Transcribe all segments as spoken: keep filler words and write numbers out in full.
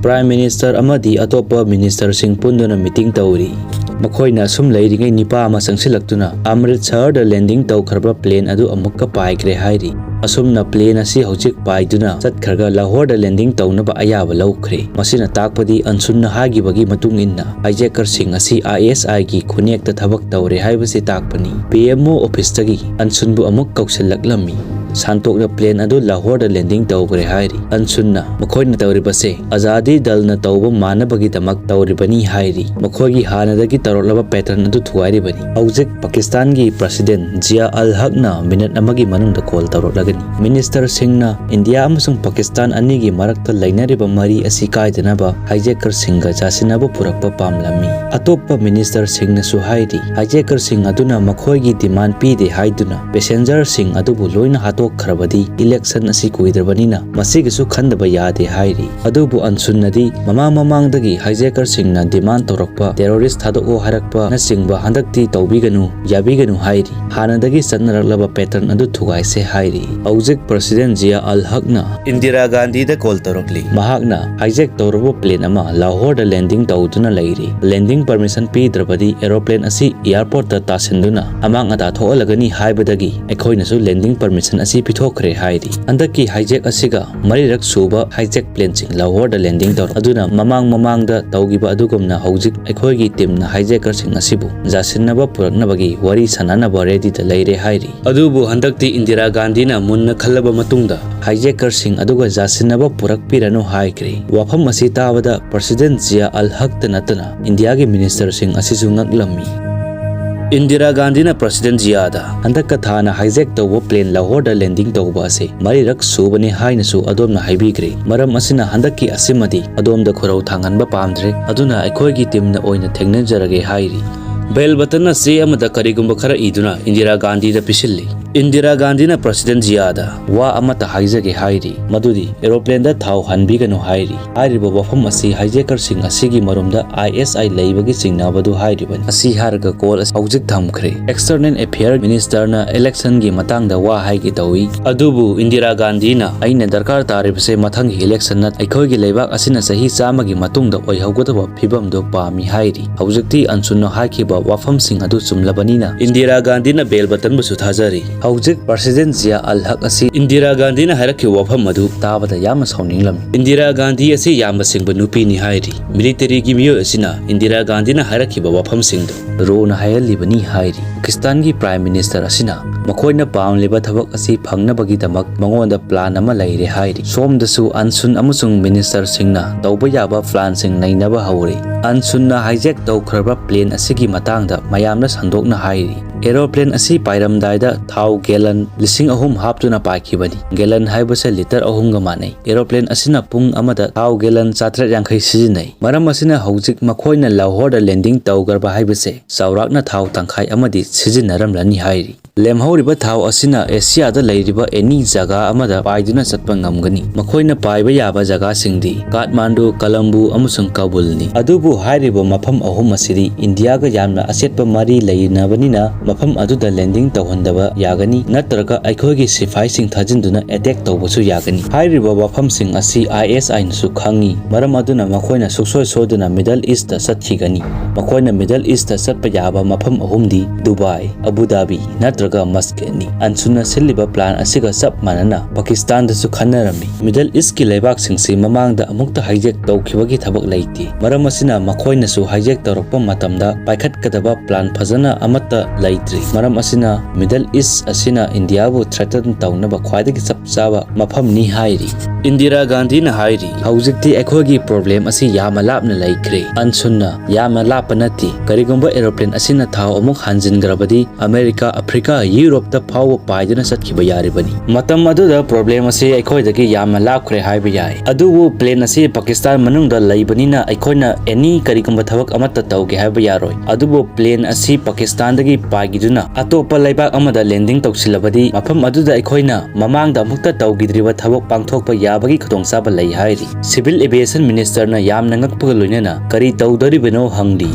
Prime Minister ꯑꯃꯗꯤ ꯑꯇꯣꯞꯄ ministerꯁꯤꯡ ꯄꯨꯟꯗꯨꯅ meeting ꯇꯧꯔꯤ꯫ ꯃꯈꯣꯏꯅ ꯑꯁꯨꯝ ꯂꯩꯔꯤꯉꯩ ꯅꯤꯄꯥ ꯑꯃ ꯆꯪꯁꯤꯜꯂꯛꯇꯨꯅ ꯑꯃ꯭ꯔꯤꯠꯁꯔꯗ landing ꯇꯧꯈ꯭ꯔꯕ plane ꯑꯗꯨ ꯑꯃꯨꯛꯀ ꯄꯥꯏꯈ꯭ꯔꯦ ꯍꯥꯏꯔꯤ꯫ ꯑꯁꯨꯝꯅ plane ꯑꯁꯤ ꯍꯧꯖꯤꯛ ꯄꯥꯏꯗꯨꯅ ꯆꯠꯈ꯭ꯔꯒ ꯂꯥꯍꯣꯔꯗ landing ꯇꯧꯅꯕ ꯑꯌꯥꯕ ꯂꯧꯈ꯭ꯔꯦ꯫ ꯃꯁꯤꯅ ꯇꯥꯛꯄꯗꯤ ꯑꯟꯁꯨꯟꯅ ꯍꯥꯏꯈꯤꯕꯒꯤ ꯃꯇꯨꯡ ꯏꯟꯅ hijackerꯁꯤꯡ ꯑꯁꯤ ISIꯒꯤ ꯈꯨꯅꯦꯛꯇ ꯊꯕꯛ ꯇꯧꯔꯦ ꯍꯥꯏꯕꯁꯤ ꯇꯥꯛꯄꯅꯤ꯫ PMO officeꯇꯒꯤ ꯑꯟꯁꯨꯟꯕꯨ ꯑꯃꯨꯛ ꯀꯧꯁꯤꯜꯂꯛꯂꯝꯃꯤ꯫ ꯁꯥꯟꯇꯣꯛꯅ plane ꯑꯗꯨ ꯂꯥꯍꯣꯔꯗ landing ꯇꯧꯈ꯭ꯔꯦ ꯍꯥꯏꯔꯤ꯫ ꯑꯟꯁꯨꯟꯅ ꯃꯈꯣꯏꯅ ꯇꯧꯔꯤꯕꯁꯦ ꯑꯖꯥꯗꯤ ꯗꯜꯅ ꯇꯧꯕ ꯃꯥꯟꯅꯕꯒꯤꯗꯃꯛ ꯇꯧꯔꯤꯕꯅꯤ ꯍꯥꯏꯔꯤ꯫ ꯃꯈꯣꯏꯒꯤ ꯍꯥꯟꯅꯗꯒꯤ ꯇꯧꯔꯛꯂꯕ pattern ꯑꯗꯨ ꯊꯨꯒꯥꯏꯔꯤꯕꯅꯤ꯫ ꯍꯧꯖꯤꯛ ꯄꯥꯀꯤꯁꯇꯥꯟꯒꯤ president ꯖꯤꯌꯥ ꯑꯜ ꯍꯛꯅ minute ꯑꯃꯒꯤ ꯃꯅꯨꯡꯗ call ꯇꯧꯔꯛꯂꯒꯅꯤ꯫ Ministerꯁꯤꯡꯅ ꯏꯟꯗꯤꯌꯥ ꯑꯃꯁꯨꯡ ꯄꯥꯀꯤꯁꯇꯥꯟ ꯑꯅꯤꯒꯤ ꯃꯔꯛꯇ ꯂꯩꯅꯔꯤꯕ ꯃꯔꯤ ꯑꯁꯤ ꯀꯥꯏꯗꯅꯕ hijackerꯁꯤꯡꯒ ꯌꯥꯁꯤꯟꯅꯕ ꯄꯨꯔꯛꯄ ꯄꯥꯝꯂꯝꯃꯤ꯫ ꯑꯇꯣꯞꯄ ministerꯁꯤꯡꯅꯁꯨ ꯍꯥꯏꯔꯤ, hijackerꯁꯤꯡ ꯑꯗꯨꯅ ꯃꯈꯣꯏꯒꯤ demand ꯄꯤꯗꯦ ꯍꯥꯏꯗꯨꯅ passengerꯁꯤꯡ ꯑꯗꯨꯕꯨ ꯂꯣꯏꯅ ꯍꯥꯠꯇꯣꯛꯈ꯭ꯔꯕꯗꯤ election ꯑꯁꯤ ꯀꯨꯏꯗ꯭ꯔꯕꯅꯤꯅ ꯃꯁꯤꯒꯤꯁꯨ ꯈꯟꯗꯕ ꯌꯥꯗꯦ ꯍꯥꯏꯔꯤ꯫ ꯑꯗꯨꯕꯨ ꯑꯟꯁꯨꯟꯅꯗꯤ ꯃꯃꯥꯡ ꯃꯃꯥꯡꯗꯒꯤ hijackerꯁꯤꯡꯅ demand ꯇꯧꯔꯛꯄ, terrorist ꯊꯥꯗꯣꯛꯑꯣ ꯍꯥꯏꯔꯛꯄꯅꯆꯤꯡꯕ ꯍꯟꯗꯛꯇꯤ ꯇꯧꯕꯤꯒꯅꯨ, ꯌꯥꯕꯤꯒꯅꯨ ꯍꯥꯏꯔꯤ꯫ ꯍꯥꯟꯅꯗꯒꯤ ꯆꯠꯅꯔꯛꯂꯕ pattern ꯑꯗꯨ ꯊꯨꯒꯥꯏꯁꯦ ꯍꯥꯏꯔꯤ꯫ ꯍꯧꯖꯤꯛ president ꯖꯤꯌꯥ ꯑꯜ ꯍꯛꯅ ꯏꯟꯗꯤꯔꯥ ꯒꯥꯟꯙꯤꯗ call ꯇꯧꯔꯛꯂꯤ꯫ ꯃꯍꯥꯛꯅ hijack ꯇꯧꯔꯕ plane ꯑꯃ ꯂꯥꯍꯣꯔꯗ landing ꯇꯧꯗꯨꯅ ꯂꯩꯔꯤ꯫ Landing permission ꯄꯤꯗ꯭ꯔꯕꯗꯤ aeroplane ꯑꯁꯤ airportꯇ ꯇꯥꯁꯤꯟꯗꯨꯅ ꯑꯃꯥꯡ ꯑꯇꯥ ꯊꯣꯛꯍꯜꯂꯒꯅꯤ ꯍꯥꯏꯕꯗꯒꯤ ꯑꯩꯈꯣꯏꯅꯁꯨ landing permission ꯑꯁꯤ ꯄꯤꯊꯣꯛꯈ꯭ꯔꯦ ꯍꯥꯏꯔꯤ꯫ ꯍꯟꯗꯛꯀꯤ hijack ꯑꯁꯤꯒ ꯃꯔꯤꯔꯛ ꯁꯨꯕ hijack planeꯁꯤꯡ ꯂꯥꯍꯣꯔꯗ landing ꯇꯧꯔꯦ꯫ ꯑꯗꯨꯅ ꯃꯃꯥꯡ ꯃꯃꯥꯡꯗ ꯇꯧꯈꯤꯕ ꯑꯗꯨꯒꯨꯝꯅ ꯍꯧꯖꯤꯛ ꯑꯩꯈꯣꯏꯒꯤ teamꯅ hijackerꯁꯤꯡ ꯑꯁꯤꯕꯨ ꯌꯥꯁꯤꯟꯅꯕ ꯄꯨꯔꯛꯅꯕꯒꯤ ꯋꯥꯔꯤ ꯁꯥꯟꯅꯅꯕ readyꯗ ꯂꯩꯔꯦ ꯍꯥꯏꯔꯤ꯫ ꯑꯗꯨꯕꯨ ꯍꯟꯗꯛꯇꯤ ꯏꯟꯗꯤꯔꯥ ꯒꯥꯟꯙꯤꯅ ꯃꯨꯟꯅ ꯈꯜꯂꯕ ꯃꯇꯨꯡꯗ hijackerꯁꯤꯡ ꯑꯗꯨꯒ ꯌꯥꯁꯤꯟꯅꯕ ꯄꯨꯔꯛꯄꯤꯔꯅꯨ ꯍꯥꯏꯈ꯭ꯔꯦ꯫ ꯋꯥꯐꯝ ꯑꯁꯤ ꯇꯥꯕꯗ president ꯖꯤꯌꯥ ꯑꯜ ꯍꯛꯇ ꯅꯠꯇꯅ ꯏꯟꯗꯤꯌꯥꯒꯤ ministerꯁꯤꯡ ꯑꯁꯤꯁꯨ ꯉꯛꯂꯝꯃꯤ꯫ ꯏꯟꯗꯤꯔꯥ ꯒꯥꯟꯙꯤꯅ president ꯖꯤꯌꯥꯗ ꯍꯟꯗꯛꯀ ꯊꯥꯅ hijack ꯇꯧꯕ plane ꯂꯥꯍꯣꯔꯗ landing ꯇꯧꯕ ꯑꯁꯤ ꯃꯔꯤꯔꯛ ꯁꯨꯕꯅꯤ ꯍꯥꯏꯅꯁꯨ ꯑꯗꯣꯝꯅ ꯍꯥꯏꯕꯤꯈ꯭ꯔꯦ꯫ ꯃꯔꯝ ꯑꯁꯤꯅ ꯍꯟꯗꯛꯀꯤ ꯑꯁꯤꯃꯗꯤ ꯑꯗꯣꯝꯗ ꯈꯨꯔꯧ ꯊꯥꯡꯍꯟꯕ ꯄꯥꯝꯗ꯭ꯔꯦ, ꯑꯗꯨꯅ ꯑꯩꯈꯣꯏꯒꯤ teamꯅ ꯑꯣꯏꯅ ꯊꯦꯡꯅꯖꯔꯒꯦ ꯍꯥꯏꯔꯤ꯫ ꯕꯦꯜ ꯕꯇꯟꯅ ꯆꯦ ꯑꯃꯗ ꯀꯔꯤꯒꯨꯝꯕ ꯈꯔ ꯏꯗꯨꯅ ꯏꯟꯗꯤꯔꯥ ꯒꯥꯟꯙꯤꯗ ꯄꯤꯁꯤꯜꯂꯤ꯫ ꯏꯟꯗꯤꯔꯥ ꯒꯥꯟꯙꯤꯅ ꯄ꯭ꯔꯁꯤꯗꯦꯟ ꯖꯤꯌꯥꯗ ꯋꯥ ꯑꯃꯠꯇ ꯍꯥꯏꯖꯒꯦ ꯍꯥꯏꯔꯤ, ꯃꯗꯨꯗꯤ ꯑꯦꯔꯣꯄ꯭ꯂꯦꯟꯗ ꯊꯥꯎ ꯍꯥꯟꯕꯤꯒꯅꯨ ꯍꯥꯏꯔꯤ꯫ ꯍꯥꯏꯔꯤꯕ ꯋꯥꯐꯝ ꯑꯁꯤ ꯍꯥꯏꯖꯦꯀꯔꯁꯤꯡ ꯑꯁꯤꯒꯤ ꯃꯔꯨꯝꯗ ꯑꯥꯏ ꯑꯦꯁ ꯑꯥꯏ ꯂꯩꯕꯒꯤ ꯆꯤꯡꯅꯕꯗꯨ ꯍꯥꯏꯔꯤꯕꯅꯤ꯫ ꯑꯁꯤ ꯍꯥꯏꯔꯒ ꯀꯣꯜ ꯑꯁꯤ ꯍꯧꯖꯤꯛ ꯊꯝꯈ꯭ꯔꯦ꯫ ꯑꯦꯛꯁꯇꯔꯅꯦꯜ ꯑꯦꯐꯤꯌꯔ ꯃꯤꯅꯤꯁꯇꯔꯅ ꯏꯂꯦꯛꯁꯟꯒꯤ ꯃꯇꯥꯡꯗ ꯋꯥ ꯍꯥꯏꯒꯦ ꯇꯧꯏ, ꯑꯗꯨꯕꯨ ꯏꯟꯗꯤꯔꯥ ꯒꯥꯟꯙꯤꯅ ꯑꯩꯅ ꯗꯔꯀꯥꯔ ꯇꯥꯔꯤꯕꯁꯦ ꯃꯊꯪꯒꯤ ꯏꯂꯦꯛꯁꯟ ꯅꯠꯇꯦ, ꯑꯩꯈꯣꯏꯒꯤ ꯂꯩꯕꯥꯛ ꯑꯁꯤꯅ ꯆꯍꯤ ꯆꯥꯝꯃꯒꯤ ꯃꯇꯨꯡꯗ ꯑꯣꯏꯍꯧꯒꯗꯕ ꯐꯤꯕꯝꯗꯨ ꯄꯥꯝꯃꯤ ꯍꯥꯏꯔꯤ꯫ ꯍꯧꯖꯤꯛꯇꯤ ꯑꯟꯁꯨꯟꯅ ꯍꯥꯏꯈꯤꯕ ꯋꯥꯐꯝꯁꯤꯡ ꯑꯗꯨ ꯆꯨꯝꯂꯕꯅꯤꯅ ꯏꯟꯗꯤꯔꯥ ꯒꯥꯟꯙꯤꯅ ꯕꯦꯜ ꯕꯇꯟꯕꯨꯁꯨ ꯊꯥꯖꯔꯤ꯫ ꯍꯧꯖꯤꯛ ꯄ꯭ꯔꯁꯤꯗꯦꯟ ꯖꯤꯌꯥ ꯑꯜ ꯍꯛ ꯑꯁꯤ ꯏꯟꯗꯤꯔꯥ ꯒꯥꯟꯙꯤꯅ ꯍꯥꯏꯔꯛꯈꯤꯕ ꯋꯥꯐꯝ ꯑꯗꯨ ꯇꯥꯕꯗ ꯌꯥꯝꯅ ꯁꯥꯎꯅꯤꯡꯂꯝꯃꯤ꯫ ꯏꯟꯗꯤꯔꯥ ꯒꯥꯟꯙꯤ ꯑꯁꯤ ꯌꯥꯝꯅ ꯁꯤꯡꯕ ꯅꯨꯄꯤꯅꯤ ꯍꯥꯏꯔꯤ꯫ ꯃꯤꯂꯤꯇꯔꯤꯒꯤ ꯃꯤꯑꯣꯏ ꯑꯁꯤꯅ ꯏꯟꯗꯤꯔꯥ ꯒꯥꯟꯙꯤꯅ ꯍꯥꯏꯔꯛꯈꯤꯕ ꯋꯥꯐꯝꯁꯤꯡꯗꯨ ꯔꯣꯅ ꯍꯥꯏꯍꯜꯂꯤꯕꯅꯤ ꯍꯥꯏꯔꯤ꯫ ꯄꯥꯀꯤꯁꯇꯥꯟꯒꯤ ꯄ꯭ꯔꯥꯏꯝ ꯃꯤꯅꯤꯁꯇꯔ ꯑꯁꯤꯅ ꯃꯈꯣꯏꯅ ꯄꯥꯝꯂꯤꯕ ꯊꯕꯛ ꯑꯁꯤ ꯐꯪꯅꯕꯒꯤꯗꯃꯛ ꯃꯉꯣꯟꯗ ꯄ꯭ꯂꯥꯟ ꯑꯃ ꯂꯩꯔꯦ ꯍꯥꯏꯔꯤ꯫ ꯁꯣꯝꯗꯁꯨ ꯑꯟꯁꯨꯟ ꯑꯃꯁꯨꯡ ꯃꯤꯅꯤꯁꯇꯔꯁꯤꯡꯅ ꯇꯧꯕ ꯌꯥꯕ ꯄ꯭ꯂꯥꯟꯁꯤꯡ ꯅꯩꯅꯕ ꯍꯧꯔꯦ꯫ ꯑꯟꯁꯨꯟꯅ ꯍꯥꯏꯖꯦꯛ ꯇꯧꯈ꯭ꯔꯕ ꯄ꯭ꯂꯦꯟ ꯑꯁꯤꯒꯤ ꯃꯇꯥꯡꯗ ꯃꯌꯥꯝꯅ ꯁꯟꯗꯣꯛꯅ ꯍꯥꯏꯔꯤ꯫ ꯑꯦꯔꯣꯄ꯭ꯂꯦꯟ ꯑꯁꯤ ꯄꯥꯏꯔꯝꯗꯥꯏꯗ ꯊꯥꯎ ꯒꯦꯂꯟ ꯂꯤꯁꯤꯡ ꯑꯍꯨꯝ ꯍꯥꯞꯇꯨꯅ ꯄꯥꯏꯈꯤꯕꯅꯤ꯫ ꯒꯦꯂꯟ ꯍꯥꯏꯕꯁꯦ ꯂꯤꯇꯔ ꯑꯍꯨꯝꯒ ꯃꯥꯟꯅꯩ꯫ ꯑꯦꯔꯣꯄ꯭ꯂꯦꯟ ꯑꯁꯤꯅ ꯄꯨꯡ ꯑꯃꯗ ꯊꯥꯎ ꯒꯦꯂꯟ ꯆꯥꯇ꯭ꯔꯦꯠ ꯌꯥꯡꯈꯩ ꯁꯤꯖꯤꯟꯅꯩ꯫ ꯃꯔꯝ ꯑꯁꯤꯅ ꯍꯧꯖꯤꯛ ꯃꯈꯣꯏꯅ ꯂꯥꯍꯣꯔꯗ ꯂꯦꯟꯗꯤꯡ ꯇꯧꯈ꯭ꯔꯕ ꯍꯥꯏꯕꯁꯦ ꯆꯥꯎꯔꯥꯛꯅ ꯊꯥꯎ ꯇꯪꯈꯥꯏ ꯑꯃꯗꯤ ꯁꯤꯖꯤꯟꯅꯔꯝꯂꯅꯤ ꯍꯥꯏꯔꯤ꯫ ꯂꯦꯝꯍꯧꯔꯤꯕ ꯊꯥꯎ ꯑꯁꯤꯅ ꯑꯦꯁꯤꯌꯥꯗ ꯂꯩꯔꯤꯕ ꯑꯦꯅꯤ ꯖꯒꯥ ꯑꯃꯗ ꯄꯥꯏꯗꯨꯅ ꯆꯠꯄ ꯉꯝꯒꯅꯤ꯫ ꯃꯈꯣꯏꯅ ꯄꯥꯏꯕ ꯌꯥꯕ ꯖꯒꯥꯁꯤꯡꯗꯤ ꯀꯥꯊꯃꯥꯟꯗꯨ, ꯀꯂꯝꯕꯨ ꯑꯃꯁꯨꯡ ꯀꯥꯕꯨꯜꯅꯤ꯫ ꯑꯗꯨꯕꯨ ꯍꯥꯏꯔꯤꯕ ꯃꯐꯝ ꯑꯍꯨꯝ ꯑꯁꯤꯗꯤ ꯏꯟꯗꯤꯌꯥꯒ ꯌꯥꯝꯅ ꯑꯆꯦꯠꯄ ꯃꯔꯤ ꯂꯩꯅꯕꯅꯤꯅ ꯃꯐꯝ ꯑꯗꯨꯗ ꯂꯦꯟꯗꯤꯡ ꯇꯧꯍꯟꯗꯕ ꯌꯥꯒꯅꯤ, ꯅꯠꯇ꯭ꯔꯒ ꯑꯩꯈꯣꯏꯒꯤ ꯁꯤꯐꯥꯏꯁꯤꯡ ꯊꯥꯖꯤꯟꯗꯨꯅ ꯑꯦꯇꯦꯛ ꯇꯧꯕꯁꯨ ꯌꯥꯒꯅꯤ꯫ ꯍꯥꯏꯔꯤꯕ ꯋꯥꯐꯝꯁꯤꯡ ꯑꯁꯤ ꯑꯥꯏ ꯑꯦꯁ ꯑꯥꯏꯅꯁꯨ ꯈꯪꯏ, ꯃꯔꯝ ꯑꯗꯨꯅ ꯃꯈꯣꯏꯅ ꯁꯨꯡꯁꯣꯏ ꯁꯣꯏꯗꯅ ꯃꯤꯗꯜ ꯏꯁꯇ ꯆꯠꯈꯤꯒꯅꯤ꯫ ꯃꯈꯣꯏꯅ ꯃꯤꯗꯜ ꯏꯁꯇ ꯆꯠꯄ ꯌꯥꯕ ꯃꯐꯝ ꯑꯍꯨꯝꯗꯤ ꯗꯨꯕꯥꯏ, ꯑꯕꯨ ꯙꯥꯕꯤ ꯅꯠꯇ꯭ꯔꯒ ꯃꯁꯀꯠꯅꯤ꯫ ꯑꯟꯁꯨꯟꯅ ꯁꯤꯜꯂꯤꯕ ꯄ꯭ꯂꯥꯟ ꯑꯁꯤꯒ ꯆꯞ ꯃꯥꯟꯅꯅ ꯄꯥꯀꯤꯁꯇꯥꯟꯗꯁꯨ ꯈꯟꯅꯔꯝꯃꯤ꯫ ꯃꯤꯗꯜ ꯏꯁꯀꯤ ꯂꯩꯕꯥꯛꯁꯤꯡꯁꯤ ꯃꯃꯥꯡꯗ ꯑꯃꯨꯛꯇ ꯍꯥꯏꯖꯦꯛ ꯇꯧꯈꯤꯕꯒꯤ ꯊꯕꯛ ꯂꯩꯇꯦ꯫ ꯃꯔꯝ ꯑꯁꯤꯅ ꯃꯈꯣꯏꯅꯁꯨ ꯍꯥꯏꯖꯦꯛ ꯇꯧꯔꯛꯄ ꯃꯇꯝꯗ ꯄꯥꯏꯈꯠꯀꯗꯕ ꯄ꯭ꯂꯥꯟ ꯐꯖꯅ ꯑꯃꯠꯇ ꯂꯩꯇ꯭ꯔꯤ꯫ ꯃꯔꯝ ꯑꯁꯤꯅ ꯃꯤꯗꯜ ꯏꯁ ꯑꯁꯤꯅ ꯏꯟꯗꯤꯌꯥꯕꯨ ꯊ꯭ꯔꯦꯇꯟ ꯇꯧꯅꯕ ꯈ꯭ꯋꯥꯏꯗꯒꯤ ꯆꯞ ꯆꯥꯕ ꯃꯐꯝꯅꯤ ꯍꯥꯏꯔꯤ꯫ ꯏꯟꯗꯤꯔꯥ ꯒꯥꯟꯙꯤꯅ ꯍꯥꯏꯔꯤ, "ꯍꯧꯖꯤꯛꯇꯤ ꯑꯩꯈꯣꯏꯒꯤ ꯄ꯭ꯔꯣꯕ꯭ꯂꯦꯝ ꯑꯁꯤ ꯌꯥꯝꯅ ꯂꯥꯞꯅ ꯂꯩꯈ꯭ꯔꯦ꯫ ꯑꯟꯁꯨꯟꯅ, ꯌꯥꯝꯅ ꯂꯥꯞꯄ ꯅꯠꯇꯦ꯫ ꯀꯔꯤꯒꯨꯝꯕ ꯑꯦꯔꯣꯄ꯭ꯂꯦꯟ ꯑꯁꯤꯅ ꯊꯥꯎ ꯑꯃꯨꯛ ꯍꯥꯟꯖꯤꯟꯈ꯭ꯔꯕꯗꯤ ꯑꯃꯦꯔꯤꯀꯥ, ꯑꯐ꯭ꯔꯤꯀꯥ, ꯌꯨꯔꯣꯞꯇ ꯐꯥꯎꯕ ꯄꯥꯏꯗꯨꯅ ꯆꯠꯈꯤꯕ ꯌꯥꯔꯤꯕꯅꯤ꯫ ꯃꯇꯝ ꯑꯗꯨꯗ ꯄ꯭ꯔꯣꯕ꯭ꯂꯦꯝ ꯑꯁꯤ ꯑꯩꯈꯣꯏꯗꯒꯤ ꯌꯥꯝꯅ ꯂꯥꯞꯈ꯭ꯔꯦ ꯍꯥꯏꯕ ꯌꯥꯏ꯫ ꯑꯗꯨꯕꯨ ꯄ꯭ꯂꯦꯟ ꯑꯁꯤ ꯄꯥꯀꯤꯁꯇꯥꯟ ꯃꯅꯨꯡꯗ ꯂꯩꯕꯅꯤꯅ ꯑꯩꯈꯣꯏꯅ ꯑꯦꯅꯤ ꯀꯔꯤꯒꯨꯝꯕ ꯊꯕꯛ ꯑꯃꯠꯇ ꯇꯧꯒꯦ ꯍꯥꯏꯕ ꯌꯥꯔꯣꯏ꯫ ꯑꯗꯨꯕꯨ ꯄ꯭ꯂꯦꯟ ꯑꯁꯤ ꯄꯥꯀꯤꯁꯇꯥꯟꯗꯒꯤ ꯄꯥꯏꯈꯤꯗꯨꯅ ꯑꯇꯣꯞꯄ ꯂꯩꯕꯥꯛ ꯑꯃꯗ ꯂꯦꯟꯗꯤꯡ ꯇꯧꯁꯤꯜꯂꯕꯗꯤ ꯃꯐꯝ ꯑꯗꯨꯗ ꯑꯩꯈꯣꯏꯅ ꯃꯃꯥꯡꯗ ꯑꯃꯨꯛꯇ ꯇꯧꯈꯤꯗ꯭ꯔꯤꯕ ꯊꯕꯛ ꯄꯥꯡꯊꯣꯛꯄ ꯌꯥꯕꯒꯤ ꯈꯨꯗꯣꯡꯆꯥꯕ ꯂꯩ" ꯍꯥꯏꯔꯤ꯫ ꯁꯤꯚꯤꯜ ꯑꯦꯚꯤꯌꯦꯁꯟ ꯃꯤꯅꯤꯁꯇꯔꯅ ꯌꯥꯝꯅ ꯉꯛꯄꯒ ꯂꯣꯏꯅꯅ ꯀꯔꯤ ꯇꯧꯗꯣꯔꯤꯕꯅꯣ ꯍꯪꯂꯤ꯫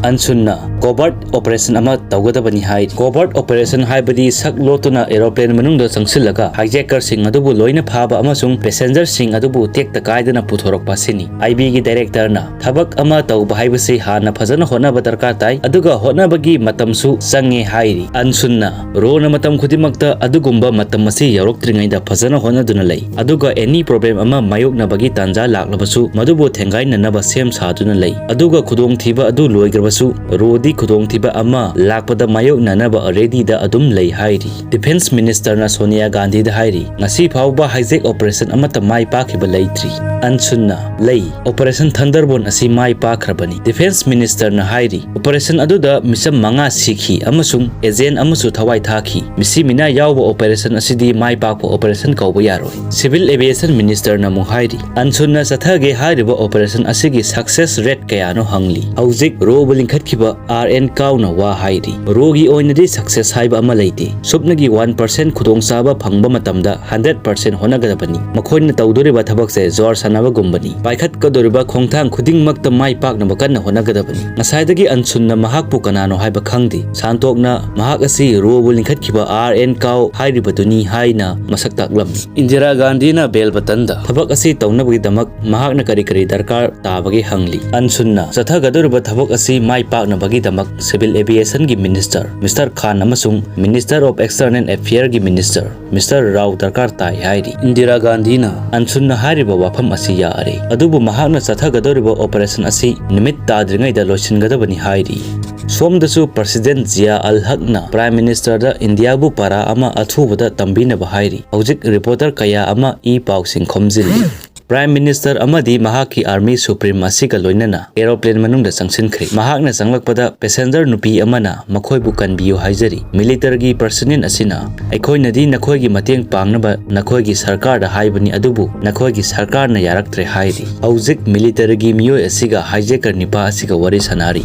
ꯑꯟꯁꯨꯟꯅ ꯀꯣꯚꯔꯠ ꯑꯣꯄꯔꯦꯁꯟ ꯑꯃ ꯇꯧꯒꯗꯕꯅꯤ ꯍꯥꯏꯔꯤ꯫ ꯀꯣꯚꯔꯠ ꯑꯣꯄꯔꯦꯁꯟ ꯍꯥꯏꯕꯗꯤ ꯁꯛ ꯂꯣꯠꯇꯨꯅ ꯑꯦꯔꯣꯄ꯭ꯂꯦꯟ ꯃꯅꯨꯡꯗ ꯆꯪꯁꯤꯜꯂꯒ ꯍꯥꯏꯖꯦꯀꯔꯁꯤꯡ ꯑꯗꯨꯕꯨ ꯂꯣꯏꯅ ꯐꯥꯕ ꯑꯃꯁꯨꯡ ꯄꯦꯁꯦꯟꯖꯔꯁꯤꯡ ꯑꯗꯨꯕꯨ ꯇꯦꯛꯇ ꯀꯥꯏꯗꯅ ꯄꯨꯊꯣꯔꯛꯄ ꯑꯁꯤꯅꯤ꯫ ꯑꯥꯏ ꯕꯤꯒꯤ ꯗꯥꯏꯔꯦꯛꯇꯔꯅ ꯊꯕꯛ ꯑꯃ ꯇꯧꯕ ꯍꯥꯏꯕꯁꯤ ꯍꯥꯟꯅ ꯐꯖꯅ ꯍꯣꯠꯅꯕ ꯗꯔꯀꯥꯔ ꯇꯥꯏ, ꯑꯗꯨꯒ ꯍꯣꯠꯅꯕꯒꯤ ꯃꯇꯝꯁꯨ ꯆꯪꯉꯦ ꯍꯥꯏꯔꯤ꯫ ꯑꯟꯁꯨꯟꯅ ꯔꯣꯅ ꯃꯇꯝ ꯈꯨꯗꯤꯡꯃꯛꯇ ꯑꯗꯨꯒꯨꯝꯕ ꯃꯇꯝ ꯑꯁꯤ ꯌꯧꯔꯛꯇ꯭ꯔꯤꯉꯩꯗ ꯐꯖꯅ ꯍꯣꯠꯅꯗꯨꯅ ꯂꯩ, ꯑꯗꯨꯒ ꯑꯦꯅꯤ ꯄ꯭ꯔꯣꯕ꯭ꯂꯦꯝ ꯑꯃ ꯃꯥꯌꯣꯛꯅꯕꯒꯤ ꯇꯥꯟꯖꯥ ꯂꯥꯛꯂꯕꯁꯨ ꯃꯗꯨꯕꯨ ꯊꯦꯡꯒꯥꯏꯅꯅꯕ ꯁꯦꯝ ꯁꯥꯗꯨꯅ ꯂꯩ, ꯑꯗꯨꯒ ꯈꯨꯗꯣꯡꯊꯤꯕ ꯑꯗꯨ ꯂꯣꯏꯈ꯭ꯔꯕꯁꯨ ꯔꯣꯗꯤ ꯈꯨꯗꯣꯡꯊꯤꯕ ꯑꯃ ꯂꯥꯛꯄꯗ ꯃꯥꯌꯣꯛꯅꯅꯕ ꯔꯦꯗꯤꯗ ꯑꯗꯨꯝ ꯂꯩ ꯍꯥꯏꯔꯤ꯫ ꯗꯤꯐꯦꯟꯁ ꯃꯤꯅꯤꯁꯇꯔꯅ ꯁꯣꯅꯤꯌꯥ ꯒꯥꯟꯙꯤꯗ ꯍꯥꯏꯔꯤ, "ꯉꯁꯤ ꯐꯥꯎꯕ ꯍꯥꯏꯖꯦꯛ ꯑꯣꯄꯔꯦꯁꯟ ꯑꯃꯠꯇ ꯃꯥꯏ ꯄꯥꯛꯈꯤꯕ ꯂꯩꯇ꯭ꯔꯤ"꯫ ꯑꯟꯁꯨꯟꯅ, "ꯂꯩ, ꯑꯣꯄꯔꯦꯁꯟ ꯊꯟꯗꯔꯕꯣꯜ ꯑꯁꯤ ꯃꯥꯏ ꯄꯥꯛꯈ꯭ꯔꯕꯅꯤ"꯫ ꯗꯤꯐꯦꯟꯁ ꯃꯤꯅꯤꯁꯇꯔꯅ ꯍꯥꯏꯔꯤ, "ꯑꯣꯄꯔꯦꯁꯟ ꯑꯗꯨꯗ ꯃꯤꯆꯝ ꯃꯉꯥ ꯁꯤꯈꯤ ꯑꯃꯁꯨꯡ ꯑꯦꯖꯦꯟ ꯑꯃꯁꯨ ꯊꯋꯥꯏ ꯊꯥꯈꯤ꯫ ꯃꯤꯁꯤ ꯃꯤꯅꯥ ꯌꯥꯎꯕ ꯑꯣꯄꯔꯦꯁꯟ ꯑꯁꯤꯗꯤ ꯃꯥꯏ ꯄꯥꯛꯄ ꯑꯣꯄꯔꯦꯁꯟ ꯀꯧꯕ ꯌꯥꯔꯣꯏ"꯫ ꯁꯤꯚꯤꯜ ꯑꯦꯚꯤꯌꯦꯁꯟ ꯃꯤꯅꯤꯁꯇꯔꯅ ꯑꯃꯨꯛ ꯍꯥꯏꯔꯤ, "ꯑꯟꯁꯨꯟꯅ ꯆꯠꯊꯒꯦ ꯍꯥꯏꯔꯤꯕ ꯑꯣꯄꯔꯦꯁꯟ ꯑꯁꯤꯒꯤ ꯁꯛꯁꯦꯁ ꯔꯦꯠ ꯀꯌꯥꯅꯣ ꯍꯪꯂꯤ꯫ ꯍꯧꯖꯤꯛ ꯔꯣꯕꯨ ꯂꯤꯡꯈꯠꯈꯤꯕ ꯑꯥꯔ ꯑꯦꯟ ꯀꯥꯎꯅ ꯋꯥ ꯍꯥꯏꯔꯤ꯫ ꯔꯣꯒꯤ ꯑꯣꯏꯅꯗꯤ ꯁꯛꯁꯦꯁ ꯍꯥꯏꯕ ꯑꯃ ꯂꯩꯇꯦ꯫ ꯁꯨꯞꯅꯒꯤ ꯋꯥꯟ ꯄꯥꯔꯁꯦꯟ ꯈꯨꯗꯣꯡꯆꯥꯕ ꯐꯪꯕ ꯃꯇꯝꯗ ꯍꯟꯗ꯭ꯔꯦꯠ ꯄꯥꯔꯁꯦꯟ ꯍꯣꯠꯅꯒꯗꯕꯅꯤ꯫ ꯃꯈꯣꯏꯅ ꯇꯧꯗꯣꯔꯤꯕ ꯊꯕꯛꯁꯦ ꯖ꯭ꯋꯥꯔ ꯁꯥꯟꯅꯕꯒꯨꯝꯕꯅꯤ꯫ ꯄꯥꯏꯈꯠꯀꯗꯧꯔꯤꯕ ꯈꯣꯡꯊꯥꯡ ꯈꯨꯗꯤꯡꯃꯛꯇ ꯃꯥꯏ ꯄꯥꯛꯅꯕ ꯀꯟꯅ ꯍꯣꯠꯅꯒꯗꯕꯅꯤ꯫ ꯉꯁꯥꯏꯗꯒꯤ ꯑꯟꯁꯨꯟꯅ ꯃꯍꯥꯛꯄꯨ ꯀꯅꯥꯅꯣ ꯍꯥꯏꯕ ꯈꯪꯗꯦ꯫ ꯁꯥꯟꯇꯣꯛꯅ ꯃꯍꯥꯛ ꯑꯁꯤ ꯔꯣꯕꯨ ꯂꯤꯡꯈꯠꯈꯤꯕ ꯑꯥꯔ ꯑꯦꯟ ꯀꯥꯎ ꯍꯥꯏꯔꯤꯕꯗꯨꯅꯤ" ꯍꯥꯏꯅ ꯃꯁꯛ ꯇꯥꯛꯂꯝꯃꯤ꯫ ꯏꯟꯗꯤꯔꯥ ꯒꯥꯟꯙꯤꯅ ꯕꯦꯜ ꯕꯇꯟꯗ ꯊꯕꯛ ꯑꯁꯤ ꯇꯧꯅꯕꯒꯤꯗꯃꯛ ꯃꯍꯥꯛꯅ ꯀꯔꯤ ꯀꯔꯤ ꯗꯔꯀꯥꯔ ꯇꯥꯕꯒꯦ ꯍꯪꯂꯤ꯫ ꯑꯟꯁꯨꯟꯅ ꯆꯠꯊꯒꯗꯧꯔꯤꯕ ꯊꯕꯛ ꯑꯁꯤ ꯃꯥꯏ ꯄꯥꯛꯅꯕꯒꯤꯗꯃꯛ ꯁꯤꯚꯤꯜ ꯑꯦꯚꯤꯌꯦꯁꯟꯒꯤ ꯃꯤꯅꯤꯁꯇꯔ ꯃꯤꯁꯇꯔ ꯈꯥꯟ ꯑꯃꯁꯨꯡ ꯃꯤꯅꯤꯁꯇꯔ ꯑꯣꯐ ꯑꯦꯛꯁꯇꯔꯅꯦꯜ ꯑꯦꯐꯤꯌꯔꯒꯤ ꯃꯤꯅꯤꯁꯇꯔ ꯃꯤꯁꯇꯔ ꯔꯥꯎ ꯗꯔꯀꯥꯔ ꯇꯥꯏ ꯍꯥꯏꯔꯤ꯫ ꯏꯟꯗꯤꯔꯥ ꯒꯥꯟꯙꯤꯅ ꯑꯟꯁꯨꯟꯅ ꯍꯥꯏꯔꯤꯕ ꯋꯥꯐꯝ ꯑꯁꯤ ꯌꯥꯔꯦ, ꯑꯗꯨꯕꯨ ꯃꯍꯥꯛꯅ ꯆꯠꯊꯒꯗꯧꯔꯤꯕ ꯑꯣꯄꯔꯦꯁꯟ ꯑꯁꯤ ꯅꯨꯃꯤꯠ ꯇꯥꯗ꯭ꯔꯤꯉꯩꯗ ꯂꯣꯏꯁꯤꯟꯒꯗꯕꯅꯤ ꯍꯥꯏꯔꯤ꯫ ꯁꯣꯝꯗꯁꯨ President Zia Ul Haqꯅ Prime Ministerꯗ ꯏꯟꯗꯤꯌꯥꯕꯨ ꯄꯥꯔꯥ ꯑꯃ ꯑꯊꯨꯕꯗ ꯇꯝꯕꯤꯅꯕ ꯍꯥꯏꯔꯤ꯫ ꯍꯧꯖꯤꯛ reporter ꯀꯌꯥ ꯑꯃ ꯏ ꯄꯥꯎꯁꯤꯡ ꯈꯣꯝꯖꯤꯜꯂꯤ꯫ Prime Minister ꯑꯃꯗꯤ ꯃꯍꯥꯛꯀꯤ army supreme ꯑꯁꯤꯒ ꯂꯣꯏꯅꯅ aeroplane ꯃꯅꯨꯡꯗ ꯆꯪꯁꯤꯟꯈ꯭ꯔꯦ꯫ ꯃꯍꯥꯛꯅ ꯆꯪꯂꯛꯄꯗ passenger ꯅꯨꯄꯤ ꯑꯃꯅ ꯃꯈꯣꯏꯕꯨ ꯀꯟꯕꯤꯌꯨ ꯍꯥꯏꯖꯔꯤ꯫ Militaryꯒꯤ president ꯑꯁꯤꯅ, "ꯑꯩꯈꯣꯏꯅꯗꯤ ꯅꯈꯣꯏꯒꯤ ꯃꯇꯦꯡ ꯄꯥꯡꯅꯕ ꯅꯈꯣꯏꯒꯤ ꯁꯔꯀꯥꯔꯗ ꯍꯥꯏꯕꯅꯤ, ꯑꯗꯨꯕꯨ ꯅꯈꯣꯏꯒꯤ ꯁꯔꯀꯥꯔꯅ ꯌꯥꯔꯛꯇ꯭ꯔꯦ" ꯍꯥꯏꯔꯤ꯫ ꯍꯧꯖꯤꯛ militaryꯒꯤ ꯃꯤꯑꯣꯏ ꯑꯁꯤꯒ hijacker ꯅꯤꯄꯥ ꯑꯁꯤꯒ ꯋꯥꯔꯤ ꯁꯥꯅꯔꯤ꯫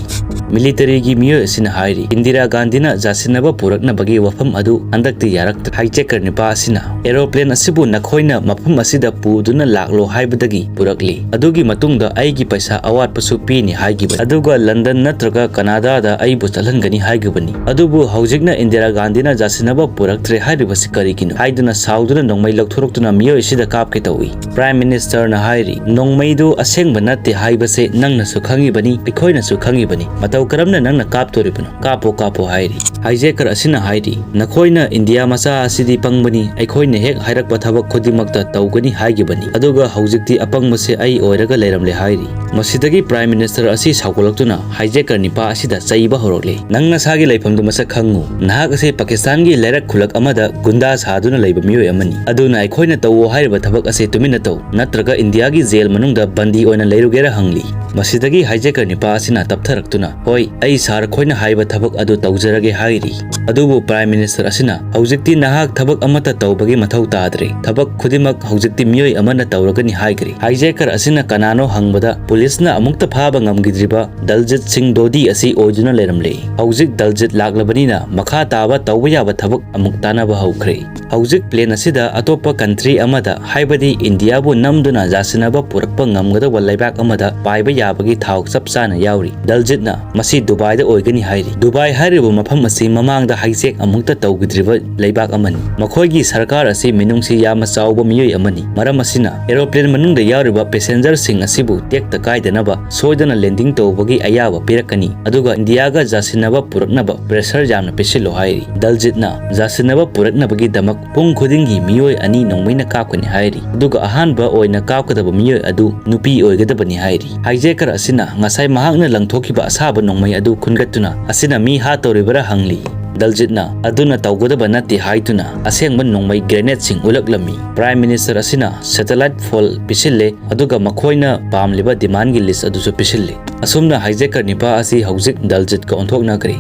Militaryꯒꯤ ꯃꯤꯑꯣꯏ ꯑꯁꯤꯅ ꯍꯥꯏꯔꯤ, "ꯏꯟꯗꯤꯔꯥ ꯒꯥꯟꯙꯤꯅ ꯌꯥꯁꯤꯟꯅꯕ ꯄꯨꯔꯛꯅꯕꯒꯤ ꯋꯥꯐꯝ ꯑꯗꯨ ꯍꯟꯗꯛꯇꯤ ꯌꯥꯔꯛꯇ꯭ꯔꯦ꯫ Hijacker ꯅꯤꯄꯥ ꯑꯁꯤꯅ aeroplane ꯑꯁꯤꯕꯨ ꯅꯈꯣꯏꯅ ꯃꯐꯝ ꯑꯁꯤꯗ ꯄꯨꯗꯨꯅ ꯂꯥꯛꯂꯣ ꯍꯥꯏꯕꯗꯒꯤ ꯄꯨꯔꯛꯂꯤ꯫ ꯑꯗꯨꯒꯤ ꯃꯇꯨꯡꯗ ꯑꯩꯒꯤ ꯄꯩꯁꯥ ꯑꯋꯥꯠꯄꯁꯨ ꯄꯤꯅꯤ ꯍꯥꯏꯈꯤꯕꯅꯤ, ꯑꯗꯨꯒ London ꯅꯠꯇ꯭ꯔꯒ Canadaꯗ ꯑꯩꯕꯨ ꯆꯠꯍꯟꯒꯅꯤ ꯍꯥꯏꯈꯤꯕꯅꯤ꯫ ꯑꯗꯨꯕꯨ ꯍꯧꯖꯤꯛꯅ ꯏꯟꯗꯤꯔꯥ ꯒꯥꯟꯙꯤꯅ ꯌꯥꯁꯤꯟꯅꯕ ꯄꯨꯔꯛꯇ꯭ꯔꯦ ꯍꯥꯏꯔꯤꯕꯁꯤ ꯀꯔꯤꯒꯤꯅꯣ?" ꯍꯥꯏꯗꯨꯅ ꯁꯥꯎꯗꯨꯅ ꯅꯣꯡꯃꯩ ꯂꯧꯊꯣꯔꯛꯇꯨꯅ ꯃꯤꯑꯣꯏ ꯑꯁꯤꯗ ꯀꯥꯞꯀꯦ ꯇꯧꯏ꯫ Prime Ministerꯅ ꯍꯥꯏꯔꯤ, "ꯅꯣꯡꯃꯩꯗꯨ ꯑꯁꯦꯡꯕ ꯅꯠꯇꯦ ꯍꯥꯏꯕꯁꯦ ꯅꯪꯅꯁꯨ ꯈꯪꯉꯤꯕꯅꯤ, ꯑꯩꯈꯣꯏꯅꯁꯨ ꯈꯪꯉꯤꯕꯅꯤ꯫ ꯃꯇꯧ ꯀꯔꯝꯅ ꯅꯪꯅ ꯀꯥꯞꯇꯣꯔꯤꯕꯅꯣ? ꯀꯥꯞꯄꯣ, ꯀꯥꯞꯄꯣ" ꯍꯥꯏꯔꯤ꯫ Hijacker ꯑꯁꯤꯅ ꯍꯥꯏꯔꯤ, "ꯅꯈꯣꯏꯅ ꯏꯟꯗꯤꯌꯥ ꯃꯆꯥ ꯑꯁꯤꯗꯤ ꯄꯪꯕꯅꯤ, ꯑꯩꯈꯣꯏꯅ ꯍꯦꯛ ꯍꯥꯏꯔꯛꯄ ꯊꯕꯛ ꯈꯨꯗꯤꯡꯃꯛꯇ ꯇꯧꯒꯅꯤ ꯍꯥꯏꯈꯤꯕꯅꯤ, ꯑꯗꯨꯒ ꯍꯧꯖꯤꯛꯇꯤ ꯑꯄꯪꯕꯁꯦ ꯑꯩ ꯑꯣꯏꯔꯒ ꯂꯩꯔꯝꯂꯦ" ꯍꯥꯏꯔꯤ꯫ ꯃꯁꯤꯗꯒꯤ Prime Minister ꯑꯁꯤ ꯁꯥꯎꯒꯠꯂꯛꯇꯨꯅ hijacker ꯅꯤꯄꯥ ꯑꯁꯤꯗ ꯆꯩꯕ ꯍꯧꯔꯛꯂꯦ꯫ "ꯅꯪ ꯅꯁꯥꯒꯤ ꯂꯩꯐꯝꯗꯨ ꯃꯁꯛ ꯈꯪꯉꯨ꯫ ꯅꯍꯥꯛ ꯑꯁꯤ ꯄꯥꯀꯤꯁꯇꯥꯟꯒꯤ ꯂꯩꯔꯛ ꯈꯨꯜꯂꯛ ꯑꯃꯗ ꯒꯨꯟꯗꯥ ꯁꯥꯗꯨꯅ ꯂꯩꯕ ꯃꯤꯑꯣꯏ ꯑꯃꯅꯤ꯫ ꯑꯗꯨꯅ ꯑꯩꯈꯣꯏꯅ ꯇꯧꯋꯣ ꯍꯥꯏꯔꯤꯕ ꯊꯕꯛ ꯑꯁꯤ ꯇꯨꯃꯤꯟꯅ ꯇꯧ, ꯅꯠꯇ꯭ꯔꯒ ꯏꯟꯗꯤꯌꯥꯒꯤ ꯖꯦꯜ ꯃꯅꯨꯡꯗ ꯕꯟꯗꯤ ꯑꯣꯏꯅ ꯂꯩꯔꯨꯒꯦꯔꯥ?" ꯍꯪꯂꯤ꯫ ꯃꯁꯤꯗꯒꯤ hijacker ꯅꯤꯄꯥ ꯑꯁꯤꯅ ꯇꯞꯊꯔꯛꯇꯨꯅ, "ꯍꯣꯏ, ꯑꯩ ꯁꯥꯔ ꯈꯣꯏꯅ ꯍꯥꯏꯕ ꯊꯕꯛ ꯑꯗꯨ ꯇꯧꯖꯔꯒꯦ" ꯍꯥꯏꯔꯤ꯫ ꯑꯗꯨꯕꯨ Prime Minister ꯑꯁꯤꯅ, "ꯍꯧꯖꯤꯛꯇꯤ ꯅꯍꯥꯛ ꯊꯕꯛ ꯑꯃꯠꯇ ꯇꯧꯕꯒꯤ ꯃꯊꯧ ꯇꯥꯗ꯭ꯔꯦ꯫ ꯊꯕꯛ ꯈꯨꯗꯤꯡꯃꯛ ꯍꯧꯖꯤꯛꯇꯤ ꯃꯤꯑꯣꯏ ꯑꯃꯅ ꯇꯧꯔꯒꯅꯤ" ꯍꯥꯏꯈ꯭ꯔꯦ꯫ Hijacker ꯑꯁꯤꯅ ꯀꯅꯥꯅꯣ ꯍꯪꯕꯗ, ꯄꯨꯂꯤꯁꯅ ꯑꯃꯨꯛꯇ ꯐꯥꯕ ꯉꯝꯈꯤꯗ꯭ꯔꯤꯕ ꯗꯜꯖꯤꯠ ꯁꯤꯡ ꯗꯣꯗꯤ ꯑꯁꯤ ꯑꯣꯏꯗꯨꯅ ꯂꯩꯔꯝꯂꯦ꯫ ꯍꯧꯖꯤꯛ ꯗꯜꯖꯤꯠ ꯂꯥꯛꯂꯕꯅꯤꯅ ꯃꯈꯥ ꯇꯥꯕ ꯇꯧꯕ ꯌꯥꯕ ꯊꯕꯛ ꯑꯃꯨꯛ ꯇꯥꯟꯅꯕ ꯍꯧꯈ꯭ꯔꯦ꯫ ꯍꯧꯖꯤꯛ plane ꯑꯁꯤꯗ ꯑꯇꯣꯞꯄ country ꯑꯃꯗ, ꯍꯥꯏꯕꯗꯤ ꯏꯟꯗꯤꯌꯥꯕꯨ ꯅꯝꯗꯨꯅ ꯌꯥꯁꯤꯟꯅꯕ ꯄꯨꯔꯛꯄ ꯉꯝꯒꯗꯧꯕ ꯂꯩꯕꯥꯛ ꯑꯃꯗ ꯄꯥꯏꯕ ꯌꯥꯕꯒꯤ ꯊꯥꯎ ꯆꯞ ꯆꯥꯅ ꯌꯥꯎꯔꯤ꯫ ꯗꯜꯖꯤꯠꯅ, "ꯃꯁꯤ ꯗꯨꯕꯥꯏꯗ ꯑꯣꯏꯒꯅꯤ" ꯍꯥꯏꯔꯤ꯫ ꯗꯨꯕꯥꯏ ꯍꯥꯏꯔꯤꯕ ꯃꯐꯝ ꯑꯁꯤ ꯃꯃꯥꯡꯗ hijack ꯑꯃꯨꯛꯇ ꯇꯧꯈꯤꯗ꯭ꯔꯤꯕ ꯂꯩꯕꯥꯛ ꯑꯃꯅꯤ꯫ ꯃꯈꯣꯏꯒꯤ ꯁꯔꯀꯥꯔ ꯑꯁꯤ ꯃꯤꯅꯨꯡꯁꯤ ꯌꯥꯝꯅ ꯆꯥꯎꯕ ꯃꯤꯑꯣꯏ ꯑꯃꯅꯤ꯫ ꯃꯔꯝ ꯑꯁꯤꯅ, aeroplane ꯃꯅꯨꯡꯗ ꯌꯥꯎꯔꯤꯕ passengerꯁꯤꯡ ꯑꯁꯤꯕꯨ ꯇꯦꯛꯇ ꯀꯥꯏꯗꯅꯕ ꯁꯣꯏꯗꯅ landing ꯇꯧꯕꯒꯤ ꯑꯌꯥꯕ ꯄꯤꯔꯛꯀꯅꯤ, ꯑꯗꯨꯒ ꯏꯟꯗꯤꯌꯥꯒ ꯌꯥꯁꯤꯟꯅꯕ ꯄꯨꯔꯛꯅꯕ pressure ꯌꯥꯝꯅ ꯄꯤꯁꯤꯜꯂꯨ ꯍꯥꯏꯔꯤ꯫ ꯗꯜꯖꯤꯠꯅ ꯌꯥꯁꯤꯟꯅꯕ ꯄꯨꯔꯛꯅꯕꯒꯤꯗꯃꯛ ꯄꯨꯡ ꯈꯨꯗꯤꯡꯒꯤ ꯃꯤꯑꯣꯏ ꯑꯅꯤ ꯅꯣꯡꯃꯩꯅ ꯀꯥꯞꯀꯅꯤ ꯍꯥꯏꯔꯤ, ꯑꯗꯨꯒ ꯑꯍꯥꯟꯕ ꯑꯣꯏꯅ ꯀꯥꯞꯀꯗꯕ ꯃꯤꯑꯣꯏ ꯑꯗꯨ ꯅꯨꯄꯤ ꯑꯣꯏꯒꯗꯕꯅꯤ ꯍꯥꯏꯔꯤ꯫ Hijacker ꯑꯁꯤꯅ ꯉꯁꯥꯏ ꯃꯍꯥꯛꯅ ꯂꯪꯊꯣꯛꯈꯤꯕ ꯑꯁꯥꯕ ꯅꯣꯡꯃꯩ ꯑꯗꯨ ꯈꯨꯟꯒꯠꯇꯨꯅ, "ꯑꯁꯤꯅ ꯃꯤ ꯍꯥꯠꯇꯧꯔꯤꯕꯔꯥ?" ꯍꯪꯂꯤ꯫ ꯗꯜꯖꯤꯠꯅ ꯑꯗꯨꯅ ꯇꯧꯒꯗꯕ ꯅꯠꯇꯦ ꯍꯥꯏꯗꯨꯅ ꯑꯁꯦꯡꯕ ꯅꯣꯡꯃꯩ grenadeꯁꯤꯡ ꯎꯠꯂꯛꯂꯝꯃꯤ꯫ Prime Minister ꯑꯁꯤꯅ satellite phone ꯄꯤꯁꯤꯜꯂꯦ, ꯑꯗꯨꯒ ꯃꯈꯣꯏꯅ ꯄꯥꯝꯂꯤꯕ demandꯒꯤ list ꯑꯗꯨꯁꯨ ꯄꯤꯁꯤꯜꯂꯤ꯫ ꯑꯁꯨꯝꯅ hijacker ꯅꯤꯄꯥ ꯑꯁꯤ ꯍꯧꯖꯤꯛ ꯗꯜꯖꯤꯠꯀ ꯑꯣꯟꯊꯣꯛꯅꯈ꯭ꯔꯦ꯫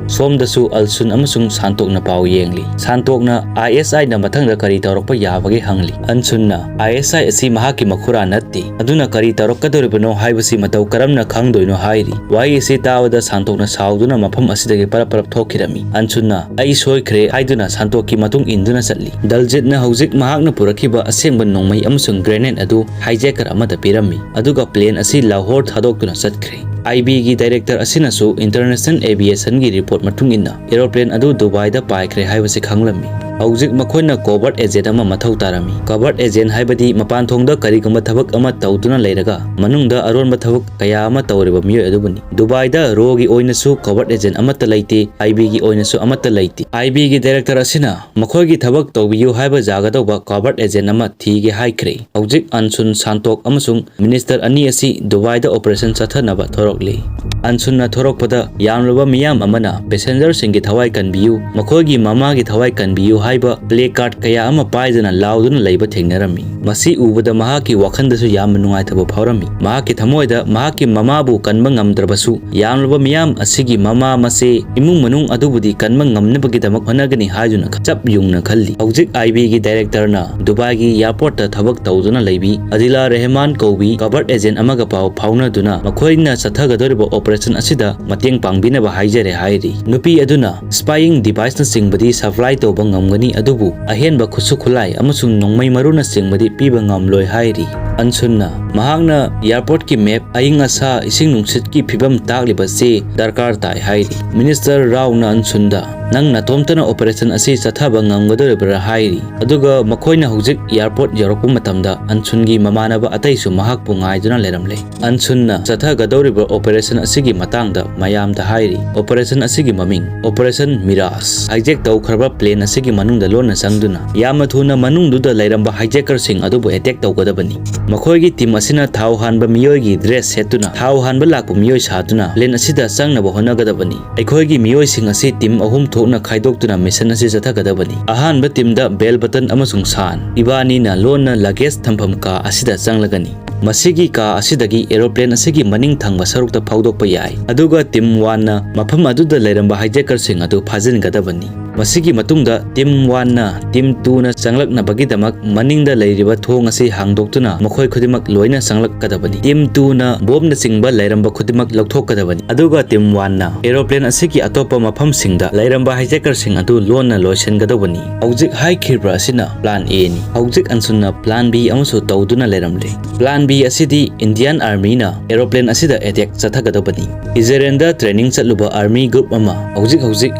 ꯁꯣꯝꯗꯁꯨ ꯑꯜꯁꯨꯟ ꯑꯃꯁꯨꯡ ꯁꯥꯟꯇꯣꯛꯅ ꯄꯥꯎ ꯌꯦꯡꯂꯤ꯫ ꯁꯥꯟꯇꯣꯛꯅ ISIꯅ ꯃꯊꯪꯗ ꯀꯔꯤ ꯇꯧꯔꯛꯄ ꯌꯥꯕꯒꯦ ꯍꯪꯂꯤ꯫ ꯑꯜꯁꯨꯟꯅ ISI ꯑꯁꯤ ꯃꯍꯥꯛꯀꯤ ꯃꯈꯨꯔꯥ ꯅꯠꯇꯦ, ꯑꯗꯨꯅ ꯀꯔꯤ ꯇꯧꯔꯛꯀꯗꯧꯔꯤꯕꯅꯣ ꯍꯥꯏꯕꯁꯤ ꯃꯇꯧ ꯀꯔꯝꯅ ꯈꯪꯗꯣꯏꯅꯣ ꯍꯥꯏꯔꯤ꯫ ꯋꯥꯍꯩ ꯑꯁꯤ ꯇꯥꯕꯗ ꯁꯥꯟꯇꯣꯛꯅ ꯁꯥꯎꯗꯨꯅ ꯃꯐꯝ ꯑꯁꯤꯗꯒꯤ ꯄꯔꯞ ꯄꯔꯞ ꯊꯣꯛꯈꯤꯔꯝꯃꯤ꯫ ꯑꯜꯁꯨꯟꯅ "ꯑꯩ ꯁꯣꯏꯈ꯭ꯔꯦ" ꯍꯥꯏꯗꯨꯅ ꯁꯥꯟꯇꯣꯛꯀꯤ ꯃꯇꯨꯡ ꯏꯟꯗꯨꯅ ꯆꯠꯂꯤ꯫ ꯗꯜꯖꯤꯠꯅ ꯍꯧꯖꯤꯛ ꯃꯍꯥꯛꯅ ꯄꯨꯔꯛꯈꯤꯕ ꯑꯁꯦꯡꯕ ꯅꯣꯡꯃꯩ ꯑꯃꯁꯨꯡ grenade ꯑꯗꯨ hijacker ꯑꯃꯗ ꯄꯤꯔꯝꯃꯤ, ꯑꯗꯨꯒ plane ꯑꯁꯤ ꯂꯥꯍꯣꯔ ꯊꯥꯗꯣꯛꯇꯨꯅ ꯆꯠꯈ꯭ꯔꯦ꯫ IBꯒꯤ director ꯑꯁꯤꯅꯁꯨ International Aviationꯒꯤ report ꯃꯇꯨꯡ ꯏꯟꯅ aeroplane ꯑꯗꯨ ꯗꯨꯕꯥꯏꯗ ꯄꯥꯏꯈ꯭ꯔꯦ ꯍꯥꯏꯕꯁꯤ ꯈꯪꯂꯝꯃꯤ꯫ ꯍꯧꯖꯤꯛ ꯃꯈꯣꯏꯅ covert agent ꯑꯃ ꯃꯊꯧ ꯇꯥꯔꯝꯃꯤ꯫ Covert agent ꯍꯥꯏꯕꯗꯤ ꯃꯄꯥꯟ ꯊꯣꯡꯗ ꯀꯔꯤꯒꯨꯝꯕ ꯊꯕꯛ ꯑꯃ ꯇꯧꯗꯨꯅ ꯂꯩꯔꯒ ꯃꯅꯨꯡꯗ ꯑꯔꯣꯟꯕ ꯊꯕꯛ ꯀꯌꯥ ꯑꯃ ꯇꯧꯔꯤꯕ ꯃꯤꯑꯣꯏ ꯑꯗꯨꯕꯨꯅꯤ꯫ ꯗꯨꯕꯥꯏꯗ RAWꯒꯤ ꯑꯣꯏꯅꯁꯨ covert agent ꯑꯃꯠꯇ ꯂꯩꯇꯦ, IBꯒꯤ ꯑꯣꯏꯅꯁꯨ ꯑꯃꯠꯇ ꯂꯩꯇꯦ꯫ IBꯒꯤ director ꯑꯁꯤꯅ ꯃꯈꯣꯏꯒꯤ ꯊꯕꯛ ꯇꯧꯕꯤꯌꯨ ꯍꯥꯏꯕ ꯌꯥꯒꯗꯧꯕ covert agent ꯑꯃ ꯊꯤꯒꯦ ꯍꯥꯏꯈ꯭ꯔꯦ꯫ ꯍꯧꯖꯤꯛ ꯑꯜꯁꯨꯟ, ꯁꯥꯟꯇꯣꯛ ꯑꯃꯁꯨꯡ minister ꯑꯅꯤ ꯑꯁꯤ ꯗꯨꯕꯥꯏꯗ operation ꯆꯠꯊꯅꯕ ꯊꯣꯔꯛꯂꯤ꯫ ꯑꯜꯁꯨꯟꯅ ꯊꯣꯔꯛꯄꯗ ꯌꯥꯝꯂꯕ ꯃꯤꯌꯥꯝ ꯑꯃꯅ "passengerꯁꯤꯡꯒꯤ ꯊꯋꯥꯏ ꯀꯟꯕꯤꯌꯨ, ꯃꯈꯣꯏꯒꯤ ꯃꯃꯥꯒꯤ ꯊꯋꯥꯏ ꯀꯟꯕꯤꯌꯨ" ꯍꯥꯏꯕ placard ꯀꯌꯥ ꯑꯃ ꯄꯥꯏꯗꯨꯅ ꯂꯥꯎꯗꯨꯅ ꯂꯩꯕ ꯊꯦꯡꯅꯔꯝꯃꯤ꯫ ꯃꯁꯤ ꯎꯕꯗ ꯃꯍꯥꯛꯀꯤ ꯋꯥꯈꯜꯗꯁꯨ ꯌꯥꯝꯅ ꯅꯨꯡꯉꯥꯏꯇꯕ ꯐꯥꯎꯔꯝꯃꯤ꯫ ꯃꯍꯥꯛꯀꯤ ꯊꯃꯣꯏꯗ ꯃꯍꯥꯛꯀꯤ ꯃꯃꯥꯕꯨ ꯀꯟꯕ ꯉꯝꯗ꯭ꯔꯕꯁꯨ, ꯌꯥꯝꯂꯕ ꯃꯤꯌꯥꯝ ꯑꯁꯤꯒꯤ ꯃꯃꯥ, ꯃꯆꯦ, ꯏꯃꯨꯡ ꯃꯅꯨꯡ ꯑꯗꯨꯕꯨꯗꯤ ꯀꯟꯕ ꯉꯝꯅꯕꯒꯤꯗꯃꯛ ꯍꯣꯠꯅꯒꯅꯤ ꯍꯥꯏꯗꯨꯅ ꯆꯞ ꯌꯨꯡꯅ ꯈꯜꯂꯤ꯫ ꯍꯧꯖꯤꯛ IBꯒꯤ directorꯅ ꯗꯨꯕꯥꯏꯒꯤ airportꯇ ꯊꯕꯛ ꯇꯧꯗꯨꯅ ꯂꯩꯕꯤ ꯑꯗꯤꯂꯥ ꯔꯦꯍꯃꯥꯟ ꯀꯧꯕꯤ covert agent ꯑꯃꯒ ꯄꯥꯎ ꯐꯥꯎꯅꯗꯨꯅ ꯃꯈꯣꯏꯅ ꯆꯠꯊꯒꯗꯧꯔꯤꯕ operation ꯑꯁꯤꯗ ꯃꯇꯦꯡ ꯄꯥꯡꯕꯤꯅꯕ ꯍꯥꯏꯖꯔꯦ ꯍꯥꯏꯔꯤ꯫ ꯅꯨꯄꯤ ꯑꯗꯨꯅ spying deviceꯅꯆꯤꯡꯕꯗꯤ supply ꯇꯧꯕ ꯉꯝꯒꯅꯤ ꯐꯪꯒꯅꯤ, ꯑꯗꯨꯕꯨ ꯑꯍꯦꯟꯕ ꯈꯨꯠꯁꯨ ꯈꯨꯠꯂꯥꯏ ꯑꯃꯁꯨꯡ ꯅꯣꯡꯃꯩ ꯃꯔꯨꯅꯆꯤꯡꯕꯗꯤ ꯄꯤꯕ ꯉꯝꯂꯣꯏ ꯍꯥꯏꯔꯤ꯫ ꯑꯟꯁꯨꯟꯅ ꯃꯍꯥꯛꯅ airport ꯀꯤ map, ꯑꯏꯪ ꯑꯁꯥ, ꯏꯁꯤꯡ ꯅꯨꯡꯁꯤꯠꯀꯤ ꯐꯤꯕꯝ ꯇꯥꯛꯂꯤꯕ ꯆꯦ ꯗꯔꯀꯥꯔ ꯇꯥꯏ ꯍꯥꯏꯔꯤ꯫ Minister ꯔꯥꯎꯅ ꯑꯟꯁꯨꯟꯗ, "ꯅꯪ ꯅꯇꯣꯝꯇꯅ operation ꯑꯁꯤ ꯆꯠꯊꯕ ꯉꯝꯒꯗꯧꯔꯤꯕ꯭ꯔꯥ?" ꯍꯥꯏꯔꯤ꯫ ꯑꯗꯨꯒ ꯃꯈꯣꯏꯅ ꯍꯧꯖꯤꯛ airport ꯌꯧꯔꯛꯄ ꯃꯇꯝꯗ ꯑꯟꯁꯨꯟꯒꯤ ꯃꯃꯥꯟꯅꯕ ꯑꯇꯩꯁꯨ ꯃꯍꯥꯛꯄꯨ ꯉꯥꯏꯗꯨꯅ ꯂꯩꯔꯝꯂꯦ꯫ ꯑꯟꯁꯨꯟꯅ ꯆꯠꯊꯒꯗꯧꯔꯤꯕ operation ꯑꯁꯤꯒꯤ ꯃꯇꯥꯡꯗ ꯃꯌꯥꯝꯗ ꯍꯥꯏꯔꯤ꯫ Operation ꯑꯁꯤꯒꯤ ꯃꯃꯤꯡ Operation Mirage꯫ Hijack ꯇꯧꯈ꯭ꯔꯕ plane ꯑꯁꯤꯒꯤ ꯃꯅꯨꯡꯗ ꯂꯣꯟꯅ ꯆꯪꯗꯨꯅ ꯌꯥꯝꯅ ꯊꯨꯅ ꯃꯅꯨꯡꯗꯨꯗ ꯂꯩꯔꯝꯕ hijacker ꯁꯤꯡ ꯑꯗꯨꯕꯨ attack ꯇꯧꯒꯗꯕꯅꯤ꯫ ꯃꯈꯣꯏꯒꯤ team ꯑꯁꯤꯅ ꯊꯥꯎ ꯍꯥꯟꯕ ꯃꯤꯑꯣꯏꯒꯤ dress ꯁꯦꯠꯇꯨꯅ ꯊꯥꯎ ꯍꯥꯟꯕ ꯂꯥꯛꯄ ꯃꯤꯑꯣꯏ ꯁꯥꯗꯨꯅ plane ꯑꯁꯤꯗ ꯆꯪꯅꯕ ꯍꯣꯠꯅꯒꯗꯕꯅꯤ꯫ ꯑꯩꯈꯣꯏꯒꯤ ꯃꯤꯑꯣꯏꯁꯤꯡ ꯑꯁꯤ team ꯑꯍꯨꯝ ꯊꯣꯛꯅ ꯈꯥꯏꯗꯣꯛꯇꯨꯅ mission ꯑꯁꯤ ꯆꯠꯊꯒꯗꯕꯅꯤ꯫ ꯑꯍꯥꯟꯕ team ꯗ ꯕꯦꯜ ꯕꯇꯟ ꯑꯃꯁꯨꯡ ꯁꯥꯟ, ꯏꯕꯥꯅꯤꯅ ꯂꯣꯟꯅ luggage ꯊꯝꯐꯝ ꯀꯥ ꯑꯁꯤꯗ ꯆꯪꯂꯒꯅꯤ꯫ ꯃꯁꯤꯒꯤ ꯀꯥ ꯑꯁꯤꯗꯒꯤ aeroplane ꯑꯁꯤꯒꯤ ꯃꯅꯤꯡ ꯊꯪꯕ ꯁꯔꯨꯛꯇ ꯐꯥꯎꯗꯣꯛꯄ ꯌꯥꯏ, ꯑꯗꯨꯒ team one ꯅ ꯃꯐꯝ ꯑꯗꯨꯗ ꯂꯩꯔꯝꯕ hijacker ꯁꯤꯡ ꯑꯗꯨ ꯐꯥꯖꯤꯟꯒꯗꯕꯅꯤ꯫ ꯃꯁꯤꯒꯤ ꯃꯇꯨꯡꯗ team one ꯅ team two ꯅ ꯆꯪꯂꯛꯅꯕꯒꯤꯗꯃꯛ ꯃꯅꯤꯡꯗ ꯂꯩꯔꯤꯕ ꯊꯣꯡ ꯑꯁꯤ ꯍꯥꯡꯗꯣꯛꯇꯨꯅ ꯃꯈꯣꯏ ꯈꯨꯗꯤꯡꯃꯛ ꯂꯣꯏꯅ ꯆꯪꯂꯛꯀꯗꯕꯅꯤ꯫ Team two ꯅ bomb ꯅꯆꯤꯡꯕ ꯂꯩꯔꯝꯕ ꯈꯨꯗꯤꯡꯃꯛ ꯂꯧꯊꯣꯛꯀꯗꯕꯅꯤ, ꯑꯗꯨꯒ team one ꯅ aeroplane ꯑꯁꯤꯒꯤ ꯑꯇꯣꯞꯄ ꯃꯐꯝꯁꯤꯡꯗ ꯂꯩꯔꯝꯕ hijacker ꯁꯤꯡ ꯑꯗꯨ ꯂꯣꯟꯅ ꯂꯣꯏꯁꯤꯟꯒꯗꯧꯕꯅꯤ꯫ ꯍꯧꯖꯤꯛ ꯍꯥꯏꯈꯤꯕ ꯑꯁꯤꯅ plan A ꯅꯤ꯫ ꯍꯧꯖꯤꯛ ꯑꯟꯁꯨꯟꯅ plan B ꯑꯃꯁꯨ ꯇꯧꯗꯨꯅ ꯂꯩꯔꯝꯂꯦ꯫ Plan B ꯑꯁꯤꯗꯤ Indian Army ꯅ aeroplane ꯑꯁꯤꯗ attack ꯆꯠꯊꯒꯗꯕꯅꯤ꯫ ꯏꯖꯔꯦꯜꯗ training ꯆꯠꯂꯨꯕ army group ꯑꯃ ꯍꯧꯖꯤꯛ ꯍꯧꯖꯤꯛ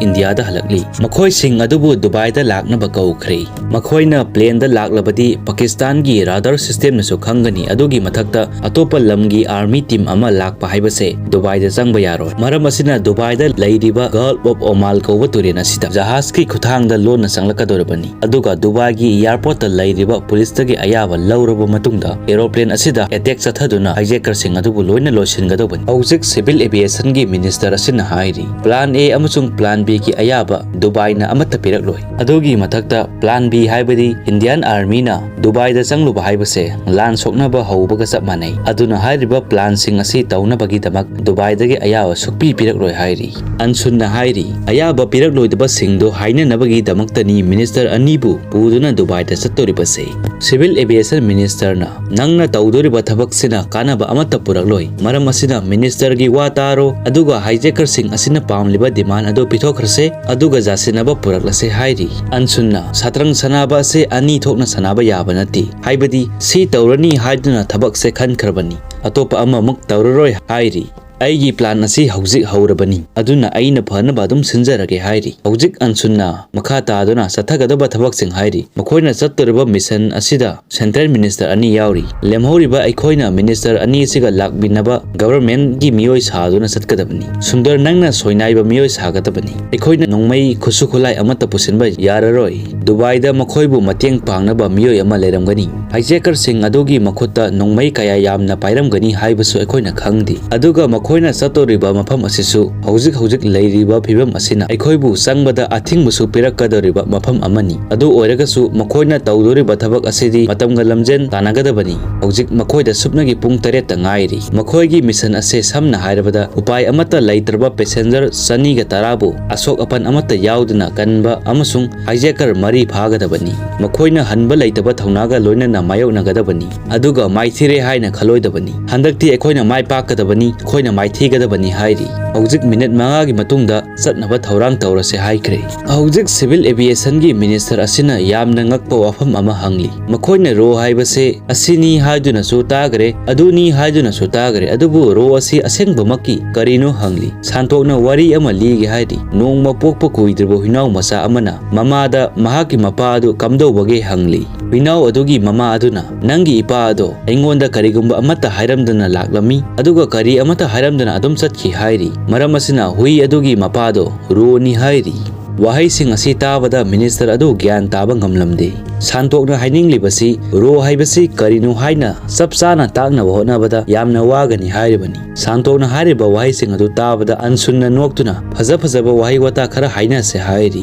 ꯏꯟꯗꯤꯌꯥꯗ ꯍꯜꯂꯛꯂꯤ꯫ ꯃꯈꯣꯏꯁꯤꯡ ꯑꯗꯨꯕꯨ ꯗꯨꯕꯥꯏꯗ ꯂꯥꯛꯅꯕ ꯀꯧꯈ꯭ꯔꯦ꯫ ꯃꯈꯣꯏꯅ plane ꯗ ꯂꯥꯛꯂꯕꯗꯤ ꯄꯥꯀꯤꯁꯇꯥꯟꯒꯤ radar system ꯅꯁꯨ ꯈꯪꯒꯅꯤ꯫ ꯑꯗꯨꯒꯤ ꯃꯊꯛꯇ ꯑꯇꯣꯞꯄ ꯂꯝꯒꯤ army team ꯑꯃ ꯂꯥꯛꯄ ꯍꯥꯏꯕꯁꯦ ꯗꯨꯕꯥꯏꯗ ꯆꯪꯕ ꯌꯥꯔꯣꯏ꯫ ꯃꯔꯝ ꯑꯁꯤꯅ ꯗꯨꯕꯥꯏꯗ ꯂꯩꯔꯤꯕ Gulf of Oman ꯀꯧꯕ ꯇꯨꯔꯦꯜ ꯑꯁꯤꯗ ꯖꯍꯥꯖꯀꯤ ꯈꯨꯠꯊꯥꯡꯗ ꯂꯣꯟꯅ ꯆꯪꯂꯛꯀꯗꯧꯔꯕꯅꯤ꯫ ꯑꯗꯨꯒ ꯗꯨꯕꯥꯏꯒꯤ airport ꯇ ꯂꯩꯔꯤꯕ police ꯇꯒꯤ ꯑꯌꯥꯕ ꯂꯧꯔꯕ ꯃꯇꯨꯡꯗ aeroplane ꯑꯁꯤꯗ attack ꯆꯠꯊꯗꯨꯅ hijacker ꯁꯤꯡ ꯑꯗꯨꯕꯨ ꯂꯣꯏꯅ ꯂꯣꯏꯁꯤꯟꯒꯗꯧꯕꯅꯤ꯫ ꯍꯧꯖꯤꯛ civil aviation ꯒꯤ minister ꯑꯁꯤꯅ ꯍꯥꯏꯔꯤ, plan A ꯑꯃꯁꯨꯡ plan B ꯒꯤ ꯑꯌꯥꯕ ꯗꯨꯕꯥꯏꯅ ꯑꯃꯠꯇ ꯄꯤꯔꯛꯂꯣꯏ꯫ ꯑꯗꯨꯒꯤ ꯃꯊꯛꯇ plan B ꯍꯥꯏꯕꯗꯤ Indian Army ꯅ ꯗꯨꯕꯥꯏꯗ ꯆꯪꯂꯨꯕ ꯍꯥꯏꯕꯁꯦ ꯂꯥꯟ ꯁꯣꯛꯅꯕ ꯍꯧꯕꯒ ꯆꯞ ꯃꯥꯟꯅꯩ꯫ ꯑꯗꯨꯅ ꯍꯥꯏꯔꯤꯕ plan ꯁꯤꯡ ꯑꯁꯤ ꯇꯧꯅꯕꯒꯤꯗꯃꯛ ꯗꯨꯕꯥꯏꯗꯒꯤ ꯑꯌꯥꯕ ꯁꯨꯛꯄꯤ ꯄꯤꯔꯛꯂꯣꯏ ꯍꯥꯏꯔꯤ꯫ ꯑꯟꯁꯨꯟꯅ ꯍꯥꯏꯔꯤ, ꯑꯌꯥꯕ ꯄꯤꯔꯛꯂꯣꯏꯗꯕꯁꯤꯡꯗꯨ ꯍꯥꯏꯅꯅꯕꯒꯤꯗꯃꯛꯇꯅꯤ minister ꯑꯅꯤꯕꯨ ꯄꯨꯗꯨꯅ ꯗꯨꯕꯥꯏꯗ ꯆꯠꯇꯧꯔꯤꯕꯁꯦ꯫ Civil aviation minister ꯅ, "ꯅꯪꯅ ꯇꯧꯗꯣꯔꯤꯕ ꯊꯕꯛꯁꯤꯅ ꯀꯥꯟꯅꯕ ꯑꯃꯠꯇ ꯄꯨꯔꯛꯂꯣꯏ꯫ ꯃꯔꯝ ꯑꯁꯤꯅ minister ꯒꯤ ꯋꯥ ꯇꯥꯔꯣ, ꯑꯗꯨꯒ hijacker ꯁꯤꯡ ꯑꯁꯤꯅ ꯄꯥꯝꯂꯤꯕ demand ꯑꯗꯨ ꯄꯤꯊꯣꯛꯈ꯭ꯔꯁꯦ, ꯑꯗꯨꯒ ꯖꯥꯁꯤꯟ ꯄꯨꯔꯛꯂꯁꯦ ꯍꯥꯏꯔꯤ꯫ ꯑꯟꯁꯨꯟꯅ, "ꯁꯇ꯭ꯔꯪ ꯁꯥꯟꯅꯕ ꯑꯁꯦ ꯑꯅꯤ ꯊꯣꯛꯅ ꯁꯥꯟꯅꯕ ꯌꯥꯕ ꯅꯠꯇꯦ, ꯍꯥꯏꯕꯗꯤ ꯁꯤ ꯇꯧꯔꯅꯤ ꯍꯥꯏꯗꯨꯅ ꯊꯕꯛꯁꯦ ꯈꯟꯈ꯭ꯔꯕꯅꯤ, ꯑꯇꯣꯞꯄ ꯑꯃꯃꯨꯛ ꯇꯧꯔꯔꯣꯏ" ꯍꯥꯏꯔꯤ꯫ "ꯑꯩꯒꯤ ꯄ꯭ꯂꯥꯟ ꯑꯁꯤ ꯍꯧꯖꯤꯛ ꯍꯧꯔꯕꯅꯤ, ꯑꯗꯨꯅ ꯑꯩꯅ ꯐꯅꯕ ꯑꯗꯨꯝ ꯁꯤꯟꯖꯔꯒꯦ" ꯍꯥꯏꯔꯤ꯫ ꯍꯧꯖꯤꯛ ꯑꯟꯁꯨꯟꯅ ꯃꯈꯥ ꯇꯥꯗꯨꯅ ꯆꯠꯊꯒꯗꯕ ꯊꯕꯛꯁꯤꯡ ꯍꯥꯏꯔꯤ꯫ ꯃꯈꯣꯏꯅ ꯆꯠꯇꯣꯔꯤꯕ ꯃꯤꯁꯟ ꯑꯁꯤꯗ ꯁꯦꯟꯇ꯭ꯔꯦꯜ ꯃꯤꯅꯤꯁꯇꯔ ꯑꯅꯤ ꯌꯥꯎꯔꯤ꯫ ꯂꯦꯝꯍꯧꯔꯤꯕ ꯑꯩꯈꯣꯏꯅ ꯃꯤꯅꯤꯁꯇꯔ ꯑꯅꯤ ꯑꯁꯤꯒ ꯂꯥꯛꯃꯤꯟꯅꯕ ꯒꯚꯔꯟꯃꯦꯟꯠꯀꯤ ꯃꯤꯑꯣꯏ ꯁꯥꯗꯨꯅ ꯆꯠꯀꯗꯕꯅꯤ꯫ ꯁꯨꯟꯗꯔ, ꯅꯪꯅ ꯁꯣꯏꯅꯥꯏꯕ ꯃꯤꯑꯣꯏ ꯁꯥꯒꯗꯕꯅꯤ꯫ ꯑꯩꯈꯣꯏꯅ ꯅꯣꯡꯃꯩ, ꯈꯨꯠꯁꯨ ꯈꯨꯠꯂꯥꯏ ꯑꯃꯠꯇ ꯄꯨꯁꯤꯟꯕ ꯌꯥꯔꯔꯣꯏ꯫ ꯗꯨꯕꯥꯏꯗ ꯃꯈꯣꯏꯕꯨ ꯃꯇꯦꯡ ꯄꯥꯡꯅꯕ ꯃꯤꯑꯣꯏ ꯑꯃ ꯂꯩꯔꯝꯒꯅꯤ꯫ ꯍꯥꯏꯖꯦꯀꯔꯁꯤꯡ ꯑꯗꯨꯒꯤ ꯃꯈꯨꯠꯇ ꯅꯣꯡꯃꯩ ꯀꯌꯥ ꯌꯥꯝꯅ ꯄꯥꯏꯔꯝꯒꯅꯤ ꯍꯥꯏꯕꯁꯨ ꯑꯩꯈꯣꯏꯅ ꯈꯪꯗꯦ꯫ ꯑꯗꯨꯒ ꯃꯈꯣꯏꯅ ꯆꯠꯇꯣꯔꯤꯕ ꯃꯐꯝ ꯑꯁꯤꯁꯨ ꯍꯧꯖꯤꯛ ꯍꯧꯖꯤꯛ ꯂꯩꯔꯤꯕ ꯐꯤꯕꯝ ꯑꯁꯤꯅ ꯑꯩꯈꯣꯏꯕꯨ ꯆꯪꯕꯗ ꯑꯊꯤꯡꯕꯁꯨ ꯄꯤꯔꯛꯀꯗꯧꯔꯤꯕ ꯃꯐꯝ ꯑꯃꯅꯤ꯫ ꯑꯗꯨ ꯑꯣꯏꯔꯒꯁꯨ ꯃꯈꯣꯏꯅ ꯇꯧꯗꯣꯔꯤꯕ ꯊꯕꯛ ꯑꯁꯤꯗꯤ ꯃꯇꯝꯒ ꯂꯝꯖꯦꯟ ꯇꯥꯟꯅꯒꯗꯕꯅꯤ꯫ ꯍꯧꯖꯤꯛ ꯃꯈꯣꯏꯗ ꯁꯨꯞꯅꯒꯤ ꯄꯨꯡ ꯇꯔꯦꯠꯇ ꯉꯥꯏꯔꯤ꯫ ꯃꯈꯣꯏꯒꯤ ꯃꯤꯁꯟ ꯑꯁꯦ ꯁꯝꯅ ꯍꯥꯏꯔꯕꯗ ꯎꯄꯥꯏ ꯑꯃꯠꯇ ꯂꯩꯇ꯭ꯔꯕ ꯄꯦꯁꯦꯟꯖꯔ ꯆꯅꯤꯒ ꯇꯔꯥꯕꯨ ꯑꯁꯣꯛ ꯑꯄꯟ ꯑꯃꯠꯇ ꯌꯥꯎꯗꯅ ꯀꯟꯕ ꯑꯃꯁꯨꯡ ꯍꯥꯏꯖꯦꯀꯔ ꯃꯔꯤ ꯐꯥꯒꯗꯕꯅꯤ꯫ ꯃꯈꯣꯏꯅ ꯍꯟꯕ ꯂꯩꯇꯕ ꯊꯧꯅꯥꯒ ꯂꯣꯏꯅꯅ ꯃꯥꯌꯣꯛꯅꯒꯗꯕꯅꯤ꯫ ꯑꯗꯨꯒ ꯃꯥꯏꯊꯤꯔꯦ ꯍꯥꯏꯅ ꯈꯜꯂꯣꯏꯗꯕꯅꯤ꯫ ꯍꯟꯗꯛꯇꯤ ꯑꯩꯈꯣꯏꯅ ꯃꯥꯏ ꯄꯥꯛꯀꯗꯕꯅꯤ, ꯑꯩꯈꯣꯏꯅ ꯃꯥꯏꯊꯤꯒꯗꯕꯅꯤ ꯍꯥꯏꯔꯤ꯫ ꯍꯧꯖꯤꯛ ꯃꯤꯅꯤꯠ ꯃꯉꯥꯒꯤ ꯃꯇꯨꯡꯗ ꯆꯠꯅꯕ ꯊꯧꯔꯥꯡ ꯇꯧꯔꯁꯦ ꯍꯥꯏꯈ꯭ꯔꯦ꯫ ꯍꯧꯖꯤꯛ ꯁꯤꯚꯤꯜ ꯑꯦꯚꯤꯌꯦꯁꯟꯒꯤ ꯃꯤꯅꯤꯁꯇꯔ ꯑꯁꯤꯅ ꯌꯥꯝꯅ ꯉꯛꯄ ꯋꯥꯐꯝ ꯑꯃ ꯍꯪꯂꯤ꯫ ꯃꯈꯣꯏꯅ ꯔꯣ ꯍꯥꯏꯕꯁꯦ ꯑꯁꯤꯅꯤ ꯍꯥꯏꯗꯨꯅꯁꯨ ꯇꯥꯈ꯭ꯔꯦ, ꯑꯗꯨꯅꯤ ꯍꯥꯏꯗꯨꯅꯁꯨ ꯇꯥꯈ꯭ꯔꯦ, ꯑꯗꯨꯕꯨ ꯔꯣ ꯑꯁꯤ ꯑꯁꯦꯡꯕꯃꯛꯀꯤ ꯀꯔꯤꯅꯣ ꯍꯪꯂꯤ꯫ ꯁꯥꯟꯇꯣꯛꯅ ꯋꯥꯔꯤ ꯑꯃ ꯂꯤꯒꯦ ꯍꯥꯏꯔꯤ꯫ ꯅꯣꯡꯃ ꯄꯣꯛꯄ ꯀꯨꯏꯗ꯭ꯔꯤꯕ ꯍꯨꯏꯅꯥꯎ ꯃꯆꯥ ꯑꯃꯅ ꯃꯃꯥꯗ ꯃꯍꯥꯛꯀꯤ ꯃꯄꯥ ꯑꯗꯨ ꯀꯝꯗꯧꯕꯒꯦ ꯍꯪꯂꯤ꯫ ꯍꯨꯏꯅꯥꯎ ꯑꯗꯨꯒꯤ ꯃꯃꯥ ꯑꯗꯨꯅ, "ꯅꯪꯒꯤ ꯏꯄꯥ ꯑꯗꯣ ꯑꯩꯉꯣꯟꯗ ꯀꯔꯤꯒꯨꯝꯕ ꯑꯃꯠꯇ ꯍꯥꯏꯔꯝꯗꯅ ꯂꯥꯛꯂꯝꯃꯤ, ꯑꯗꯨꯒ ꯀꯔꯤ ꯑꯃꯠꯇ ꯍꯥꯏꯔꯝꯗꯅ ꯑꯗꯨꯝ ꯆꯠꯈꯤ" ꯍꯥꯏꯔꯤ꯫ ꯃꯔꯝ ꯑꯁꯤꯅ ꯍꯨꯏ ꯑꯗꯨꯒꯤ ꯃꯄꯥꯗꯣ ꯔꯣꯅꯤ ꯍꯥꯏꯔꯤ꯫ ꯋꯥꯍꯩꯁꯤꯡ ꯑꯁꯤ ꯇꯥꯕꯗ ꯃꯤꯅꯤꯁꯇꯔ ꯑꯗꯨ ꯒ꯭ꯌꯥꯟ ꯇꯥꯕ ꯉꯝꯂꯝꯗꯦ꯫ ꯁꯥꯟꯇꯣꯛꯅ ꯍꯥꯏꯅꯤꯡꯂꯤꯕꯁꯤ ꯔꯣ ꯍꯥꯏꯕꯁꯤ ꯀꯔꯤꯅꯣ ꯍꯥꯏꯅ ꯆꯞ ꯆꯥꯅ ꯇꯥꯛꯅꯕ ꯍꯣꯠꯅꯕꯗ ꯌꯥꯝꯅ ꯋꯥꯒꯅꯤ ꯍꯥꯏꯔꯤꯕꯅꯤ꯫ ꯁꯥꯟꯇꯣꯛꯅ ꯍꯥꯏꯔꯤꯕ ꯋꯥꯍꯩꯁꯤꯡ ꯑꯗꯨ ꯇꯥꯕꯗ ꯑꯟꯁꯨꯟꯅ ꯅꯣꯛꯇꯨꯅ, "ꯐꯖ ꯐꯖꯕ ꯋꯥꯍꯩ ꯋꯥꯇꯥ ꯈꯔ ꯍꯥꯏꯅꯁꯦ" ꯍꯥꯏꯔꯤ꯫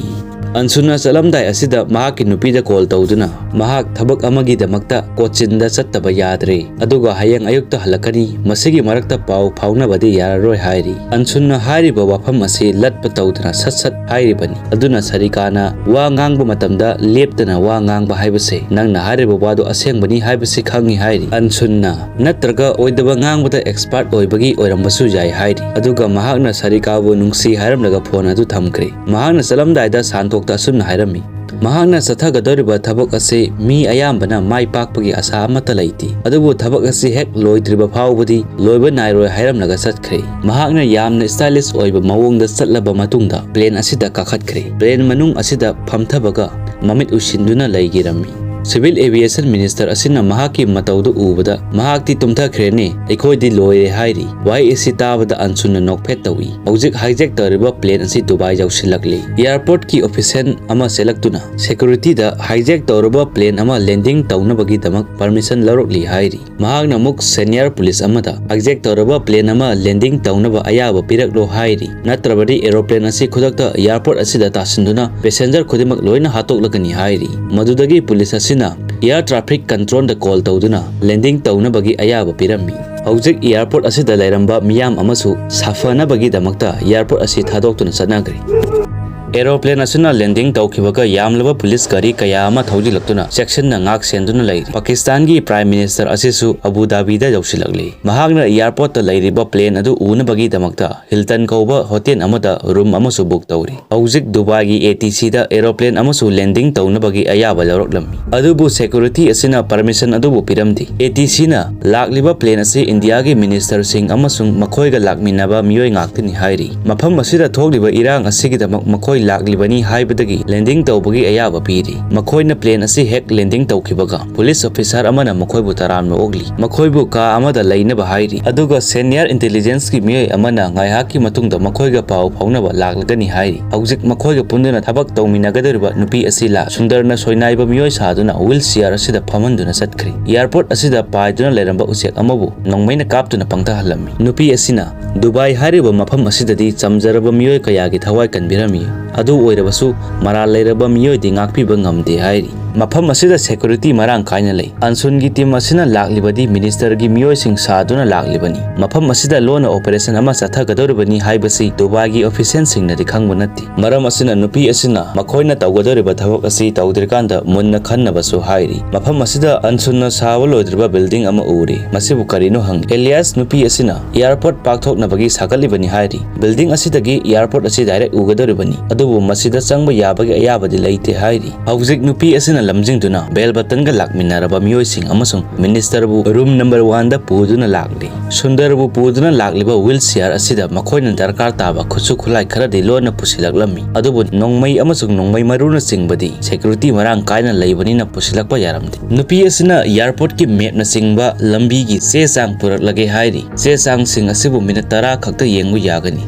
ꯑꯟꯁꯨꯟꯅ ꯆꯠꯂꯝꯗꯥꯏ ꯑꯁꯤꯗ ꯃꯍꯥꯛꯀꯤ ꯅꯨꯄꯤꯗ ꯀꯣꯜ ꯇꯧꯗꯨꯅ ꯃꯍꯥꯛ ꯊꯕꯛ ꯑꯃꯒꯤꯗꯃꯛꯇ ꯀꯣꯆꯤꯟꯗ ꯆꯠꯇꯕ ꯌꯥꯗ꯭ꯔꯦ, ꯑꯗꯨꯒ ꯍꯌꯦꯡ ꯑꯌꯨꯛꯇ ꯍꯜꯂꯛꯀꯅꯤ, ꯃꯁꯤꯒꯤ ꯃꯔꯛꯇ ꯄꯥꯎ ꯐꯥꯎꯅꯕꯗꯤ ꯌꯥꯔꯔꯣꯏ ꯍꯥꯏꯔꯤ꯫ ꯑꯟꯁꯨꯟꯅ ꯍꯥꯏꯔꯤꯕ ꯋꯥꯐꯝ ꯑꯁꯤ ꯂꯠꯄ ꯇꯧꯗꯅ ꯁꯠ ꯁꯠ ꯍꯥꯏꯔꯤꯕꯅꯤ꯫ ꯑꯗꯨꯅ ꯁꯔꯤꯀꯥꯅ ꯋꯥ ꯉꯥꯡꯕ ꯃꯇꯝꯗ ꯂꯦꯞꯇꯅ ꯋꯥ ꯉꯥꯡꯕ ꯍꯥꯏꯕꯁꯦ ꯅꯪꯅ ꯍꯥꯏꯔꯤꯕ ꯋꯥꯗꯨ ꯑꯁꯦꯡꯕꯅꯤ ꯍꯥꯏꯕꯁꯤ ꯈꯪꯏ ꯍꯥꯏꯔꯤ꯫ ꯑꯟꯁꯨꯟꯅ ꯅꯠꯇ꯭ꯔꯒ ꯑꯣꯏꯗꯕ ꯉꯥꯡꯕꯗ ꯑꯦꯛꯁꯄꯥꯔꯠ ꯑꯣꯏꯕꯒꯤ ꯑꯣꯏꯔꯝꯕꯁꯨ ꯌꯥꯏ ꯍꯥꯏꯔꯤ꯫ ꯑꯗꯨꯒ ꯃꯍꯥꯛꯅ ꯁꯔꯤꯀꯥꯕꯨ ꯅꯨꯡꯁꯤ ꯍꯥꯏꯔꯝꯂꯒ ꯐꯣꯟ ꯑꯗꯨ ꯊꯝꯈ꯭ꯔꯦ꯫ ꯃꯍꯥꯛꯅ ꯆꯠꯂꯝꯗꯥꯏꯗ ꯁꯥꯟꯇꯣꯛꯇ ꯑꯁꯨꯝꯅ ꯍꯥꯏꯔꯝꯃꯤ, ꯃꯍꯥꯛꯅ ꯆꯠꯊꯒꯗꯧꯔꯤꯕ ꯊꯕꯛ ꯑꯁꯤ ꯃꯤ ꯑꯌꯥꯝꯕꯅ ꯃꯥꯏ ꯄꯥꯛꯄꯒꯤ ꯑꯁꯥ ꯑꯃꯠꯇ ꯂꯩꯇꯦ, ꯑꯗꯨꯕꯨ ꯊꯕꯛ ꯑꯁꯤ ꯍꯦꯛ ꯂꯣꯏꯗ꯭ꯔꯤꯕ ꯐꯥꯎꯕꯗꯤ ꯂꯣꯏꯕ ꯅꯥꯏꯔꯣꯏ ꯍꯥꯏꯔꯝꯂꯒ ꯆꯠꯈ꯭ꯔꯦ꯫ ꯃꯍꯥꯛꯅ ꯌꯥꯝꯅ ꯁ꯭ꯇꯥꯏꯂꯤꯁ ꯑꯣꯏꯕ ꯃꯑꯣꯡꯗ ꯆꯠꯂꯕ ꯃꯇꯨꯡꯗ ꯄ꯭ꯂꯦꯟ ꯑꯁꯤꯗ ꯀꯥꯈꯠꯈ꯭ꯔꯦ꯫ ꯄ꯭ꯂꯦꯟ ꯃꯅꯨꯡ ꯑꯁꯤꯗ ꯐꯝꯊꯕꯒ ꯃꯃꯤꯠ ꯎꯏꯁꯤꯟꯗꯨꯅ ꯂꯩꯈꯤꯔꯝꯃꯤ꯫ ꯁꯤꯚꯤꯜ ꯑꯦꯚꯤꯌꯦꯁꯟ ꯃꯤꯅꯤꯁꯇꯔ ꯑꯁꯤꯅ ꯃꯍꯥꯛꯀꯤ ꯃꯇꯧꯗꯨ ꯎꯕꯗ, "ꯃꯍꯥꯛꯇꯤ ꯇꯨꯝꯊꯈ꯭ꯔꯦꯅꯦ, ꯑꯩꯈꯣꯏꯗꯤ ꯂꯣꯏꯔꯦ" ꯍꯥꯏꯔꯤ꯫ ꯋꯥꯍꯩ ꯑꯁꯤ ꯇꯥꯕꯗ ꯑꯟꯁꯨꯟꯅ ꯅꯣꯛꯐꯦꯠ ꯇꯧꯏ꯫ ꯍꯧꯖꯤꯛ ꯍꯥꯏꯖꯦꯛ ꯇꯧꯔꯤꯕ ꯄ꯭ꯂꯦꯟ ꯑꯁꯤ ꯗꯨꯕꯥꯏ ꯌꯧꯁꯤꯜꯂꯛꯂꯤ꯫ ꯑꯦꯌꯥꯔꯄꯣꯔꯠꯀꯤ ꯑꯣꯐꯤꯁꯤꯌꯦꯜ ꯑꯃ ꯆꯦꯜꯂꯛꯇꯨꯅ ꯁꯦꯀ꯭ꯌꯨꯔꯤꯇꯤꯗ ꯍꯥꯏꯖꯦꯛ ꯇꯧꯔꯕ ꯄ꯭ꯂꯦꯟ ꯑꯃ ꯂꯦꯟꯗꯤꯡ ꯇꯧꯅꯕꯒꯤꯗꯃꯛ ꯄꯔꯃꯤꯁꯟ ꯂꯧꯔꯛꯂꯤ ꯍꯥꯏꯔꯤ꯫ ꯃꯍꯥꯛꯅ ꯑꯃꯨꯛ ꯁꯦꯅꯤꯌꯔ ꯄꯨꯂꯤꯁ ꯑꯃꯗ ꯍꯥꯏꯖꯦꯛ ꯇꯧꯔꯕ ꯄ꯭ꯂꯦꯟ ꯑꯃ ꯂꯦꯟꯗꯤꯡ ꯇꯧꯅꯕ ꯑꯌꯥꯕ ꯄꯤꯔꯛꯂꯣ ꯍꯥꯏꯔꯤ, ꯅꯠꯇ꯭ꯔꯕꯗꯤ ꯑꯦꯔꯣꯄ꯭ꯂꯦꯟ ꯑꯁꯤ ꯈꯨꯗꯛꯇ ꯑꯦꯌꯥꯔꯄꯣꯔꯠ ꯑꯁꯤꯗ ꯇꯥꯁꯤꯟꯗꯨꯅ ꯄꯦꯁꯦꯟꯖꯔ ꯈꯨꯗꯤꯡꯃꯛ ꯂꯣꯏꯅ ꯍꯥꯠꯇꯣꯛꯂꯒꯅꯤ ꯍꯥꯏꯔꯤ꯫ ꯃꯗꯨꯗꯒꯤ ꯄꯨꯂꯤꯁ ꯑꯁꯤꯅ ꯑꯦꯌꯥꯔ ꯇ꯭ꯔꯥꯐꯤꯛ ꯀꯟꯇ꯭ꯔꯣꯜꯗ ꯀꯣꯜ ꯇꯧꯗꯨꯅ ꯂꯦꯟꯗꯤꯡ ꯇꯧꯅꯕꯒꯤ ꯑꯌꯥꯕ ꯄꯤꯔꯝꯃꯤ꯫ ꯍꯧꯖꯤꯛ ꯑꯦꯌꯥꯔꯄꯣꯔꯠ ꯑꯁꯤꯗ ꯂꯩꯔꯝꯕ ꯃꯤꯌꯥꯝ ꯑꯃꯁꯨ ꯁꯥꯐꯅꯕꯒꯤꯗꯃꯛꯇ ꯑꯦꯌꯥꯔꯄꯣꯔꯠ ꯑꯁꯤ ꯊꯥꯗꯣꯛꯇꯨꯅ ꯆꯠꯅꯈ꯭ꯔꯦ꯫ ꯑꯦꯔꯣꯄ꯭ꯂꯦꯟ ꯑꯁꯤꯅ ꯂꯦꯟꯗꯤꯡ ꯇꯧꯈꯤꯕꯒ ꯌꯥꯝꯂꯕ ꯄꯨꯂꯤꯁ ꯒꯥꯔꯤ ꯀꯌꯥ ꯑꯃ ꯊꯧꯖꯤꯜꯂꯛꯇꯨꯅ ꯆꯦꯛꯁꯤꯟꯅ ꯉꯥꯛ ꯁꯦꯟꯗꯨꯅ ꯂꯩꯔꯤ꯫ ꯄꯥꯀꯤꯁꯇꯥꯟꯒꯤ ꯄ꯭ꯔꯥꯏꯝ ꯃꯤꯅꯤꯁꯇꯔ ꯑꯁꯤꯁꯨ ꯑꯕꯨ ꯙꯥꯕꯤꯗ ꯌꯧꯁꯤꯜꯂꯛꯂꯤ꯫ ꯃꯍꯥꯛꯅ ꯑꯦꯌꯥꯔꯄꯣꯔꯠꯇ ꯂꯩꯔꯤꯕ ꯄ꯭ꯂꯦꯟ ꯑꯗꯨ ꯎꯅꯕꯒꯤꯗꯃꯛꯇ ꯍꯤꯜꯇꯟ ꯀꯧꯕ ꯍꯣꯇꯦꯜ ꯑꯃꯗ ꯔꯨꯝ ꯑꯃꯁꯨ ꯕꯨꯛ ꯇꯧꯔꯤ꯫ ꯍꯧꯖꯤꯛ ꯗꯨꯕꯥꯏꯒꯤ ꯑꯦ ꯇꯤ ꯁꯤꯗ ꯑꯦꯔꯣꯄ꯭ꯂꯦꯟ ꯑꯃꯁꯨ ꯂꯦꯟꯗꯤꯡ ꯇꯧꯅꯕꯒꯤ ꯑꯌꯥꯕ ꯂꯧꯔꯛꯂꯝꯃꯤ꯫ ꯑꯗꯨꯕꯨ ꯁꯦꯀ꯭ꯌꯨꯔꯤꯇꯤ ꯑꯁꯤꯅ ꯄꯔꯃꯤꯁꯟ ꯑꯗꯨꯕꯨ ꯄꯤꯔꯝꯗꯦ꯫ ꯑꯦ ꯇꯤ ꯁꯤꯅ ꯂꯥꯛꯂꯤꯕ ꯄ꯭ꯂꯦꯟ ꯑꯁꯤ ꯏꯟꯗꯤꯌꯥꯒꯤ ꯃꯤꯅꯤꯁꯇꯔꯁꯤꯡ ꯑꯃꯁꯨꯡ ꯃꯈꯣꯏꯒ ꯂꯥꯛꯃꯤꯟꯅꯕ ꯃꯤꯑꯣꯏ ꯉꯥꯛꯇꯅꯤ ꯍꯥꯏꯔꯤ꯫ ꯃꯐꯝ ꯑꯁꯤꯗ ꯊꯣꯛꯂꯤꯕ ꯏꯔꯥꯡ ꯑꯁꯤꯒꯤꯗꯃꯛ ꯃꯈꯣꯏ ꯂꯥꯛꯂꯤꯕꯅꯤ ꯍꯥꯏꯕꯗꯒꯤ ꯂꯦꯟꯗꯤꯡ ꯇꯧꯕꯒꯤ ꯑꯌꯥꯕ ꯄꯤꯔꯤ꯫ ꯃꯈꯣꯏꯅ ꯄ꯭ꯂꯦꯟ ꯑꯁꯤ ꯍꯦꯛ ꯂꯦꯟꯗꯤꯡ ꯇꯧꯈꯤꯕꯒ ꯄꯨꯂꯤꯁ ꯑꯣꯐꯤꯁꯥꯔ ꯑꯃꯅ ꯃꯈꯣꯏꯕꯨ ꯇꯔꯥꯝꯅ ꯑꯣꯛꯂꯤ꯫ ꯃꯈꯣꯏꯕꯨ ꯀꯥ ꯑꯃꯗ ꯂꯩꯅꯕ ꯍꯥꯏꯔꯤ꯫ ꯑꯗꯨꯒ ꯁꯦꯅꯤꯌꯔ ꯏꯟꯇꯦꯂꯤꯖꯦꯟꯁꯀꯤ ꯃꯤꯑꯣꯏ ꯑꯃꯅ ꯉꯥꯏꯍꯥꯛꯀꯤ ꯃꯇꯨꯡꯗ ꯃꯈꯣꯏꯒ ꯄꯥꯎ ꯐꯥꯎꯅꯕ ꯂꯥꯛꯂꯒꯅꯤ ꯍꯥꯏꯔꯤ꯫ ꯍꯧꯖꯤꯛ ꯃꯈꯣꯏꯒ ꯄꯨꯟꯗꯨꯅ ꯊꯕꯛ ꯇꯧꯃꯤꯟꯅꯒꯗꯧꯔꯤꯕ ꯅꯨꯄꯤ ꯑꯁꯤ ꯂꯥ ꯁꯨꯟꯗꯔꯅ ꯁꯣꯏꯅꯥꯏꯕ ꯃꯤꯑꯣꯏ ꯁꯥꯗꯨꯅ ꯋꯤꯜ ꯆꯤꯌꯥꯔ ꯑꯁꯤꯗ ꯐꯝꯍꯟꯗꯨꯅ ꯆꯠꯈ꯭ꯔꯤ꯫ ꯑꯦꯌꯥꯔꯄꯣꯔꯠ ꯑꯁꯤꯗ ꯄꯥꯏꯗꯨꯅ ꯂꯩꯔꯝꯕ ꯎꯆꯦꯛ ꯑꯃꯕꯨ ꯅꯣꯡꯃꯩꯅ ꯀꯥꯞꯇꯨꯅ ꯄꯪꯊꯍꯜꯂꯝꯃꯤ꯫ ꯅꯨꯄꯤ ꯑꯁꯤꯅ ꯗꯨꯕꯥꯏ ꯍꯥꯏꯔꯤꯕ ꯃꯐꯝ ꯑꯁꯤꯗꯗꯤ ꯆꯝꯖꯔꯕ ꯃꯤꯑꯣꯏ ꯀꯌꯥꯒꯤ ꯊꯋꯥꯏ ꯀꯟꯕꯤꯔꯝꯃꯤ꯫ ꯑꯗꯨ ꯑꯣꯏꯔꯕꯁꯨ ꯃꯔꯥꯜ ꯂꯩꯔꯕ ꯃꯤꯑꯣꯏꯗꯤ ꯉꯥꯛꯄꯤꯕ ꯉꯝꯗꯦ ꯍꯥꯏꯔꯤ꯫ ꯃꯐꯝ ꯑꯁꯤꯗ security ꯃꯔꯥꯡ ꯀꯥꯏꯅ ꯂꯩ꯫ ꯑꯟꯁꯨꯟꯒꯤ team ꯑꯁꯤꯅ ꯂꯥꯛꯂꯤꯕꯗꯤ ministerꯒꯤ ꯃꯤꯑꯣꯏꯁꯤꯡ ꯁꯥꯗꯨꯅ ꯂꯥꯛꯂꯤꯕꯅꯤ꯫ ꯃꯐꯝ ꯑꯁꯤꯗ ꯂꯣꯟꯅ operation ꯑꯃ ꯆꯠꯊꯒꯗꯧꯔꯤꯕꯅꯤ ꯍꯥꯏꯕꯁꯤ ꯗꯨꯕꯥꯏꯒꯤ officialꯁꯤꯡꯅꯗꯤ ꯈꯪꯕ ꯅꯠꯇꯦ꯫ ꯃꯔꯝ ꯑꯁꯤꯅ ꯅꯨꯄꯤ ꯑꯁꯤꯅ ꯃꯈꯣꯏꯅ ꯇꯧꯒꯗꯧꯔꯤꯕ ꯊꯕꯛ ꯑꯁꯤ ꯇꯧꯗ꯭ꯔꯤꯀꯥꯟꯗ ꯃꯨꯟꯅ ꯈꯟꯅꯕꯁꯨ ꯍꯥꯏꯔꯤ꯫ ꯃꯐꯝ ꯑꯁꯤꯗ ꯑꯟꯁꯨꯟꯅ ꯁꯥꯕ ꯂꯣꯏꯗ꯭ꯔꯤꯕ building ꯑꯃ ꯎꯔꯤ꯫ ꯃꯁꯤꯕꯨ ꯀꯔꯤꯅꯣ ꯍꯪꯏ꯫ ꯑꯦꯂꯤꯌꯥꯁ ꯅꯨꯄꯤ ꯑꯁꯤꯅ airport ꯄꯥꯛꯊꯣꯛꯅꯕꯒꯤ ꯁꯥꯒꯠꯂꯤꯕꯅꯤ ꯍꯥꯏꯔꯤ꯫ Building ꯑꯁꯤꯗꯒꯤ airport ꯑꯁꯤ direct ꯎꯒꯗꯧꯔꯤꯕꯅꯤ, ꯑꯗꯨꯕꯨ ꯃꯁꯤꯗ ꯆꯪꯕ ꯌꯥꯕꯒꯤ ꯑꯌꯥꯕꯗꯤ ꯂꯩꯇꯦ ꯍꯥꯏꯔꯤ꯫ ꯍꯧꯖꯤꯛ ꯅꯨꯄꯤ ꯑꯁꯤꯅ ꯂꯝꯖꯤꯡꯗꯨꯅ ꯕꯦꯜ ꯕꯇꯟꯒ ꯂꯥꯛꯃꯤꯟꯅꯔꯕ ꯃꯤꯑꯣꯏꯁꯤꯡ ꯑꯃꯁꯨꯡ ministerꯕꯨ room number oneꯗ ꯄꯨꯗꯨꯅ ꯂꯥꯛꯂꯤ꯫ ꯁꯨꯟꯗꯔꯕꯨ ꯄꯨꯗꯨꯅ ꯂꯥꯛꯂꯤꯕ wheelchair ꯑꯁꯤꯗ ꯃꯈꯣꯏꯅ ꯗꯔꯀꯥꯔ ꯇꯥꯕ ꯈꯨꯠꯁꯨ ꯈꯨꯠꯂꯥꯏ ꯈꯔꯗꯤ ꯂꯣꯟꯅ ꯄꯨꯁꯤꯜꯂꯛꯂꯝꯃꯤ, ꯑꯗꯨꯕꯨ ꯅꯣꯡꯃꯩ ꯑꯃꯁꯨꯡ ꯅꯣꯡꯃꯩ ꯃꯔꯨꯅꯆꯤꯡꯕꯗꯤ security ꯃꯔꯥꯡ ꯀꯥꯏꯅ ꯂꯩꯕꯅꯤꯅ ꯄꯨꯁꯤꯜꯂꯛꯄ ꯌꯥꯔꯝꯗꯦ꯫ ꯅꯨꯄꯤ ꯑꯁꯤꯅ airportꯀꯤ mapꯅꯆꯤꯡꯕ ꯂꯝꯕꯤꯒꯤ ꯆꯦ ꯆꯥꯡ ꯄꯨꯔꯛꯂꯒꯦ ꯍꯥꯏꯔꯤ꯫ ꯆꯦ ꯆꯥꯡꯁꯤꯡ ꯑꯁꯤꯕꯨ minute ꯇꯔꯥ ꯈꯛꯇ ꯌꯦꯡꯕ ꯌꯥꯒꯅꯤ꯫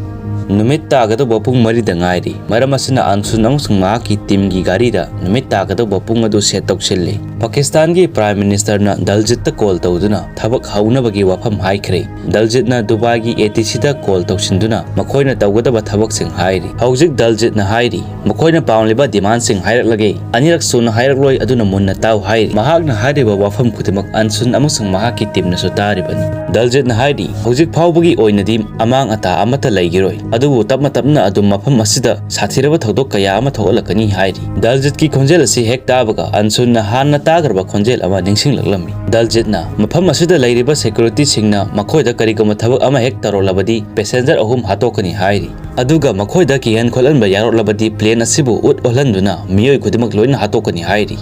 ꯅꯨꯃꯤꯠ ꯇꯥꯒꯗꯧꯕ ꯄꯨꯡ ꯃꯔꯤꯗ ꯉꯥꯏꯔꯤ꯫ ꯃꯔꯝ ꯑꯁꯤꯅ ꯑꯟꯁꯨꯟ ꯑꯃꯁꯨꯡ ꯃꯍꯥꯛꯀꯤ teamꯒꯤ ꯒꯥꯔꯤꯗ ꯅꯨꯃꯤꯠ ꯇꯥꯒꯗꯧꯕ ꯄꯨꯡ ꯑꯗꯨ set ꯇꯧꯁꯤꯜꯂꯤ꯫ ꯄꯥꯀꯤꯁꯇꯥꯟꯒꯤ Prime Ministerꯅ ꯗꯜꯖꯤꯠꯇ call ꯇꯧꯗꯨꯅ ꯊꯕꯛ ꯍꯧꯅꯕꯒꯤ ꯋꯥꯐꯝ ꯍꯥꯏꯈ꯭ꯔꯦ꯫ ꯗꯜꯖꯤꯠꯅ ꯗꯨꯕꯥꯏꯒꯤ ATCꯗ call ꯇꯧꯁꯤꯟꯗꯨꯅ ꯃꯈꯣꯏꯅ ꯇꯧꯒꯗꯕ ꯊꯕꯛꯁꯤꯡ ꯍꯥꯏꯔꯤ꯫ ꯍꯧꯖꯤꯛ ꯗꯜꯖꯤꯠꯅ ꯍꯥꯏꯔꯤ, ꯃꯈꯣꯏꯅ ꯄꯥꯝꯂꯤꯕ demandꯁꯤꯡ ꯍꯥꯏꯔꯛꯂꯒꯦ꯫ ꯑꯅꯤꯔꯛ ꯁꯨꯅ ꯍꯥꯏꯔꯛꯂꯣꯏ, ꯑꯗꯨꯅ ꯃꯨꯟꯅ ꯇꯥꯎ ꯍꯥꯏꯔꯤ꯫ ꯃꯍꯥꯛꯅ ꯍꯥꯏꯔꯤꯕ ꯋꯥꯐꯝ ꯈꯨꯗꯤꯡꯃꯛ ꯑꯟꯁꯨꯟ ꯑꯃꯁꯨꯡ ꯃꯍꯥꯛꯀꯤ teamꯅꯁꯨ ꯇꯥꯔꯤꯕꯅꯤ꯫ ꯗꯜꯖꯤꯠꯅ ꯍꯥꯏꯔꯤ, ꯍꯧꯖꯤꯛ ꯐꯥꯎꯕꯒꯤ ꯑꯣꯏꯅꯗꯤ ꯑꯃꯥꯡ ꯑꯇꯥ ꯑꯃꯠꯇ ꯂꯩꯈꯤꯔꯣꯏ, ꯑꯗꯨꯕꯨ ꯇꯞꯅ ꯇꯞꯅ ꯑꯗꯨꯝ ꯃꯐꯝ ꯑꯁꯤꯗ ꯁꯥꯊꯤꯔꯕ ꯊꯧꯗꯣꯛ ꯀꯌꯥ ꯑꯃ ꯊꯣꯛꯍꯜꯂꯛꯀꯅꯤ ꯍꯥꯏꯔꯤ꯫ ꯗꯜꯖꯤꯠꯀꯤ ꯈꯣꯟꯖꯦꯜ ꯑꯁꯤ ꯍꯦꯛ ꯇꯥꯕꯒ ꯑꯟꯁꯨꯟꯅ ꯍꯥꯟꯅ ꯇꯥꯈ꯭ꯔꯕ ꯈꯣꯟꯖꯦꯜ ꯑꯃ ꯅꯤꯡꯁꯤꯡꯂꯛꯂꯝꯃꯤ꯫ ꯗꯜꯖꯤꯠꯅ, ꯃꯐꯝ ꯑꯁꯤꯗ ꯂꯩꯔꯤꯕ securityꯁꯤꯡꯅ ꯃꯈꯣꯏꯗ ꯀꯔꯤꯒꯨꯝꯕ ꯊꯕꯛ ꯑꯃ ꯍꯦꯛ ꯇꯧꯔꯛꯂꯕꯗꯤ passenger ꯑꯍꯨꯝ ꯍꯥꯠꯇꯣꯛꯀꯅꯤ ꯍꯥꯏꯔꯤ꯫ ꯑꯗꯨꯒ ꯃꯈꯣꯏꯗ ꯀꯤꯍꯟ ꯈꯣꯠꯍꯟꯕ ꯌꯥꯎꯔꯛꯂꯕꯗꯤ plane ꯑꯁꯤꯕꯨ ꯎꯠ ꯑꯣꯜꯍꯟꯗꯨꯅ ꯃꯤꯑꯣꯏ ꯈꯨꯗꯤꯡꯃꯛ ꯂꯣꯏꯅ ꯍꯥꯠꯇꯣꯛꯀꯅꯤ ꯍꯥꯏꯔꯤ꯫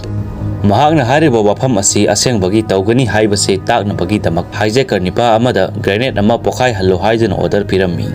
ꯃꯍꯥꯛꯅ ꯍꯥꯏꯔꯤꯕ ꯋꯥꯐꯝ ꯑꯁꯤ ꯑꯁꯦꯡꯕꯒꯤ ꯇꯧꯒꯅꯤ ꯍꯥꯏꯕꯁꯤ ꯇꯥꯛꯅꯕꯒꯤꯗꯃꯛ hijacker ꯅꯤꯄꯥ ꯑꯃꯗ grenade ꯑꯃ ꯄꯣꯈꯥꯏꯍꯜꯂꯨ ꯍꯥꯏꯗꯨꯅ order ꯄꯤꯔꯝꯃꯤ꯫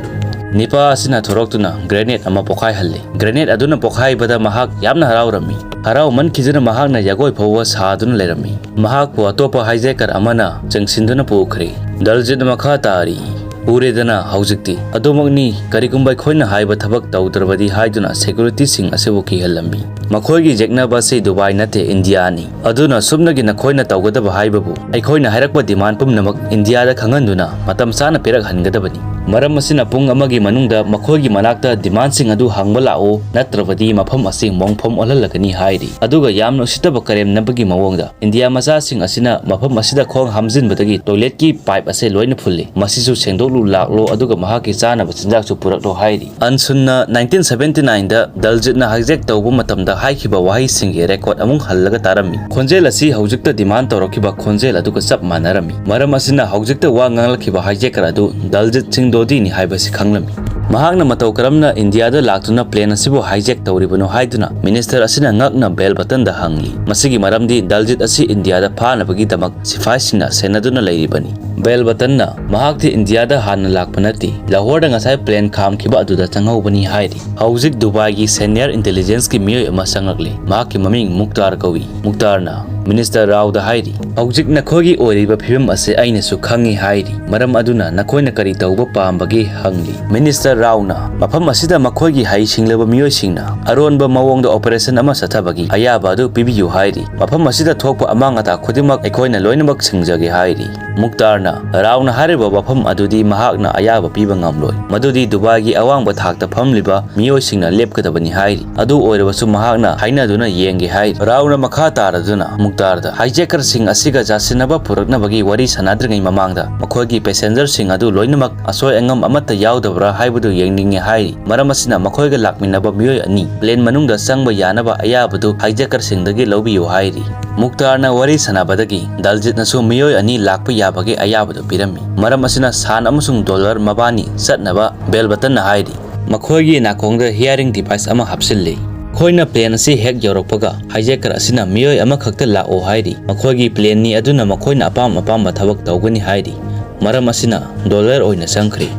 ꯅꯤꯄꯥ ꯑꯁꯤꯅ ꯊꯣꯔꯛꯇꯨꯅ grenade ꯑꯃ ꯄꯣꯈꯥꯏꯍꯜꯂꯤ꯫ Grenade ꯑꯗꯨꯅ ꯄꯣꯈꯥꯏꯕꯗ ꯃꯍꯥꯛ ꯌꯥꯝꯅ ꯍꯔꯥꯎꯔꯝꯃꯤ꯫ ꯍꯔꯥꯎꯃꯟꯈꯤꯗꯨꯅ ꯃꯍꯥꯛꯅ ꯖꯒꯣꯏ ꯐꯥꯎꯕ ꯁꯥꯗꯨꯅ ꯂꯩꯔꯝꯃꯤ꯫ ꯃꯍꯥꯛꯄꯨ ꯑꯇꯣꯞꯄ hijacker ꯑꯃꯅ ꯆꯤꯡꯁꯤꯟꯗꯨꯅ ꯄꯨꯈ꯭ꯔꯦ꯫ ꯗꯜꯖꯤꯠ ꯃꯈꯥ ꯇꯥꯔꯤ꯫ ꯎꯔꯦꯗꯅ, ꯍꯧꯖꯤꯛꯇꯤ ꯑꯗꯨꯃꯛꯅꯤ, ꯀꯔꯤꯒꯨꯝꯕ ꯑꯩꯈꯣꯏꯅ ꯍꯥꯏꯕ ꯊꯕꯛ ꯇꯧꯗ꯭ꯔꯕꯗꯤ ꯍꯥꯏꯗꯨꯅ securityꯁꯤꯡ ꯑꯁꯤꯕꯨ ꯀꯤꯍꯜꯂꯝꯃꯤ꯫ ꯃꯈꯣꯏꯒꯤ ꯌꯦꯛꯅꯕ ꯑꯁꯤ ꯗꯨꯕꯥꯏ ꯅꯠꯇꯦ, ꯏꯟꯗꯤꯌꯥꯅꯤ꯫ ꯑꯗꯨꯅ ꯁꯨꯞꯅꯒꯤ ꯅꯈꯣꯏꯅ ꯇꯧꯒꯗꯕ ꯍꯥꯏꯕꯕꯨ ꯑꯩꯈꯣꯏꯅ ꯍꯥꯏꯔꯛꯄ demand ꯄꯨꯝꯅꯃꯛ ꯏꯟꯗꯤꯌꯥꯗ ꯈꯪꯍꯟꯗꯨꯅ ꯃꯇꯝ ꯆꯥꯅ ꯄꯤꯔꯛꯍꯟꯒꯗꯕꯅꯤ꯫ ꯃꯔꯝ ꯑꯁꯤꯅ ꯄꯨꯡ ꯑꯃꯒꯤ ꯃꯅꯨꯡꯗ ꯃꯈꯣꯏꯒꯤ ꯃꯅꯥꯛꯇ demandꯁꯤꯡ ꯑꯗꯨ ꯍꯪꯕ ꯂꯥꯛꯎ, ꯅꯠꯇ꯭ꯔꯕꯗꯤ ꯃꯐꯝ ꯑꯁꯤ ꯃꯣꯡꯐꯝ ꯑꯣꯜꯍꯜꯂꯒꯅꯤ ꯍꯥꯏꯔꯤ꯫ ꯑꯗꯨꯒ ꯌꯥꯝꯅ ꯎꯁꯤꯠꯇꯕ ꯀꯔꯦꯝꯅꯕꯒꯤ ꯃꯑꯣꯡꯗ ꯏꯟꯗꯤꯌꯥ ꯃꯆꯥꯁꯤꯡ ꯑꯁꯤꯅ ꯃꯐꯝ ꯑꯁꯤꯗ ꯈꯣꯡ ꯍꯥꯝꯖꯤꯟꯕꯗꯒꯤ toiletꯀꯤ pipe ꯑꯁꯦ ꯂꯣꯏꯅ ꯐꯨꯜꯂꯤ꯫ ꯃꯁꯤꯁꯨ ꯁꯦꯡꯗꯣꯛꯂꯨ ꯂꯥꯛꯂꯣ, ꯑꯗꯨꯒ ꯃꯍꯥꯛꯀꯤ ꯆꯥꯅꯕ ꯆꯤꯟꯖꯥꯛꯁꯨ ꯄꯨꯔꯛꯂꯣ ꯍꯥꯏꯔꯤ꯫ ꯑꯟꯁꯨꯟꯅ nineteen seventy nineꯗ ꯗꯜꯖꯤꯠꯅ hijack ꯇꯧꯕ ꯃꯇꯝꯗ ꯍꯥꯏꯈꯤꯕ ꯋꯥꯍꯩꯁꯤꯡꯒꯤ record ꯑꯃꯨꯛ ꯍꯜꯂꯒ ꯇꯥꯔꯝꯃꯤ꯫ ꯈꯣꯟꯖꯦꯜ ꯑꯁꯤ ꯍꯧꯖꯤꯛꯇ demand ꯇꯧꯔꯛꯈꯤꯕ ꯈꯣꯟꯖꯦꯜ ꯑꯗꯨꯒ ꯆꯞ ꯃꯥꯟꯅꯔꯝꯃꯤ꯫ ꯃꯔꯝ ꯑꯁꯤꯅ ꯍꯧꯖꯤꯛꯇ ꯋꯥ ꯉꯥꯡꯂꯛꯈꯤꯕ hijacker ꯑꯗꯨ ꯗꯜꯖꯤꯠ ꯁꯤꯡ ꯗꯣꯗꯤꯅꯤ ꯍꯥꯏꯕꯁꯤ ꯈꯪꯂꯝꯃꯤ꯫ ꯃꯍꯥꯛꯅ ꯃꯇꯧ ꯀꯔꯝꯅ ꯏꯟꯗꯤꯌꯥꯗ ꯂꯥꯛꯇꯨꯅ plane ꯑꯁꯤꯕꯨ hijack ꯇꯧꯔꯤꯕꯅꯣ ꯍꯥꯏꯗꯨꯅ minister ꯑꯁꯤꯅ ꯉꯛꯅ ꯕꯦꯜ ꯕꯇꯟꯗ ꯍꯪꯂꯤ꯫ ꯃꯁꯤꯒꯤ ꯃꯔꯝꯗꯤ ꯗꯜꯖꯤꯠ ꯑꯁꯤ ꯏꯟꯗꯤꯌꯥꯗ ꯐꯥꯅꯕꯒꯤꯗꯃꯛ ꯁꯤꯐꯥꯏꯁꯤꯡꯅ ꯁꯦꯟꯅꯗꯨꯅ ꯂꯩꯔꯤꯕꯅꯤ꯫ ꯕꯦꯜ ꯕꯇꯟꯅ ꯃꯍꯥꯛꯇꯤ ꯏꯟꯗꯤꯌꯥꯗ ꯍꯥꯟꯅ ꯂꯥꯛꯄ ꯅꯠꯇꯦ, ꯂꯥꯍꯣꯔꯗ ꯉꯁꯥꯏ plane ꯈꯥꯝꯈꯤꯕ ꯑꯗꯨꯗ ꯆꯪꯍꯧꯕꯅꯤ ꯍꯥꯏꯔꯤ꯫ ꯍꯧꯖꯤꯛ ꯗꯨꯕꯥꯏꯒꯤ senior intelligenceꯀꯤ ꯃꯤꯑꯣꯏ ꯑꯃ ꯆꯪꯂꯛꯂꯦ꯫ ꯃꯍꯥꯛꯀꯤ ꯃꯃꯤꯡ ꯃꯨꯛꯇꯥꯔ ꯀꯧꯏ꯫ ꯃꯨꯛꯇꯥꯔꯅ minister ꯔꯥꯎꯗ ꯍꯥꯏꯔꯤ, "ꯍꯧꯖꯤꯛ ꯅꯈꯣꯏꯒꯤ ꯑꯣꯏꯔꯤꯕ ꯐꯤꯕꯝ ꯑꯁꯤ ꯑꯩꯅꯁꯨ ꯈꯪꯏ ꯍꯥꯏꯔꯤ꯫ ꯃꯔꯝ ꯑꯗꯨꯅ ꯅꯈꯣꯏꯅ ꯀꯔꯤ ꯇꯧꯕ ꯄꯥꯝꯕꯒꯦ?" ꯍꯪꯂꯤ꯫ Minister ꯔꯥꯎꯅ ꯃꯐꯝ ꯑꯁꯤꯗ ꯃꯈꯣꯏꯒꯤ ꯍꯩ ꯁꯤꯡꯂꯕ ꯃꯤꯑꯣꯏꯁꯤꯡꯅ ꯑꯔꯣꯟꯕ ꯃꯑꯣꯡꯗ operation ꯑꯃ ꯆꯠꯊꯕꯒꯤ ꯑꯌꯥꯕ ꯑꯗꯨ ꯄꯤꯕꯤꯌꯨ ꯍꯥꯏꯔꯤ꯫ ꯃꯐꯝ ꯑꯁꯤꯗ ꯊꯣꯛꯄ ꯑꯃꯥꯡ ꯑꯇꯥ ꯈꯨꯗꯤꯡꯃꯛ ꯑꯩꯈꯣꯏꯅ ꯂꯣꯏꯅꯃꯛ ꯁꯤꯡꯖꯒꯦ ꯍꯥꯏꯔꯤ꯫ ꯃꯨꯛꯇꯥꯔꯅ ꯔꯥꯎꯅ ꯍꯥꯏꯔꯤꯕ ꯋꯥꯐꯝ ꯑꯗꯨꯗꯤ ꯃꯍꯥꯛꯅ ꯑꯌꯥꯕ ꯄꯤꯕ ꯉꯝꯂꯣꯏ꯫ ꯃꯗꯨꯗꯤ ꯗꯨꯕꯥꯏꯒꯤ ꯑꯋꯥꯡꯕ ꯊꯥꯛꯇ ꯐꯝꯂꯤꯕ ꯃꯤꯑꯣꯏꯁꯤꯡꯅ ꯂꯦꯞꯀꯗꯕꯅꯤ ꯍꯥꯏꯔꯤ꯫ ꯑꯗꯨ ꯑꯣꯏꯔꯕꯁꯨ ꯃꯍꯥꯛꯅ ꯍꯥꯏꯅꯗꯨꯅ ꯌꯦꯡꯒꯦ ꯍꯥꯏꯔꯤ꯫ ꯔꯥꯎꯅ ꯃꯈꯥ ꯇꯥꯔꯗꯨꯅ ꯃꯨꯛꯇꯥꯔꯗ hijackerꯁꯤꯡ ꯑꯁꯤꯒ ꯆꯥꯁꯤꯟꯅꯕ ꯄꯨꯔꯛꯅꯕꯒꯤ ꯋꯥꯔꯤ ꯁꯥꯟꯅꯗ꯭ꯔꯤꯉꯩ ꯃꯃꯥꯡꯗ ꯃꯈꯣꯏꯒꯤ passengerꯁꯤꯡ ꯑꯗꯨ ꯂꯣꯏꯅꯃꯛ ꯑꯁꯣꯏ ꯑꯉꯥꯝ ꯑꯃꯠꯇ ꯌꯥꯎꯗꯕ꯭ꯔꯥ ꯍꯥꯏꯕꯗꯨ ꯌꯦꯡꯅꯤꯡꯉꯦ ꯍꯥꯏꯔꯤ꯫ ꯃꯔꯝ ꯑꯁꯤꯅ ꯃꯈꯣꯏꯒ ꯂꯥꯛꯃꯤꯟꯅꯕ ꯃꯤꯑꯣꯏ ꯑꯅꯤ plane ꯃꯅꯨꯡꯗ ꯆꯪꯕ ꯌꯥꯅꯕ ꯑꯌꯥꯕꯗꯨ hijackerꯁꯤꯡꯗꯒꯤ ꯂꯧꯕꯤꯌꯨ ꯍꯥꯏꯔꯤ꯫ ꯃꯨꯛꯇꯥꯔꯅ ꯋꯥꯔꯤ ꯁꯥꯟꯅꯕꯗꯒꯤ ꯗꯜꯖꯤꯠꯅꯁꯨ ꯃꯤꯑꯣꯏ ꯑꯅꯤ ꯂꯥꯛꯄ ꯌꯥꯕꯒꯤ ꯑꯌꯥꯕꯗꯨ ꯄꯤꯔꯝꯃꯤ꯫ ꯃꯔꯝ ꯑꯁꯤꯅ ꯁꯥꯟ ꯑꯃꯁꯨꯡ ꯗꯣꯂꯔ ꯃꯕꯥꯅꯤ ꯆꯠꯅꯕ ꯕꯦꯜ ꯕꯇꯟꯅ ꯍꯥꯏꯔꯤ꯫ ꯃꯈꯣꯏꯒꯤ ꯅꯥꯀꯣꯡꯗ hearing device ꯑꯃ ꯍꯥꯞꯆꯤꯜꯂꯤ꯫ ꯃꯈꯣꯏꯅ plane ꯑꯁꯤ ꯍꯦꯛ ꯌꯧꯔꯛꯄꯒ hijacker ꯑꯁꯤꯅ ꯃꯤꯑꯣꯏ ꯑꯃꯈꯛꯇ ꯂꯥꯛꯑꯣ ꯍꯥꯏꯔꯤ꯫ ꯃꯈꯣꯏꯒꯤ planeꯅꯤ, ꯑꯗꯨꯅ ꯃꯈꯣꯏꯅ ꯑꯄꯥꯝ ꯑꯄꯥꯝꯕ ꯊꯕꯛ ꯇꯧꯒꯅꯤ ꯍꯥꯏꯔꯤ꯫ ꯃꯔꯝ ꯑꯁꯤꯅ ꯗꯣꯂꯔ ꯑꯣꯏꯅ ꯆꯪꯈ꯭ꯔꯦ꯫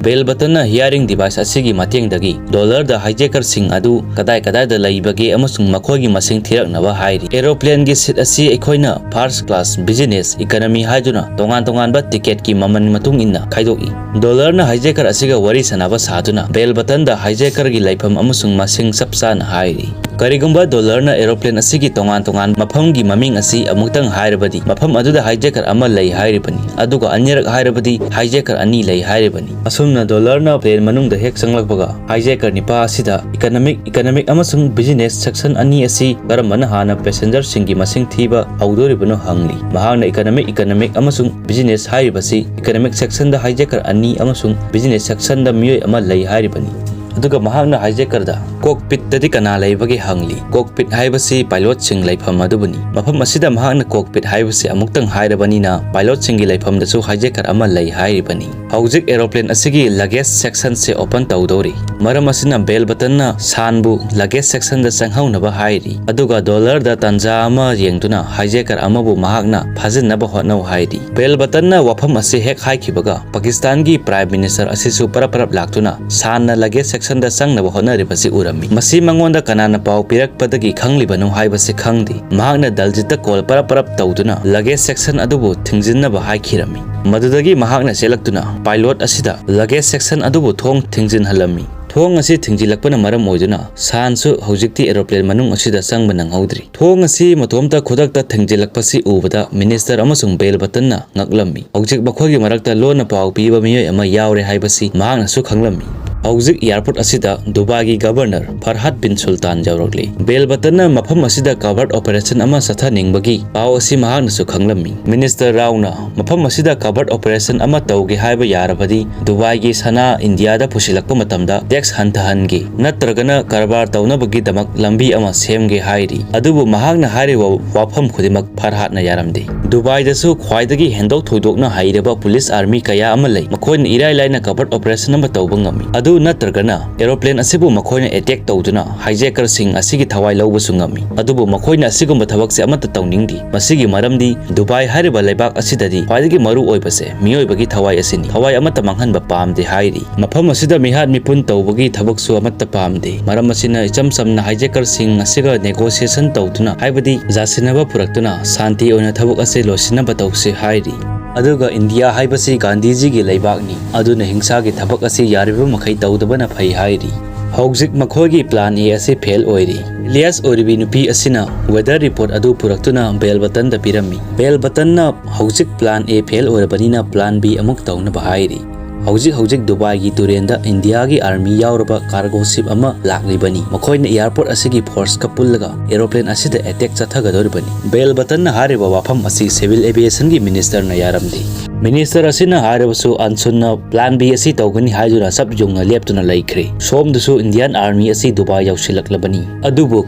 ꯕꯦꯜ ꯕꯇꯟꯅ hearing device ꯑꯁꯤꯒꯤ ꯃꯇꯦꯡꯗꯒꯤ ꯗꯣꯂꯔꯗ hijackerꯁꯤꯡ ꯑꯗꯨ ꯀꯗꯥꯏ ꯀꯗꯥꯏꯗ ꯂꯩꯕꯒꯦ ꯑꯃꯁꯨꯡ ꯃꯈꯣꯏꯒꯤ ꯃꯁꯤꯡ ꯊꯤꯔꯛꯅꯕ ꯍꯥꯏꯔꯤ꯫ Aeroplaneꯒꯤ seat ꯑꯁꯤ ꯑꯩꯈꯣꯏꯅ first class, business, economy ꯍꯥꯏꯗꯨꯅ ꯇꯣꯉꯥꯟ ꯇꯣꯉꯥꯟꯕ ticketꯀꯤ ꯃꯃꯜ ꯃꯇꯨꯡ ꯏꯟꯅ ꯈꯥꯏꯗꯣꯛꯏ꯫ ꯗꯣꯂꯔꯅ hijacker ꯑꯁꯤꯒ ꯋꯥꯔꯤ ꯁꯥꯟꯅꯕ ꯁꯥꯗꯨꯅ ꯕꯦꯜ ꯕꯇꯟꯗ hijackerꯒꯤ ꯂꯩꯐꯝ ꯑꯃꯁꯨꯡ ꯃꯁꯤꯡ ꯆꯞ ꯆꯥꯅ ꯍꯥꯏꯔꯤ꯫ ꯀꯔꯤꯒꯨꯝꯕ ꯗꯣꯂꯔꯅ aeroplane ꯑꯁꯤꯒꯤ ꯇꯣꯉꯥꯟ ꯇꯣꯉꯥꯟꯕ ꯃꯐꯝꯒꯤ ꯃꯃꯤꯡ ꯑꯁꯤ ꯑꯃꯨꯛꯇꯪ ꯍꯥꯏꯔꯕꯗꯤ, ꯃꯐꯝ ꯑꯗꯨꯗ hijacker ꯑꯃ ꯂꯩ ꯍꯥꯏꯔꯤꯕꯅꯤ, ꯑꯗꯨꯒ ꯑꯅꯤꯔꯛ ꯍꯥꯏꯔꯕꯗꯤ hijacker ꯑꯅꯤ ꯂꯩ ꯍꯥꯏꯔꯤꯕꯅꯤ꯫ ꯑꯁꯨꯝꯅ ꯗꯣꯂꯔꯅ plane ꯃꯅꯨꯡꯗ ꯍꯦꯛ ꯆꯪꯂꯛꯄꯒ, hijacker ꯅꯤꯄꯥ ꯑꯁꯤꯗ economic, economic ꯑꯃꯁꯨꯡ business section ꯑꯅꯤ ꯑꯁꯤ ꯀꯔꯝꯕꯅ ꯍꯥꯟꯅ passengerꯁꯤꯡꯒꯤ ꯃꯁꯤꯡ ꯊꯤꯕ ꯍꯧꯗꯣꯔꯤꯕꯅꯣ ꯍꯪꯂꯤ꯫ ꯃꯍꯥꯛꯅ economic, economic ꯑꯃꯁꯨꯡ business ꯍꯥꯏꯔꯤꯕꯁꯤ economic sectionꯗ hijacker ꯑꯅꯤ ꯑꯃꯁꯨꯡ business sectionꯗ ꯃꯤꯑꯣꯏ ꯑꯃ ꯂꯩ ꯍꯥꯏꯔꯤꯕꯅꯤ꯫ ꯑꯗꯨꯒ ꯃꯍꯥꯛꯅ hijackerꯗ cockpitꯇꯗꯤ ꯀꯅꯥ ꯂꯩꯕꯒꯦ ꯍꯪꯂꯤ꯫ Cockpit ꯍꯥꯏꯕꯁꯤ pilotꯁꯤꯡ ꯂꯩꯐꯝ ꯑꯗꯨꯕꯨꯅꯤ꯫ ꯃꯐꯝ ꯑꯁꯤꯗ ꯃꯍꯥꯛꯅ cockpit ꯍꯥꯏꯕꯁꯤ ꯑꯃꯨꯛꯇꯪ ꯍꯥꯏꯔꯕꯅꯤꯅ, pilotꯁꯤꯡꯒꯤ ꯂꯩꯐꯝꯗꯁꯨ hijacker ꯑꯃ ꯂꯩ ꯍꯥꯏꯔꯤꯕꯅꯤ꯫ ꯍꯧꯖꯤꯛ aeroplane ꯑꯁꯤꯒꯤ luggage sectionꯁꯦ open ꯇꯧꯗꯧꯔꯤ꯫ ꯃꯔꯝ ꯑꯁꯤꯅ bell buttonꯅ ꯁꯥꯟꯕꯨ luggage sectionꯗ ꯆꯪꯍꯧꯅꯕ ꯍꯥꯏꯔꯤ꯫ ꯑꯗꯨꯒ ꯗꯣꯂꯔꯗ ꯇꯥꯟꯖꯥ ꯑꯃ ꯌꯦꯡꯗꯨꯅ hijacker ꯑꯃꯕꯨ ꯃꯍꯥꯛꯅ ꯐꯥꯖꯤꯟꯅꯕ ꯍꯣꯠꯅꯧ ꯍꯥꯏꯔꯤ꯫ Bell buttonꯅ ꯋꯥꯐꯝ ꯑꯁꯤ ꯍꯦꯛ ꯍꯥꯏꯈꯤꯕꯒ, ꯄꯥꯀꯤꯁꯇꯥꯟꯒꯤ Prime Minister ꯑꯁꯤꯁꯨ ꯄꯔꯞ ꯄꯔꯞ ꯂꯥꯛꯇꯨꯅ ꯁꯥꯟꯅ luggage sectionꯗ ꯆꯪꯅꯕ ꯍꯣꯠꯅꯔꯤꯕꯁꯤ ꯎꯔꯝꯃꯤ꯫ ꯃꯁꯤ ꯃꯉꯣꯟꯗ ꯀꯅꯥꯅ ꯄꯥꯎ ꯄꯤꯔꯛꯄꯗꯒꯤ ꯈꯪꯂꯤꯕꯅꯣ ꯍꯥꯏꯕꯁꯤ ꯈꯪꯗꯦ꯫ ꯃꯍꯥꯛꯅ ꯗꯜꯖꯤꯠꯇ call ꯄꯔꯞ ꯄꯔꯞ ꯇꯧꯗꯨꯅ luggage section ꯑꯗꯨꯕꯨ ꯊꯤꯡꯖꯤꯟꯅꯕ ꯍꯥꯏꯈꯤꯔꯝꯃꯤ꯫ ꯃꯗꯨꯗꯒꯤ ꯃꯍꯥꯛꯅ ꯆꯦꯜꯂꯛꯇꯨꯅ pilot ꯑꯁꯤꯗ luggage section ꯑꯗꯨꯕꯨ ꯊꯣꯡ ꯊꯤꯡꯖꯤꯟꯍꯜꯂꯝꯃꯤ꯫ ꯊꯣꯡ ꯑꯁꯤ ꯊꯤꯡꯖꯤꯜꯂꯛꯄꯅ ꯃꯔꯝ ꯑꯣꯏꯗꯨꯅ ꯁꯥꯟꯁꯨ ꯍꯧꯖꯤꯛꯇꯤ aeroplane ꯃꯅꯨꯡ ꯑꯁꯤꯗ ꯆꯪꯕ ꯅꯪꯍꯧꯗ꯭ꯔꯤ꯫ ꯊꯣꯡ ꯑꯁꯤ ꯃꯇꯣꯝꯇ ꯈꯨꯗꯛꯇ ꯊꯤꯡꯖꯤꯜꯂꯛꯄꯁꯤ ꯎꯕꯗ Minister ꯑꯃꯁꯨꯡ bell buttonꯅ ꯉꯛꯂꯝꯃꯤ꯫ ꯍꯧꯖꯤꯛ ꯃꯈꯣꯏꯒꯤ ꯃꯔꯛꯇ ꯂꯣꯟꯅ ꯄꯥꯎ ꯄꯤꯕ ꯃꯤꯑꯣꯏ ꯑꯃ ꯌꯥꯎꯔꯦ ꯍꯥꯏꯕꯁꯤ ꯃꯍꯥꯛꯅꯁꯨ ꯈꯪꯂꯝꯃꯤ꯫ ꯍꯧꯖꯤꯛ airport ꯑꯁꯤꯗ ꯗꯨꯕꯥꯏꯒꯤ Governor ꯐꯔꯍꯥꯗ ꯕꯤꯟ ꯁꯨꯜꯇꯥꯟ ꯌꯧꯔꯛꯂꯤ꯫ Bell buttonꯅ ꯃꯐꯝ ꯑꯁꯤꯗ covert operation ꯑꯃ ꯆꯠꯊꯅꯤꯡꯕꯒꯤ ꯄꯥꯎ ꯑꯁꯤ ꯃꯍꯥꯛꯅꯁꯨ ꯈꯪꯂꯝꯃꯤ꯫ Minister ꯔꯥꯎꯅ ꯃꯐꯝ ꯑꯁꯤꯗ covert operation ꯑꯃ ꯇꯧꯒꯦ ꯍꯥꯏꯕ ꯌꯥꯔꯕꯗꯤ ꯗꯨꯕꯥꯏꯒꯤ ꯁꯅꯥ ꯏꯟꯗꯤꯌꯥꯗ ꯄꯨꯁꯤꯜꯂꯛꯄ ꯃꯇꯝꯗ tax ꯍꯟꯊꯍꯟꯒꯦ ꯅꯠꯇ꯭ꯔꯒꯅ ꯀꯔꯕꯥꯔ ꯇꯧꯅꯕꯒꯤꯗꯃꯛ ꯂꯝꯕꯤ ꯑꯃ ꯁꯦꯝꯒꯦ ꯍꯥꯏꯔꯤ꯫ ꯑꯗꯨꯕꯨ ꯃꯍꯥꯛꯅ ꯍꯥꯏꯔꯤꯕ ꯋꯥꯐꯝ ꯈꯨꯗꯤꯡꯃꯛ ꯐꯔꯍꯥꯗꯅ ꯌꯥꯔꯝꯗꯦ꯫ ꯗꯨꯕꯥꯏꯗꯁꯨ ꯈ꯭ꯋꯥꯏꯗꯒꯤ ꯍꯦꯟꯗꯣꯛ ꯊꯣꯏꯗꯣꯛꯅ ꯍꯩꯔꯕ police army ꯀꯌꯥ ꯑꯃ ꯂꯩ, ꯃꯈꯣꯏꯅ ꯏꯔꯥꯏ ꯂꯥꯏꯅ covert operation ꯑꯃ ꯇꯧꯕ ꯉꯝꯃꯤ꯫ ꯑꯗꯨ ꯅꯠꯇ꯭ꯔꯒꯅ aeroplane ꯑꯁꯤꯕꯨ ꯃꯈꯣꯏꯅ attack ꯇꯧꯗꯨꯅ hijackerꯁꯤꯡ ꯑꯁꯤꯒꯤ ꯊꯋꯥꯏ ꯂꯧꯕꯁꯨ ꯉꯝꯃꯤ꯫ ꯑꯗꯨꯕꯨ ꯃꯈꯣꯏꯅ ꯑꯁꯤꯒꯨꯝꯕ ꯊꯕꯛꯁꯦ ꯑꯃꯠꯇ ꯇꯧꯅꯤꯡꯗꯦ꯫ ꯃꯁꯤꯒꯤ ꯃꯔꯝꯗꯤ ꯗꯨꯕꯥꯏ ꯍꯥꯏꯔꯤꯕ ꯂꯩꯕꯥꯛ ꯑꯁꯤꯗꯗꯤ ꯈ꯭ꯋꯥꯏꯗꯒꯤ ꯃꯔꯨ ꯑꯣꯏꯕꯁꯦ ꯃꯤꯑꯣꯏꯕꯒꯤ ꯊꯋꯥꯏ ꯑꯁꯤꯅꯤ꯫ ꯊꯋꯥꯏ ꯑꯃꯠꯇ ꯃꯥꯡꯍꯟꯕ ꯄꯥꯝꯗꯦ ꯍꯥꯏꯔꯤ꯫ ꯃꯐꯝ ꯑꯁꯤꯗ ꯃꯤꯍꯥꯠ ꯃꯤꯄꯨꯟ ꯇꯧꯕꯒꯤ ꯊꯕꯛꯁꯨ ꯑꯃꯠꯇ ꯄꯥꯝꯗꯦ꯫ ꯃꯔꯝ ꯑꯁꯤꯅ ꯏꯆꯝ ꯆꯝꯅ hijackerꯁꯤꯡ ꯑꯁꯤꯒ negotiation ꯇꯧꯗꯨꯅ, ꯍꯥꯏꯕꯗꯤ ꯌꯥꯁꯤꯟꯅꯕ ꯄꯨꯔꯛꯇꯨꯅ ꯁꯥꯟꯇꯤ ꯑꯣꯏꯅ ꯊꯕꯛ ꯑꯁꯤ ꯂꯣꯏꯁꯤꯟꯅꯕ ꯇꯧꯁꯤ ꯍꯥꯏꯔꯤ꯫ ꯑꯗꯨꯒ ꯏꯟꯗꯤꯌꯥ ꯍꯥꯏꯕꯁꯤ ꯒꯥꯟꯙꯤꯖꯤꯒꯤ ꯂꯩꯕꯥꯛꯅꯤ, ꯑꯗꯨꯅ ꯍꯤꯡꯁꯥꯒꯤ ꯊꯕꯛ ꯑꯁꯤ ꯌꯥꯔꯤꯕ ꯃꯈꯩ ꯇꯧꯗꯕꯅ ꯐꯩ ꯍꯥꯏꯔꯤ꯫ ꯍꯧꯖꯤꯛ ꯃꯈꯣꯏꯒꯤ plan A ꯑꯁꯤ fail ꯑꯣꯏꯔꯤ꯫ Alias ꯑꯣꯏꯔꯤꯕꯤ ꯅꯨꯄꯤ ꯑꯁꯤꯅ weather report ꯑꯗꯨ ꯄꯨꯔꯛꯇꯨꯅ ꯕꯦꯜ ꯕꯇꯟꯗ ꯄꯤꯔꯝꯃꯤ꯫ ꯕꯦꯜ ꯕꯇꯟꯅ ꯍꯧꯖꯤꯛ plan A fail ꯑꯣꯏꯔꯕꯅꯤꯅ plan B ꯑꯃꯨꯛ ꯇꯧꯅꯕ ꯍꯥꯏꯔꯤ꯫ ꯍꯧꯖꯤꯛ ꯍꯧꯖꯤꯛ ꯗꯨꯕꯥꯏꯒꯤ ꯇꯨꯔꯦꯟꯗ ꯏꯟꯗꯤꯌꯥꯒꯤ army ꯌꯥꯎꯔꯕ cargo ship ꯑꯃ ꯂꯥꯛꯂꯤꯕꯅꯤ꯫ ꯃꯈꯣꯏꯅ airport ꯑꯁꯤꯒꯤ forceꯀ ꯄꯨꯜꯂꯒ aeroplane ꯑꯁꯤꯗ attack ꯆꯠꯊꯒꯗꯧꯔꯤꯕꯅꯤ꯫ ꯕꯦꯜ ꯕꯇꯟꯅ ꯍꯥꯏꯔꯤꯕ ꯋꯥꯐꯝ ꯑꯁꯤ civil aviationꯒꯤ ministerꯅ ꯌꯥꯔꯝꯗꯦ꯫ Minister ꯑꯁꯤꯅ ꯍꯥꯏꯔꯕꯁꯨ ꯑꯟꯁꯨꯟꯅ plan B ꯑꯁꯤ ꯇꯧꯒꯅꯤ ꯍꯥꯏꯗꯨꯅ ꯆꯞ ꯌꯨꯡꯅ ꯂꯦꯞꯇꯨꯅ ꯂꯩꯈ꯭ꯔꯦ꯫ ꯁꯣꯝꯗꯁꯨ Indian army ꯑꯁꯤ ꯗꯨꯕꯥꯏ ꯌꯧꯁꯤꯜꯂꯛꯂꯕꯅꯤ꯫ ꯑꯗꯨꯕꯨ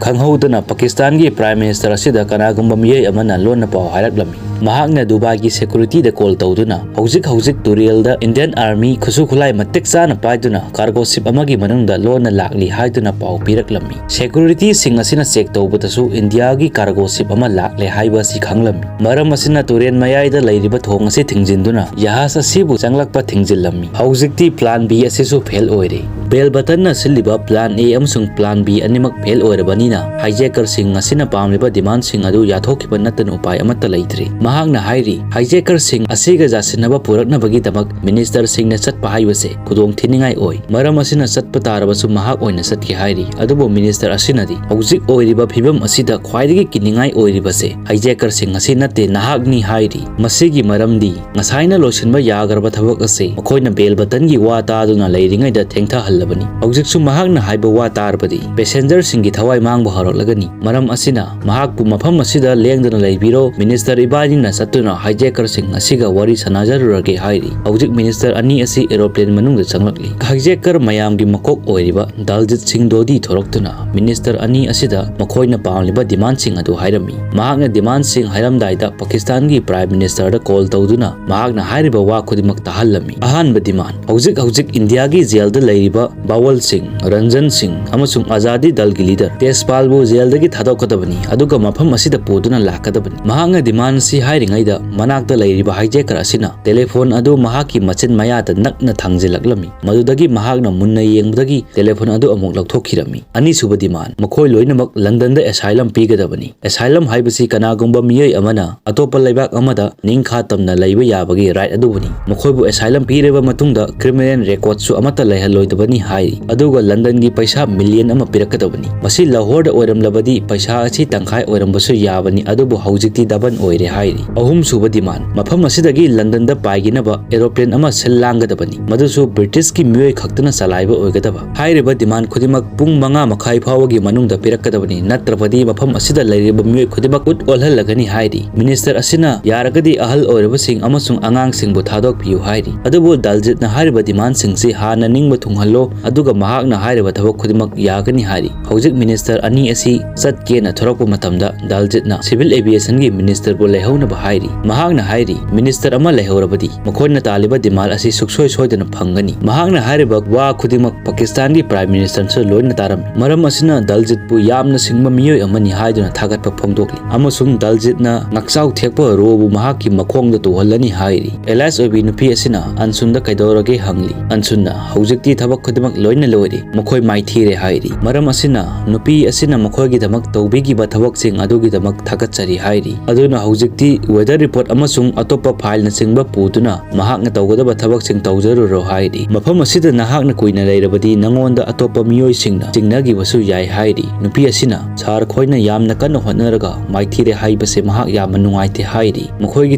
ꯈꯪꯍꯧꯗꯅ ꯄꯥꯀꯤꯁꯇꯥꯟꯒꯤ prime minister ꯑꯁꯤꯗ ꯀꯅꯥꯒꯨꯝꯕ ꯃꯤꯑꯣꯏ ꯑꯃꯅ ꯂꯣꯟꯅ ꯄꯥꯎ ꯍꯥꯏꯔꯛꯂꯝꯃꯤ꯫ ꯃꯍꯥꯛꯅ ꯗꯨꯕꯥꯏꯒꯤ securityꯗ call ꯇꯧꯗꯨꯅ ꯍꯧꯖꯤꯛ ꯍꯧꯖꯤꯛ ꯇꯨꯔꯦꯜꯗ Indian army ꯈꯨꯠꯁꯨ ꯈꯨꯠꯂꯥꯏ ꯃꯇꯤꯛ ꯆꯥꯅ ꯄꯥꯏꯗꯨꯅ cargo ship ꯑꯃꯒꯤ ꯃꯅꯨꯡꯗ ꯂꯣꯟꯅ ꯂꯥꯛꯂꯤ ꯍꯥꯏꯗꯨꯅ ꯄꯥꯎ ꯄꯤꯔꯛꯂꯝꯃꯤ꯫ Securityꯁꯤꯡ ꯑꯁꯤꯅ check ꯇꯧꯕꯗꯁꯨ ꯏꯟꯗꯤꯌꯥꯒꯤ cargo ship ꯑꯃ ꯂꯥꯛꯂꯦ ꯍꯥꯏꯕ ꯑꯁꯤ ꯈꯪꯂꯝꯃꯤ꯫ ꯃꯔꯝ ꯑꯁꯤꯅ ꯇꯨꯔꯦꯜ ꯃꯌꯥꯏꯗ ꯂꯩꯔꯤꯕ ꯊꯣꯡ ꯑꯁꯤ ꯊꯤꯡꯖꯤꯟꯗꯨꯅ ꯖꯍꯥꯖ ꯑꯁꯤꯕꯨ ꯆꯪꯂꯛꯄ ꯊꯤꯡꯖꯤꯜꯂꯝꯃꯤ꯫ ꯍꯧꯖꯤꯛꯇꯤ plan B ꯑꯁꯤꯁꯨ fail ꯑꯣꯏꯔꯦ꯫ ꯕꯦꯜ ꯕꯇꯟꯅ ꯁꯤꯜꯂꯤꯕ plan A ꯑꯃꯁꯨꯡ plan B ꯑꯅꯤꯃꯛ fail ꯑꯣꯏꯔꯕꯅꯤꯅ hijackerꯁꯤꯡ ꯑꯁꯤꯅ ꯄꯥꯝꯂꯤꯕ demandꯁꯤꯡ ꯑꯗꯨ ꯌꯥꯊꯣꯛꯈꯤꯕ ꯅꯠꯇꯅ ꯎꯄꯥꯏ ꯑꯃꯠꯇ ꯂꯩꯇ꯭ꯔꯦ꯫ ꯃꯍꯥꯛꯅ ꯍꯥꯏꯔꯤ, hijackerꯁꯤꯡ ꯑꯁꯤꯒ ꯌꯥꯁꯤꯟꯅꯕ ꯄꯨꯔꯛꯅꯕꯒꯤꯗꯃꯛ ministerꯁꯤꯡꯅ ꯆꯠꯄ ꯍꯥꯏꯕꯁꯦ ꯈꯨꯗꯣꯡ ꯊꯤꯅꯤꯡꯉꯥꯏ ꯑꯣꯏ꯫ ꯃꯔꯝ ꯑꯁꯤꯅ ꯆꯠꯄ ꯇꯥꯔꯕꯁꯨ ꯃꯍꯥꯛ ꯑꯣꯏꯅ ꯆꯠꯀꯦ ꯍꯥꯏꯔꯤ꯫ ꯑꯗꯨꯕꯨ minister ꯑꯁꯤꯅꯗꯤ ꯍꯧꯖꯤꯛ ꯑꯣꯏꯔꯤꯕ ꯐꯤꯕꯝ ꯑꯁꯤꯗ ꯈ꯭ꯋꯥꯏꯗꯒꯤ ꯀꯤꯅꯤꯡꯉꯥꯏ ꯑꯣꯏꯔꯤꯕꯁꯦ hijackerꯁꯤꯡ ꯑꯁꯤ ꯅꯠꯇꯦ, ꯅꯍꯥꯛꯅꯤ ꯍꯥꯏꯔꯤ꯫ ꯃꯁꯤꯒꯤ ꯃꯔꯝꯗꯤ ꯉꯁꯥꯏꯅ ꯂꯣꯏꯁꯤꯟꯕ ꯌꯥꯈ꯭ꯔꯕ ꯊꯕꯛ ꯑꯁꯤ ꯃꯈꯣꯏꯅ ꯕꯦꯜ ꯕꯇꯟꯒꯤ ꯋꯥ ꯇꯥꯗꯨꯅ ꯂꯩꯔꯤꯉꯩꯗ ꯊꯦꯡꯊꯍꯜꯂꯕꯅꯤ꯫ ꯍꯧꯖꯤꯛꯁꯨ ꯃꯍꯥꯛꯅ ꯍꯥꯏꯕ ꯋꯥ ꯇꯥꯔꯕꯗꯤ passengerꯁꯤꯡꯒꯤ ꯊꯋꯥꯏ ꯃꯥꯡꯕ ꯍꯧꯔꯛꯂꯒꯅꯤ꯫ ꯃꯔꯝ ꯑꯁꯤꯅ ꯃꯍꯥꯛꯄꯨ ꯃꯐꯝ ꯑꯁꯤꯗ ꯂꯦꯡꯗꯅ ꯂꯩꯕꯤꯔꯣ, minister ꯏꯕꯥꯅꯤꯅ ꯆꯠꯇꯨꯅ hijackerꯁꯤꯡ ꯑꯁꯤꯒ ꯋꯥꯔꯤ ꯁꯥꯟꯅꯖꯔꯨꯔꯒꯦ ꯍꯥꯏꯔꯤ꯫ ꯍꯧꯖꯤꯛ minister ꯑꯅꯤ ꯑꯁꯤ aeroplane ꯃꯅꯨꯡꯗ ꯆꯪꯂꯛꯂꯤ꯫ Hijacker ꯃꯌꯥꯝꯒꯤ ꯃꯀꯣꯛ ꯑꯣꯏꯔꯤꯕ ꯗꯜꯖꯤꯠ ꯁꯤꯡ ꯗꯣꯗꯤ ꯊꯣꯔꯛꯇꯨꯅ minister ꯑꯅꯤ ꯑꯁꯤꯗ ꯃꯈꯣꯏꯅ ꯄꯥꯝꯂꯤꯕ demandꯁꯤꯡ ꯑꯗꯨ ꯍꯥꯏꯔꯝꯃꯤ꯫ ꯃꯍꯥꯛꯅ demandꯁꯤꯡ ꯍꯥꯏꯔꯝꯗꯥꯏꯗ ꯄꯥꯀꯤꯁꯇꯥꯟꯒꯤ prime ministerꯗ call ꯇꯧꯗꯨꯅ ꯃꯍꯥꯛꯅ ꯍꯥꯏꯔꯤꯕ ꯋꯥ ꯈꯨꯗꯤꯡꯃꯛ ꯇꯥꯍꯜꯂꯝꯃꯤ꯫ ꯑꯍꯥꯟꯕ demand, ꯍꯧꯖꯤꯛ ꯍꯧꯖꯤꯛ ꯏꯟꯗꯤꯌꯥꯒꯤ jailꯗ ꯂꯩꯔꯤꯕ ꯕꯥꯋꯜ ꯁꯤꯡ, ꯔꯟꯖꯟ ꯁꯤꯡ ꯑꯃꯁꯨꯡ ꯑꯖꯥꯗꯤ ꯗꯜꯒꯤ leader ꯇꯦꯖꯄꯥꯜꯕꯨ jailꯗꯒꯤ ꯊꯥꯗꯣꯛꯀꯗꯕꯅꯤ, ꯑꯗꯨꯒ ꯃꯐꯝ ꯑꯁꯤꯗ ꯄꯨꯗꯨꯅ ꯂꯥꯛꯀꯗꯕꯅꯤ꯫ ꯃꯍꯥꯛꯅ demandꯁꯤ ꯍꯥꯏꯔꯤꯉꯩꯗ ꯃꯅꯥꯛꯇ ꯂꯩꯔꯤꯕ hijacker ꯑꯁꯤꯅ telephone ꯑꯗꯨ ꯃꯍꯥꯛꯀꯤ ꯃꯆꯤꯟ ꯃꯌꯥꯗ ꯅꯛꯅ ꯊꯥꯡꯖꯤꯜꯂꯛꯂꯝꯃꯤ꯫ ꯃꯗꯨꯗꯒꯤ ꯃꯍꯥꯛꯅ ꯃꯨꯟꯅ ꯌꯦꯡꯕꯗꯒꯤ telephone ꯑꯗꯨ ꯑꯃꯨꯛ ꯂꯧꯊꯣꯛꯈꯤꯔꯝꯃꯤ꯫ ꯑꯅꯤꯁꯨꯕ demand, ꯃꯈꯣꯏ ꯂꯣꯏꯅꯃꯛ ꯂꯟꯗꯟꯗ asylum ꯄꯤꯒꯗꯕꯅꯤ꯫ Asylum ꯍꯥꯏꯕꯁꯤ ꯀꯅꯥꯒꯨꯝꯕ ꯃꯤꯑꯣꯏ ꯑꯃꯅ ꯑꯇꯣꯞꯄ ꯂꯩꯕꯥꯛ ꯑꯃꯗ ꯅꯤꯡꯈꯥ ꯇꯝꯅ ꯂꯩꯕ ꯌꯥꯕꯒꯤ right ꯑꯗꯨꯕꯨꯅꯤ꯫ ꯃꯈꯣꯏꯕꯨ asylum ꯄꯤꯔꯕ ꯃꯇꯨꯡꯗ criminal recordꯁꯨ ꯑꯃꯠꯇ ꯂꯩꯍꯜꯂꯣꯏꯗꯕꯅꯤ꯫ ꯍꯥꯏꯔꯤ꯫ ꯑꯗꯨꯒ ꯂꯟꯗꯟꯒꯤ ꯄꯩꯁꯥ ꯃꯤꯂꯤꯌꯟ ꯑꯃ ꯄꯤꯔꯛꯀꯗꯕꯅꯤ꯫ ꯃꯁꯤ ꯂꯥꯍꯣꯔꯗ ꯑꯣꯏꯔꯝꯂꯕꯗꯤ ꯄꯩꯁꯥ ꯑꯁꯤ ꯇꯪꯈꯥꯏ ꯑꯣꯏꯔꯝꯕꯁꯨ ꯌꯥꯕꯅꯤ, ꯑꯗꯨꯕꯨ ꯍꯧꯖꯤꯛꯇꯤ ꯗꯕꯜ ꯑꯣꯏꯔꯦ ꯍꯥꯏꯔꯤ꯫ ꯑꯍꯨꯝꯁꯨꯕ ꯗꯤꯃꯥꯟ, ꯃꯐꯝ ꯑꯁꯤꯗꯒꯤ ꯂꯟꯗꯟꯗ ꯄꯥꯏꯒꯤꯅꯕ ꯑꯦꯔꯣꯄ꯭ꯂꯦꯟ ꯑꯃ ꯁꯤꯜ ꯂꯥꯡꯒꯗꯕꯅꯤ, ꯃꯗꯨꯁꯨ ꯕ꯭ꯔꯤꯇꯤꯁꯀꯤ ꯃꯤꯑꯣꯏ ꯈꯛꯇꯅ ꯆꯂꯥꯏꯕ ꯑꯣꯏꯒꯗꯕ꯫ ꯍꯥꯏꯔꯤꯕ ꯗꯤꯃꯥꯟ ꯈꯨꯗꯤꯡꯃꯛ ꯄꯨꯡ ꯃꯉꯥ ꯃꯈꯥꯏ ꯐꯥꯎꯕꯒꯤ ꯃꯅꯨꯡꯗ ꯄꯤꯔꯛꯀꯗꯕꯅꯤ, ꯅꯠꯇ꯭ꯔꯕꯗꯤ ꯃꯐꯝ ꯑꯁꯤꯗ ꯂꯩꯔꯤꯕ ꯃꯤꯑꯣꯏ ꯈꯨꯗꯤꯡꯃꯛ ꯈꯨꯠ ꯑꯣꯜꯍꯜꯂꯒꯅꯤ ꯍꯥꯏꯔꯤ꯫ ꯃꯤꯅꯤꯁꯇꯔ ꯑꯁꯤꯅ ꯌꯥꯔꯒꯗꯤ ꯑꯍꯜ ꯑꯣꯏꯔꯕꯁꯤꯡ ꯑꯃꯁꯨꯡ ꯑꯉꯥꯡꯁꯤꯡꯕꯨ ꯊꯥꯗꯣꯛꯄꯤꯌꯨ ꯍꯥꯏꯔꯤ꯫ ꯑꯗꯨꯕꯨ ꯗꯜꯖꯤꯠꯅ ꯍꯥꯏꯔꯤꯕ ꯗꯤꯃꯥꯟꯁꯤꯡꯁꯤ ꯍꯥꯟꯅ ꯅꯤꯡꯕ ꯊꯨꯡꯍꯜꯂꯣ, ꯑꯗꯨꯒ ꯃꯍꯥꯛꯅ ꯍꯥꯏꯔꯤꯕ ꯊꯕꯛ ꯈꯨꯗꯤꯡꯃꯛ ꯌꯥꯒꯅꯤ ꯍꯥꯏꯔꯤ꯫ ꯍꯧꯖꯤꯛ ꯃꯤꯅꯤꯁꯇꯔ ꯑꯅꯤ ꯑꯁꯤ ꯆꯠꯀꯦꯅ ꯊꯣꯔꯛꯄ ꯃꯇꯝꯗ ꯗꯜꯖꯤꯠꯅ ꯁꯤꯚꯤꯜ ꯑꯦꯚꯤꯌꯦꯁꯟꯒꯤ ꯃꯤꯅꯤꯁꯇꯔꯕꯨ ꯂꯩꯍꯧꯅꯕ ꯍꯥꯏꯔꯤ꯫ ꯃꯍꯥꯛꯅ ꯍꯥꯏꯔꯤ, ꯃꯤꯅꯤꯁꯇꯔ ꯑꯃ ꯂꯩꯍꯧꯔꯕꯗꯤ ꯃꯈꯣꯏꯅ ꯇꯥꯜꯂꯤꯕ ꯗꯤꯃꯥꯟ ꯑꯁꯤ ꯁꯨꯛꯁꯣꯏ ꯁꯣꯏꯗꯅ ꯐꯪꯒꯅꯤ꯫ ꯃꯍꯥꯛꯅ ꯍꯥꯏꯔꯤꯕ ꯋꯥ ꯈꯨꯗꯤꯡꯃꯛ ꯄꯥꯀꯤꯁꯇꯥꯟꯒꯤ ꯄ꯭ꯔꯥꯏꯝ ꯃꯤꯅꯤꯁꯇꯔꯁꯨ ꯂꯣꯏꯅ ꯇꯥꯔꯝꯃꯤ꯫ ꯃꯔꯝ ꯑꯁꯤꯅ ꯗꯜꯖꯤꯠꯄꯨ ꯌꯥꯝꯅ ꯁꯤꯡꯕ ꯃꯤꯑꯣꯏ ꯑꯃꯅꯤ ꯍꯥꯏꯗꯨꯅ ꯊꯥꯒꯠꯄ ꯐꯣꯡꯗꯣꯛꯂꯤ, ꯑꯃꯁꯨꯡ ꯗꯜꯖꯤꯠꯅ ꯉꯥꯛꯆꯥꯎ ꯊꯦꯛꯄ ꯔꯣꯕꯨ ꯃꯍꯥꯛꯀꯤ ꯃꯈꯣꯡꯗ ꯇꯨꯍꯜꯂꯅꯤ ꯍꯥꯏꯔꯤ꯫ ꯑꯦꯂꯥꯏꯁ ꯑꯣꯏꯕꯤ ꯅꯨꯄꯤ ꯑꯁꯤꯅ ꯑꯟꯁꯨꯟꯗ ꯀꯩꯗꯧꯔꯒꯦ ꯍꯪꯂꯤ꯫ ꯑꯟꯁꯨꯟꯅ ꯍꯧꯖꯤꯛꯇꯤ ꯊꯕꯛ ꯈꯨꯗꯤꯡꯃꯛ ꯂꯣꯏꯅ ꯂꯣꯏꯔꯦ, ꯃꯈꯣꯏ ꯃꯥꯏꯊꯤꯔꯦ ꯍꯥꯏꯔꯤ꯫ ꯃꯔꯝ ꯑꯁꯤꯅ ꯅꯨꯄꯤ ꯑꯁꯤꯅ ꯃꯈꯣꯏꯒꯤꯗꯃꯛ ꯇꯧꯕꯤꯈꯤꯕ ꯊꯕꯛꯁꯤꯡ ꯑꯗꯨꯒꯤꯗꯃꯛ ꯊꯥꯒꯠꯆꯔꯤ ꯍꯥꯏꯔꯤ꯫ ꯑꯗꯨꯅ ꯍꯧꯖꯤꯛꯇꯤ ꯋꯦꯗꯔ ꯔꯤꯄꯣꯔꯠ ꯑꯃꯁꯨꯡ ꯑꯇꯣꯞꯄ ꯐꯥꯏꯜꯅꯆꯤꯡꯕ ꯄꯨꯗꯨꯅ ꯃꯍꯥꯛꯅ ꯇꯧꯒꯗꯕ ꯊꯕꯛꯁꯤꯡ ꯇꯧꯖꯔꯨꯔꯣ ꯍꯥꯏꯔꯤ꯫ ꯃꯐꯝ ꯑꯁꯤꯗ ꯅꯍꯥꯛꯅ ꯀꯨꯏꯅ ꯂꯩꯔꯕꯗꯤ ꯅꯉꯣꯟꯗ ꯑꯇꯣꯞꯄ ꯃꯤꯑꯣꯏꯁꯤꯡꯅ ꯆꯤꯡꯅꯈꯤꯕꯁꯨ ꯌꯥꯏ ꯍꯥꯏꯔꯤ꯫ ꯅꯨꯄꯤ ꯑꯁꯤꯅ, "ꯁꯥꯔ, ꯑꯩꯈꯣꯏꯅ ꯌꯥꯝꯅ ꯀꯟꯅ ꯍꯣꯠꯅꯔꯒ ꯃꯥꯏꯊꯤꯔꯦ ꯍꯥꯏꯕꯁꯦ ꯃꯍꯥꯛ ꯌꯥꯝꯅ ꯅꯨꯡꯉꯥꯏꯇꯦ" ꯍꯥꯏꯔꯤ꯫ ꯃꯈꯣꯏꯒꯤ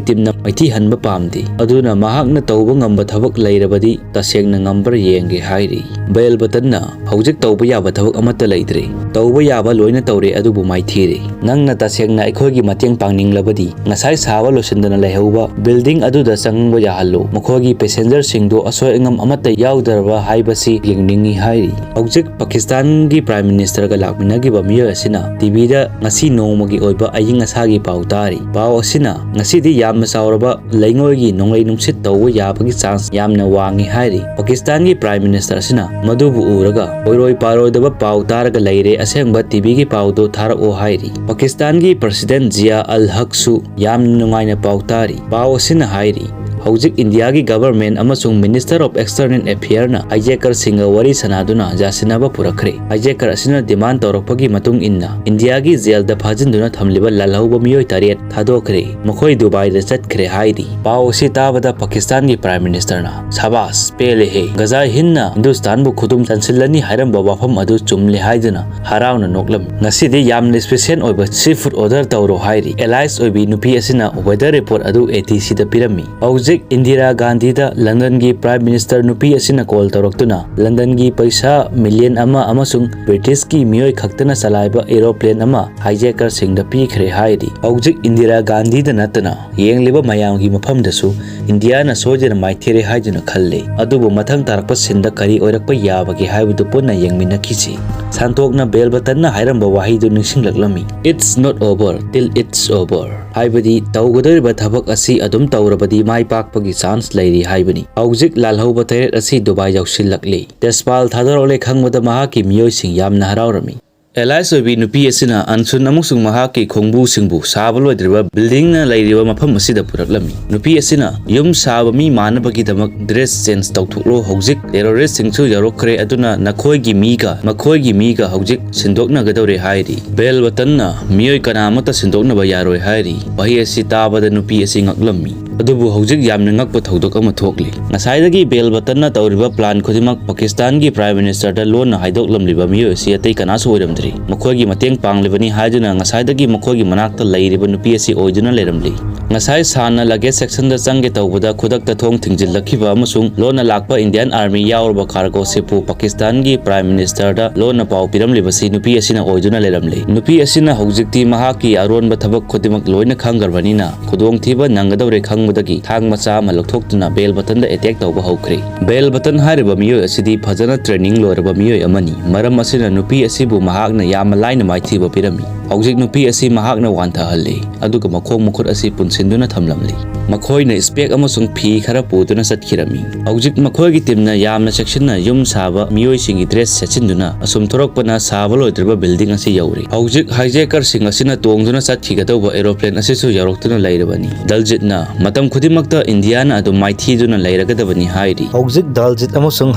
ꯇꯤꯝꯅ ꯃꯥꯏꯊꯤꯍꯟꯕ ꯄꯥꯝꯗꯦ, ꯑꯗꯨꯅ ꯃꯍꯥꯛꯅ ꯇꯧꯕ ꯉꯝꯕ ꯊꯕꯛ ꯂꯩꯔꯕꯗꯤ ꯇꯁꯦꯡꯅ ꯉꯝꯕ꯭ꯔꯥ ꯌꯦꯡꯒꯦ ꯍꯥꯏꯔꯤ꯫ ꯕꯦꯜ ꯕꯇꯟꯅ, "ꯍꯧꯖꯤꯛ ꯇꯧꯕ ꯌꯥꯕ ꯊꯕꯛ ꯑꯃꯠꯇ ꯂꯩꯇ꯭ꯔꯦ꯫ ꯇꯧꯕ ꯌꯥꯕ ꯂꯣꯏꯅ ꯇꯧꯔꯦ, ꯑꯗꯨꯕꯨ ꯃꯥꯏꯊꯤꯔꯦ꯫ ꯅꯪꯅ ꯇꯁꯦꯡꯅ ꯑꯩꯈꯣꯏꯒꯤ ꯃꯇꯦꯡ ꯄꯥꯡꯅꯤꯡꯂꯕꯗꯤ ꯉꯁꯥꯏ ꯁꯥꯕ ꯂꯣꯏꯁꯤꯟꯗꯅ ꯂꯩꯍꯧꯕ ꯕꯤꯜꯗꯤꯡ ꯑꯗꯨꯗ ꯆꯪꯕ ꯌꯥꯍꯜꯂꯨ꯫ ꯃꯈꯣꯏꯒꯤ ꯄꯦꯁꯦꯟꯖꯔꯁꯤꯡꯗꯨ ꯑꯁꯣꯏ ꯑꯉꯥꯝ ꯑꯃꯠꯇ ꯌꯥꯎꯗ꯭ꯔꯕ ꯍꯥꯏꯕꯁꯤ ꯌꯦꯡꯅꯤꯡꯏ" ꯍꯥꯏꯔꯤ꯫ ꯍꯧꯖꯤꯛ ꯄꯥꯀꯤꯁꯇꯥꯟꯒꯤ ꯄ꯭ꯔꯥꯏꯝ ꯃꯤꯅꯤꯁꯇꯔꯒ ꯂꯥꯛꯃꯤꯟꯅꯈꯤꯕ ꯃꯤꯑꯣꯏ ꯑꯁꯤꯅ ꯇꯤꯚꯤꯗ ꯉꯁꯤ ꯅꯣꯡꯃꯒꯤ ꯑꯣꯏꯕ ꯑꯏꯪ ꯑꯁꯥꯒꯤ ꯄꯥꯎ ꯇꯥꯔꯤ꯫ ꯄꯥꯎ ꯑꯁꯤꯅ ꯉꯁꯤꯗꯤ ꯌꯥꯝꯅ ꯆꯥꯎꯔꯕ ꯂꯩꯉꯣꯏꯒꯤ ꯅꯣꯡꯂꯩ ꯅꯨꯡꯁꯤꯠ ꯇꯧꯕ ꯌꯥꯕꯒꯤ ꯆꯥꯟꯁ ꯌꯥꯝꯅ ꯋꯥꯡꯏ ꯍꯥꯏꯔꯤ꯫ ꯄꯥꯀꯤꯁꯇꯥꯟꯒꯤ ꯄ꯭ꯔꯥꯏꯝ ꯃꯤꯅꯤꯁꯇꯔ ꯑꯁꯤꯅ ꯃꯗꯨꯕꯨ ꯎꯔꯒ ꯑꯣꯏꯔꯣꯏ ꯄꯥꯔꯣꯏꯗꯕ ꯄꯥꯎ ꯇꯥꯔꯒ ꯂꯩꯔꯦ, ꯑꯁꯦꯡꯕ ꯇꯤꯚꯤꯒꯤ ꯄꯥꯎꯗꯨ ꯊꯥꯔꯛꯑꯣ ꯍꯥꯏꯔꯤ꯫ ꯄꯥꯀꯤꯁꯇꯥꯟꯒꯤ ꯄ꯭ꯔꯁꯤꯗꯦꯟꯠ ꯖꯤꯌꯥ ꯑꯜ ꯍꯛꯁꯨ ꯌꯥꯝꯅ ꯅꯨꯡꯉꯥꯏꯅ ꯄꯥꯎ ꯇꯥꯔꯤ꯫ ꯄꯥꯎ ꯑꯁꯤꯅ ꯍꯥꯏꯔꯤ, ꯍꯧꯖꯤꯛ ꯏꯟꯗꯤꯌꯥꯒꯤ government ꯑꯃꯁꯨꯡ Minister of External Affairꯅ hijacker ꯁꯤꯡꯒ ꯋꯥꯔꯤ ꯁꯥꯅꯗꯨꯅ ꯌꯥꯁꯤꯟꯅꯕ ꯄꯨꯔꯛꯈ꯭ꯔꯦ꯫ Hijacker ꯑꯁꯤꯅ demand ꯇꯧꯔꯛꯄꯒꯤ ꯃꯇꯨꯡ ꯏꯟꯅ ꯏꯟꯗꯤꯌꯥꯒꯤ jailꯗ ꯐꯥꯖꯤꯟꯗꯨꯅ ꯊꯝꯂꯤꯕ ꯂꯥꯜꯍꯧꯕ ꯃꯤꯑꯣꯏ ꯇꯔꯦꯠ ꯊꯥꯗꯣꯛꯈ꯭ꯔꯦ, ꯃꯈꯣꯏ ꯗꯨꯕꯥꯏꯗ ꯆꯠꯈ꯭ꯔꯦ ꯍꯥꯏꯔꯤ꯫ ꯄꯥꯎ ꯑꯁꯤ ꯇꯥꯕꯗ ꯄꯥꯀꯤꯁꯇꯥꯟꯒꯤ Prime Ministerꯅ "ꯁꯥꯕꯥꯁ, ꯄꯦꯜꯂꯦꯍꯦ, ꯒꯖꯥ ꯍꯤꯟꯗꯅ ꯍꯤꯟꯗꯨꯁꯇꯥꯟꯕꯨ ꯈꯨꯗꯨꯝ ꯆꯟꯁꯤꯜꯂꯅꯤ ꯍꯥꯏꯔꯝꯕ ꯋꯥꯐꯝ ꯑꯗꯨ ꯆꯨꯝꯂꯦ" ꯍꯥꯏꯗꯨꯅ ꯍꯔꯥꯎꯅ ꯅꯣꯛꯂꯝꯃꯤ꯫ "ꯉꯁꯤꯗꯤ ꯌꯥꯝꯅ special ꯑꯣꯏꯕ seafood order ꯇꯧꯔꯣ" ꯍꯥꯏꯔꯤ꯫ Allies ꯑꯣꯏꯕꯤ ꯅꯨꯄꯤ ꯑꯁꯤꯅ weather report ꯑꯗꯨ ATCꯗ ꯄꯤꯔꯝꯃꯤ꯫ ꯍꯧꯖꯤꯛ ꯏꯟꯗꯤꯔꯥ ꯒꯥꯟꯙꯤꯗ ꯂꯟꯗꯟꯒꯤ Prime Minister ꯅꯨꯄꯤ ꯑꯁꯤꯅ call ꯇꯧꯔꯛꯇꯨꯅ ꯂꯟꯗꯟꯒꯤ ꯄꯩꯁꯥ million ꯑꯃ ꯑꯃꯁꯨꯡ Britishꯀꯤ ꯃꯤꯑꯣꯏ ꯈꯛꯇꯅ ꯆꯂꯥꯏꯕ aeroplane ꯑꯃ hijackerꯁꯤꯡꯗ ꯄꯤꯈ꯭ꯔꯦ ꯍꯥꯏꯔꯤ꯫ ꯍꯧꯖꯤꯛ ꯏꯟꯗꯤꯔꯥ ꯒꯥꯟꯙꯤꯗ ꯅꯠꯇꯅ ꯌꯦꯡꯂꯤꯕ ꯃꯌꯥꯝꯒꯤ ꯃꯐꯝꯗꯁꯨ ꯏꯟꯗꯤꯌꯥꯅ ꯁꯣꯏꯗꯅ ꯃꯥꯏꯊꯤꯔꯦ ꯍꯥꯏꯗꯨꯅ ꯈꯜꯂꯤ꯫ ꯑꯗꯨꯕꯨ ꯃꯊꯪ ꯇꯥꯔꯛꯄ sceneꯗ ꯀꯔꯤ ꯑꯣꯏꯔꯛꯄ ꯌꯥꯕꯒꯦ ꯍꯥꯏꯕꯗꯨ ꯄꯨꯟꯅ ꯌꯦꯡꯃꯤꯟꯅꯈꯤꯁꯤ꯫ ꯁꯥꯟꯇꯣꯛꯅ ꯕꯦꯜ ꯕꯇꯟꯅ ꯍꯥꯏꯔꯝꯕ ꯋꯥꯍꯩꯗꯨ ꯅꯤꯡꯁꯤꯡꯂꯛꯂꯝꯃꯤ, "It's not over till it's over"꯫ ꯍꯥꯏꯕꯗꯤ ꯇꯧꯒꯗꯧꯔꯤꯕ ꯊꯕꯛ ꯑꯁꯤ ꯑꯗꯨꯝ ꯇꯧꯔꯕꯗꯤ ꯃꯥꯏ ꯄꯥꯛꯄꯒꯤ chance ꯂꯩꯔꯤ ꯍꯥꯏꯕꯅꯤ꯫ ꯍꯧꯖꯤꯛ ꯂꯥꯜꯍꯧꯕ ꯇꯔꯦꯠ ꯑꯁꯤ ꯗꯨꯕꯥꯏ ꯌꯧꯁꯤꯜꯂꯛꯂꯦ꯫ ꯇꯦꯖꯄꯥꯜ ꯊꯥꯗꯣꯔꯛꯂꯦ ꯈꯪꯕꯗ ꯃꯍꯥꯛꯀꯤ ꯃꯤꯑꯣꯏꯁꯤꯡ ꯌꯥꯝꯅ ꯍꯔꯥꯎꯔꯝꯃꯤ꯫ Allies ꯑꯣꯏꯕꯤ ꯅꯨꯄꯤ ꯑꯁꯤꯅ ꯑꯟꯁꯨꯟ ꯑꯃꯁꯨꯡ ꯃꯍꯥꯛꯀꯤ ꯈꯣꯡꯕꯨꯁꯤꯡꯕꯨ ꯁꯥꯕ ꯂꯣꯏꯗ꯭ꯔꯤꯕ buildingꯅ ꯂꯩꯔꯤꯕ ꯃꯐꯝ ꯑꯁꯤꯗ ꯄꯨꯔꯛꯂꯝꯃꯤ꯫ ꯅꯨꯄꯤ ꯑꯁꯤꯅ, "ꯌꯨꯝ ꯁꯥꯕ ꯃꯤ ꯃꯥꯟꯅꯕꯒꯤꯗꯃꯛ dress change ꯇꯧꯊꯣꯛꯂꯣ꯫ ꯍꯧꯖꯤꯛ terroristꯁꯤꯡꯁꯨ ꯌꯧꯔꯛꯈ꯭ꯔꯦ, ꯑꯗꯨꯅ ꯅꯈꯣꯏꯒꯤ ꯃꯤꯒ ꯃꯈꯣꯏꯒꯤ ꯃꯤꯒ ꯍꯧꯖꯤꯛ ꯁꯤꯟꯗꯣꯛꯅꯒꯗꯧꯔꯦ" ꯍꯥꯏꯔꯤ꯫ ꯕꯦꯜ ꯕꯇꯟꯅ, "ꯃꯤꯑꯣꯏ ꯀꯅꯥ ꯑꯃꯠꯇ ꯁꯤꯟꯗꯣꯛꯅꯕ ꯌꯥꯔꯣꯏ" ꯍꯥꯏꯔꯤ꯫ ꯋꯥꯍꯩ ꯑꯁꯤ ꯇꯥꯕꯗ ꯅꯨꯄꯤ ꯑꯁꯤ ꯉꯛꯂꯝꯃꯤ꯫ ꯑꯗꯨꯕꯨ ꯍꯧꯖꯤꯛ ꯌꯥꯝꯅ ꯉꯛꯄ ꯊꯧꯗꯣꯛ ꯑꯃ ꯊꯣꯛꯂꯤ꯫ ꯉꯁꯥꯏꯗꯒꯤ ꯕꯦꯜ ꯕꯇꯟꯅ ꯇꯧꯔꯤꯕ plan ꯈꯨꯗꯤꯡꯃꯛ ꯄꯥꯀꯤꯁꯇꯥꯟꯒꯤ Prime Ministerꯗ ꯂꯣꯟꯅ ꯍꯥꯏꯗꯣꯛꯂꯝꯂꯤꯕ ꯃꯤꯑꯣꯏ ꯑꯁꯤ ꯑꯇꯩ ꯀꯅꯥꯁꯨ ꯑꯣꯏꯔꯝꯗ꯭ꯔꯤ꯫ ꯃꯈꯣꯏꯒꯤ ꯃꯇꯦꯡ ꯄꯥꯡꯂꯤꯕꯅꯤ ꯍꯥꯏꯗꯨꯅ ꯉꯁꯥꯏꯗꯒꯤ ꯃꯈꯣꯏꯒꯤ ꯃꯅꯥꯛꯇ ꯂꯩꯔꯤꯕ ꯅꯨꯄꯤ ꯑꯁꯤ ꯑꯣꯏꯗꯨꯅ ꯂꯩꯔꯝꯂꯤ꯫ ꯉꯁꯥꯏ ꯁꯥꯟꯅ luggage sectionꯗ ꯆꯪꯒꯦ ꯇꯧꯕꯗ ꯈꯨꯗꯛꯇ ꯊꯣꯡ ꯊꯤꯡꯖꯤꯜꯂꯛꯈꯤꯕ ꯑꯃꯁꯨꯡ ꯂꯣꯟꯅ ꯂꯥꯛꯄ Indian Army ꯌꯥꯎꯔꯕ cargo shipꯄꯨ ꯄꯥꯀꯤꯁꯇꯥꯟꯒꯤ Prime Ministerꯗ ꯂꯣꯟꯅ ꯄꯥꯎ ꯄꯤꯔꯝꯂꯤꯕꯁꯤ ꯅꯨꯄꯤ ꯑꯁꯤꯅ ꯑꯣꯏꯗꯨꯅ ꯂꯩꯔꯝꯂꯤ꯫ ꯅꯨꯄꯤ ꯑꯁꯤꯅ ꯍꯧꯖꯤꯛꯇꯤ ꯃꯍꯥꯛꯀꯤ ꯑꯔꯣꯟꯕ ꯊꯕꯛ ꯈꯨꯗꯤꯡꯃꯛ ꯂꯣꯏꯅ ꯈꯪꯈ꯭ꯔꯕꯅꯤꯅ ꯈꯨꯗꯣꯡꯊꯤꯕ ꯅꯪꯒꯗꯧꯔꯦ ꯈꯪꯕꯗꯒꯤ ꯊꯥꯡ ꯃꯆꯥ ꯑꯃ ꯂꯧꯊꯣꯛꯇꯨꯅ ꯕꯦꯜ ꯕꯇꯟꯗ attack ꯇꯧꯕ ꯍꯧꯈ꯭ꯔꯦ꯫ ꯕꯦꯜ ꯕꯇꯟ ꯍꯥꯏꯔꯤꯕ ꯃꯤꯑꯣꯏ ꯑꯁꯤꯗꯤ ꯐꯖꯅ training ꯂꯣꯏꯔꯕ ꯃꯤꯑꯣꯏ ꯑꯃꯅꯤ꯫ ꯃꯔꯝ ꯑꯁꯤꯅ ꯅꯨꯄꯤ ꯑꯁꯤꯕꯨ ꯃꯍꯥꯛꯅ ꯌꯥꯝꯅ ꯂꯥꯏꯅ ꯃꯥꯏꯊꯤꯕ ꯄꯤꯔꯝꯃꯤ꯫ ꯍꯧꯖꯤꯛ ꯅꯨꯄꯤ ꯑꯁꯤ ꯃꯍꯥꯛꯅ ꯋꯥꯟꯊꯍꯜꯂꯤ, ꯑꯗꯨꯒ ꯃꯈꯣꯡ ꯃꯈꯨꯠ ꯑꯁꯤ ꯄꯨꯟꯁꯤꯟꯗꯨꯅ ꯊꯝꯂꯝꯂꯤ꯫ ꯃꯈꯣꯏꯅ ꯏꯁꯄꯦꯛ ꯑꯃꯁꯨꯡ ꯐꯤ ꯈꯔ ꯄꯨꯗꯨꯅ ꯆꯠꯈꯤꯔꯝꯃꯤ꯫ ꯍꯧꯖꯤꯛ ꯃꯈꯣꯏꯒꯤ ꯇꯤꯝꯅ ꯌꯥꯝꯅ ꯆꯦꯛꯁꯤꯟꯅ ꯌꯨꯝ ꯁꯥꯕ ꯃꯤꯑꯣꯏꯁꯤꯡꯒꯤ ꯗ꯭ꯔꯦꯁ ꯁꯦꯠꯆꯤꯟꯗꯨꯅ ꯑꯁꯨꯝ ꯊꯣꯔꯛꯄꯅ ꯁꯥꯕ ꯂꯣꯏꯗ꯭ꯔꯤꯕ ꯕꯤꯜꯗꯤꯡ ꯑꯁꯤ ꯌꯧꯔꯦ꯫ ꯍꯧꯖꯤꯛ ꯍꯥꯏꯖꯦꯀꯔꯁꯤꯡ ꯑꯁꯤꯅ ꯇꯣꯡꯗꯨꯅ ꯆꯠꯈꯤꯒꯗꯧꯕ ꯑꯦꯔꯣꯄ꯭ꯂꯦꯟ ꯑꯁꯤꯁꯨ ꯌꯧꯔꯛꯇꯨꯅ ꯂꯩꯔꯕꯅꯤ꯫ ꯗꯜꯖꯤꯠꯅ ꯃꯇꯝ ꯈꯨꯗꯤꯡꯃꯛꯇ ꯏꯟꯗꯤꯌꯥꯅ ꯑꯗꯨꯝ ꯃꯥꯏꯊꯤꯗꯨꯅ ꯂꯩꯔꯒꯗꯕꯅꯤ ꯍꯥꯏꯔꯤ꯫ ꯍꯧꯖꯤꯛ ꯗꯜꯖꯤꯠ ꯑꯃꯁꯨꯡ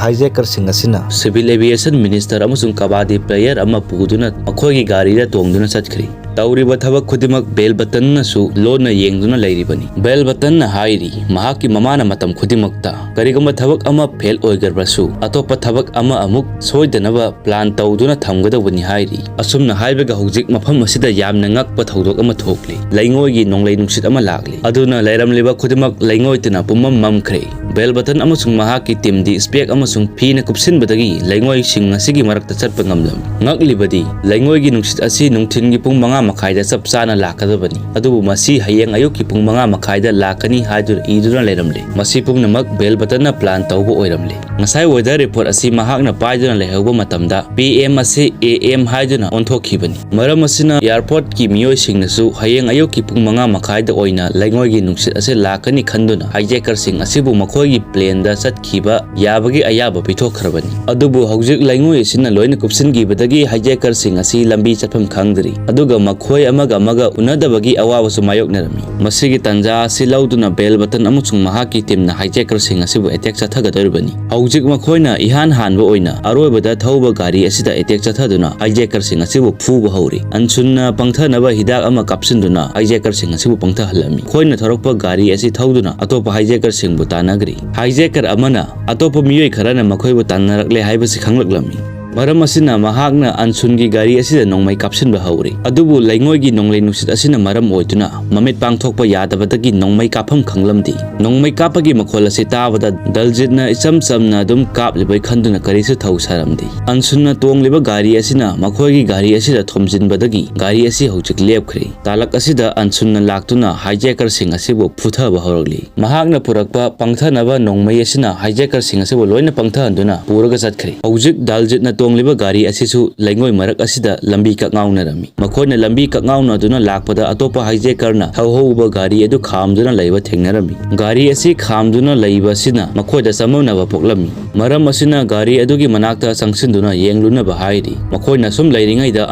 ꯍꯥꯏꯖꯦꯀꯔꯁꯤꯡ ꯑꯁꯤꯅ ꯁꯤꯚꯤꯜ ꯑꯦꯚꯤꯌꯦꯁꯟ ꯃꯤꯅꯤꯁꯇꯔ ꯑꯃꯁꯨꯡ ꯀꯕꯥꯗꯤ ꯄ꯭ꯂꯦꯌꯔ ꯑꯃ ꯄꯨꯗꯨꯅ ꯃꯈꯣꯏꯒꯤ ꯒꯥꯔꯤꯗ ꯇꯣꯡꯗꯨꯅ ꯆꯠꯈ꯭ꯔꯤ꯫ ꯇꯧꯔꯤꯕ ꯊꯕꯛ ꯈꯨꯗꯤꯡꯃꯛ ꯕꯦꯜ ꯕꯇꯟꯅꯁꯨ ꯂꯣꯟꯅ ꯌꯦꯡꯗꯨꯅ ꯂꯩꯔꯤꯕꯅꯤ꯫ ꯕꯦꯜ ꯕꯇꯟꯅ ꯍꯥꯏꯔꯤ, ꯃꯍꯥꯛꯀꯤ ꯃꯃꯥꯅ ꯃꯇꯝ ꯈꯨꯗꯤꯡꯃꯛꯇ ꯀꯔꯤꯒꯨꯝꯕ ꯊꯕꯛ ꯑꯃ ꯐꯦꯜ ꯑꯣꯏꯈ꯭ꯔꯕꯁꯨ, ꯑꯇꯣꯞꯄ ꯊꯕꯛ ꯑꯃ ꯑꯃꯨꯛ ꯁꯣꯏꯗꯅꯕ ꯄ꯭ꯂꯥꯟ ꯇꯧꯗꯨꯅ ꯊꯝꯒꯗꯧꯕꯅꯤ ꯍꯥꯏꯔꯤ꯫ ꯑꯁꯨꯝꯅ ꯍꯥꯏꯕꯒ ꯍꯧꯖꯤꯛ ꯃꯐꯝ ꯑꯁꯤꯗ ꯌꯥꯝꯅ ꯉꯛꯄ ꯊꯧꯗꯣꯛ ꯑꯃ ꯊꯣꯛꯂꯤ꯫ ꯂꯩꯉꯣꯏꯒꯤ ꯅꯣꯡꯂꯩ ꯅꯨꯡꯁꯤꯠ ꯑꯃ ꯂꯥꯛꯂꯤ꯫ ꯑꯗꯨꯅ ꯂꯩꯔꯝꯂꯤꯕ ꯈꯨꯗꯤꯡꯃꯛ ꯂꯩꯉꯣꯏꯇꯅ ꯄꯨꯝꯃꯝ ꯃꯝꯈ꯭ꯔꯦ꯫ ꯕꯦꯜ ꯕꯇꯟ ꯑꯃꯁꯨꯡ ꯃꯍꯥꯛꯀꯤ ꯇꯤꯝꯗꯤ ꯏꯁꯄꯦꯛ ꯑꯃꯁꯨꯡ ꯐꯤꯅ ꯀꯨꯞꯁꯤꯟꯕꯗꯒꯤ ꯂꯩꯉꯣꯏꯁꯤꯡ ꯑꯁꯤꯒꯤ ꯃꯔꯛꯇ ꯆꯠꯄ ꯉꯝꯂꯝꯃꯤ꯫ ꯉꯛꯂꯤꯕꯗꯤ, ꯂꯩꯉꯣꯏꯒꯤ ꯅꯨꯡꯁꯤꯠ ꯑꯁꯤ ꯅꯨꯡꯊꯤꯜꯒꯤ ꯄꯨꯡ ꯃꯉꯥ ꯃꯈꯥꯏꯗ ꯆꯞ ꯆꯥꯅ ꯂꯥꯛꯀꯗꯕꯅꯤ, ꯑꯗꯨꯕꯨ ꯃꯁꯤ ꯍꯌꯦꯡ ꯑꯌꯨꯛꯀꯤ ꯄꯨꯡ ꯃꯉꯥ ꯃꯈꯥꯏꯗ ꯂꯥꯛꯀꯅꯤ ꯍꯥꯏꯗꯨꯅ ꯏꯗꯨꯅ ꯂꯩꯔꯝꯂꯦ꯫ ꯃꯁꯤ ꯄꯨꯝꯅꯃꯛ ꯕꯦꯜ ꯕꯇꯟꯅ ꯄ꯭ꯂꯥꯟ ꯇꯧꯕ ꯑꯣꯏꯔꯝꯂꯦ꯫ ꯉꯁꯥꯏ ꯋꯦꯗꯔ ꯔꯤꯄꯣꯔꯠ ꯑꯁꯤ ꯃꯍꯥꯛꯅ ꯄꯥꯏꯗꯨꯅ ꯂꯩꯍꯧꯕ ꯃꯇꯝꯗ, ꯄꯤ ꯑꯦꯝ ꯑꯁꯤ ꯑꯦ ꯑꯦꯝ ꯍꯥꯏꯗꯨꯅ ꯑꯣꯟꯊꯣꯛꯈꯤꯕꯅꯤ꯫ ꯃꯔꯝ ꯑꯁꯤꯅ, ꯑꯦꯌꯥꯔꯄꯣꯔꯠꯀꯤ ꯃꯤꯑꯣꯏꯁꯤꯡꯅꯁꯨ ꯍꯌꯦꯡ ꯑꯌꯨꯛꯀꯤ ꯄꯨꯡ ꯃꯉꯥ ꯃꯈꯥꯏꯗ ꯑꯣꯏꯅ ꯂꯩꯉꯣꯏꯒꯤ ꯅꯨꯡꯁꯤꯠ ꯑꯁꯤ ꯂꯥꯛꯀꯅꯤ ꯈꯟꯗꯨꯅ ꯍꯥꯏꯖꯦꯀꯔꯁꯤꯡ ꯑꯁꯤꯕꯨ ꯃꯈꯣꯏꯒꯤ ꯄ꯭ꯂꯦꯟꯗ ꯆꯠꯈꯤꯕ ꯌꯥꯕꯒꯤ ꯑꯌꯥꯕ ꯄꯤꯊꯣꯛꯈ꯭ꯔꯕꯅꯤ꯫ ꯑꯗꯨꯕꯨ ꯍꯧꯖꯤꯛ ꯂꯩꯉꯣꯏ ꯑꯁꯤꯅ ꯂꯣꯏꯅ ꯀꯨꯞꯁꯤꯟꯈꯤꯕꯗꯒꯤ ꯍꯥꯏꯖꯦꯀꯔꯁꯤꯡ ꯑꯁꯤ ꯂꯝꯕꯤ ꯆꯠꯐꯝ ꯈꯪꯗ꯭ꯔꯤ, ꯑꯗꯨꯒ ꯃꯈꯣꯏ ꯑꯃꯒ ꯑꯃꯒ ꯎꯅꯗꯕꯒꯤ ꯑꯋꯥꯕꯁꯨ ꯃꯥꯌꯣꯛꯅꯔꯝꯃꯤ꯫ ꯃꯁꯤꯒꯤ ꯇꯥꯟꯖꯥ ꯑꯁꯤ ꯂꯧꯗꯨꯅ ꯕꯦꯜ ꯕꯇꯟ ꯑꯃꯁꯨꯡ ꯃꯍꯥꯛꯀꯤ ꯇꯤꯝꯅ ꯍꯥꯏꯖꯦꯀꯔꯁꯤꯡ ꯑꯁꯤꯕꯨ ꯑꯦꯇꯦꯛ ꯆꯠꯊꯒꯗꯧꯔꯤꯕꯅꯤ꯫ ꯍꯧꯖꯤꯛ ꯃꯈꯣꯏꯅ ꯏꯍꯥꯟ ꯍꯥꯟꯕ ꯑꯣꯏꯅ ꯑꯔꯣꯏꯕꯗ ꯊꯧꯕ ꯒꯥꯔꯤ ꯑꯁꯤꯗ ꯑꯦꯇꯦꯛ ꯆꯠꯊꯗꯨꯅ ꯍꯥꯏꯖꯦꯀꯔꯁꯤꯡ ꯑꯁꯤꯕꯨ ꯐꯨꯕ ꯍꯧꯔꯤ꯫ ꯑꯟꯁꯨꯟꯅ ꯄꯪꯊꯅꯕ ꯍꯤꯗꯥꯛ ꯑꯃ ꯀꯥꯞꯁꯤꯟꯗꯨꯅ ꯍꯥꯏꯖꯦꯀꯔꯁꯤꯡ ꯑꯁꯤꯕꯨ ꯄꯪꯊꯍꯜꯂꯝꯃꯤ꯫ ꯃꯈꯣꯏꯅ ꯊꯧꯔꯛꯄ ꯒꯥꯔꯤ ꯑꯁꯤ ꯊꯧꯗꯨꯅ ꯑꯇꯣꯞꯄ ꯍꯥꯏꯖꯦꯀꯔꯁꯤꯡꯕꯨ ꯇꯥꯟꯅꯈ꯭ꯔꯤ꯫ ꯍꯥꯏꯖꯦꯀꯔ ꯑꯃꯅ ꯑꯇꯣꯞꯄ ꯃꯤꯑꯣꯏ ꯈꯔꯅ ꯃꯈꯣꯏꯕꯨ ꯇꯥꯟꯅꯔꯛꯂꯦ ꯍꯥꯏꯕꯁꯤ ꯈꯪꯂꯛꯂꯝꯃꯤ꯫ ꯃꯔꯝ ꯑꯁꯤꯅ ꯃꯍꯥꯛꯅ ꯑꯟꯁꯨꯟꯒꯤ ꯒꯥꯔꯤ ꯑꯁꯤꯗ ꯅꯣꯡꯃꯩ ꯀꯥꯞꯁꯤꯟꯕ ꯍꯧꯔꯤ꯫ ꯑꯗꯨꯕꯨ ꯂꯩꯉꯣꯏꯒꯤ ꯅꯣꯡꯂꯩ ꯅꯨꯡꯁꯤꯠ ꯑꯁꯤꯅ ꯃꯔꯝ ꯑꯣꯏꯗꯨꯅ ꯃꯃꯤꯠ ꯄꯥꯡꯊꯣꯛꯄ ꯌꯥꯗꯕꯗꯒꯤ ꯅꯣꯡꯃꯩ ꯀꯥꯞꯐꯝ ꯈꯪꯂꯝꯗꯦ꯫ ꯅꯣꯡꯃꯩ ꯀꯥꯞꯄꯒꯤ ꯃꯈꯣꯜ ꯑꯁꯤ ꯇꯥꯕꯗ ꯗꯜꯖꯤꯠꯅ ꯏꯆꯝ ꯆꯝꯅ ꯑꯗꯨꯝ ꯀꯥꯞꯂꯤꯕꯩ ꯈꯟꯗꯨꯅ ꯀꯔꯤꯁꯨ ꯊꯧ ꯁꯥꯔꯝꯗꯦ꯫ ꯑꯟꯁꯨꯟꯅ ꯇꯣꯡꯂꯤꯕ ꯒꯥꯔꯤ ꯑꯁꯤꯅ ꯃꯈꯣꯏꯒꯤ ꯒꯥꯔꯤ ꯑꯁꯤꯗ ꯊꯣꯝꯖꯤꯟꯕꯗꯒꯤ ꯒꯥꯔꯤ ꯑꯁꯤ ꯍꯧꯖꯤꯛ ꯂꯦꯞꯈ꯭ꯔꯦ꯫ ꯇꯥꯂꯛ ꯑꯁꯤꯗ ꯑꯟꯁꯨꯟꯅ ꯂꯥꯛꯇꯨꯅ ꯍꯥꯏꯖꯦꯀꯔꯁꯤꯡ ꯑꯁꯤꯕꯨ ꯐꯨꯊꯕ ꯍꯧꯔꯛꯂꯤ꯫ ꯃꯍꯥꯛꯅ ꯄꯨꯔꯛꯄ ꯄꯪꯊꯅꯕ ꯅꯣꯡꯃꯩ ꯑꯁꯤꯅ ꯍꯥꯏꯖꯦꯀꯔꯁꯤꯡ ꯑꯁꯤꯕꯨ ꯂꯣꯏꯅ ꯄꯪꯊꯍꯟꯗꯨꯅ ꯄꯨꯔꯒ ꯆꯠꯈ꯭ꯔꯦ꯫ ꯍꯧꯖꯤꯛ ꯗꯥꯜꯖꯤꯠꯅ ꯇꯣꯡꯂꯤꯕ ꯒꯥꯔꯤ ꯑꯁꯤꯁꯨ ꯂꯩꯉꯣꯏ ꯃꯔꯛ ꯑꯁꯤꯗ ꯂꯝꯕꯤ ꯀꯛꯉꯥꯎꯅꯔꯝꯃꯤ꯫ ꯃꯈꯣꯏꯅ ꯂꯝꯕꯤ ꯀꯛꯉꯥꯎꯅꯗꯨꯅ ꯂꯥꯛꯄꯗ ꯑꯇꯣꯞꯄ hijacker ꯅ ꯊꯧꯍꯧꯕ ꯒꯥꯔꯤ ꯑꯗꯨ ꯈꯥꯝꯗꯨꯅ ꯂꯩꯕ ꯊꯦꯡꯅꯔꯝꯃꯤ꯫ ꯒꯥꯔꯤ ꯑꯁꯤ ꯈꯥꯝꯗꯨꯅ ꯂꯩꯕ ꯑꯁꯤꯅ ꯃꯈꯣꯏꯗ ꯆꯃꯝꯅꯕ ꯄꯣꯛꯂꯝꯃꯤ꯫ ꯃꯔꯝ ꯑꯁꯤꯅ ꯒꯥꯔꯤ ꯑꯗꯨꯒꯤ ꯃꯅꯥꯛꯇ ꯆꯪꯁꯤꯟꯗꯨꯅ ꯌꯦꯡꯂꯨꯅꯕ ꯍꯥꯏꯔꯤ꯫ ꯃꯈꯣꯏꯅ ꯁꯨꯝ ꯂꯩꯔꯤꯉꯩꯗ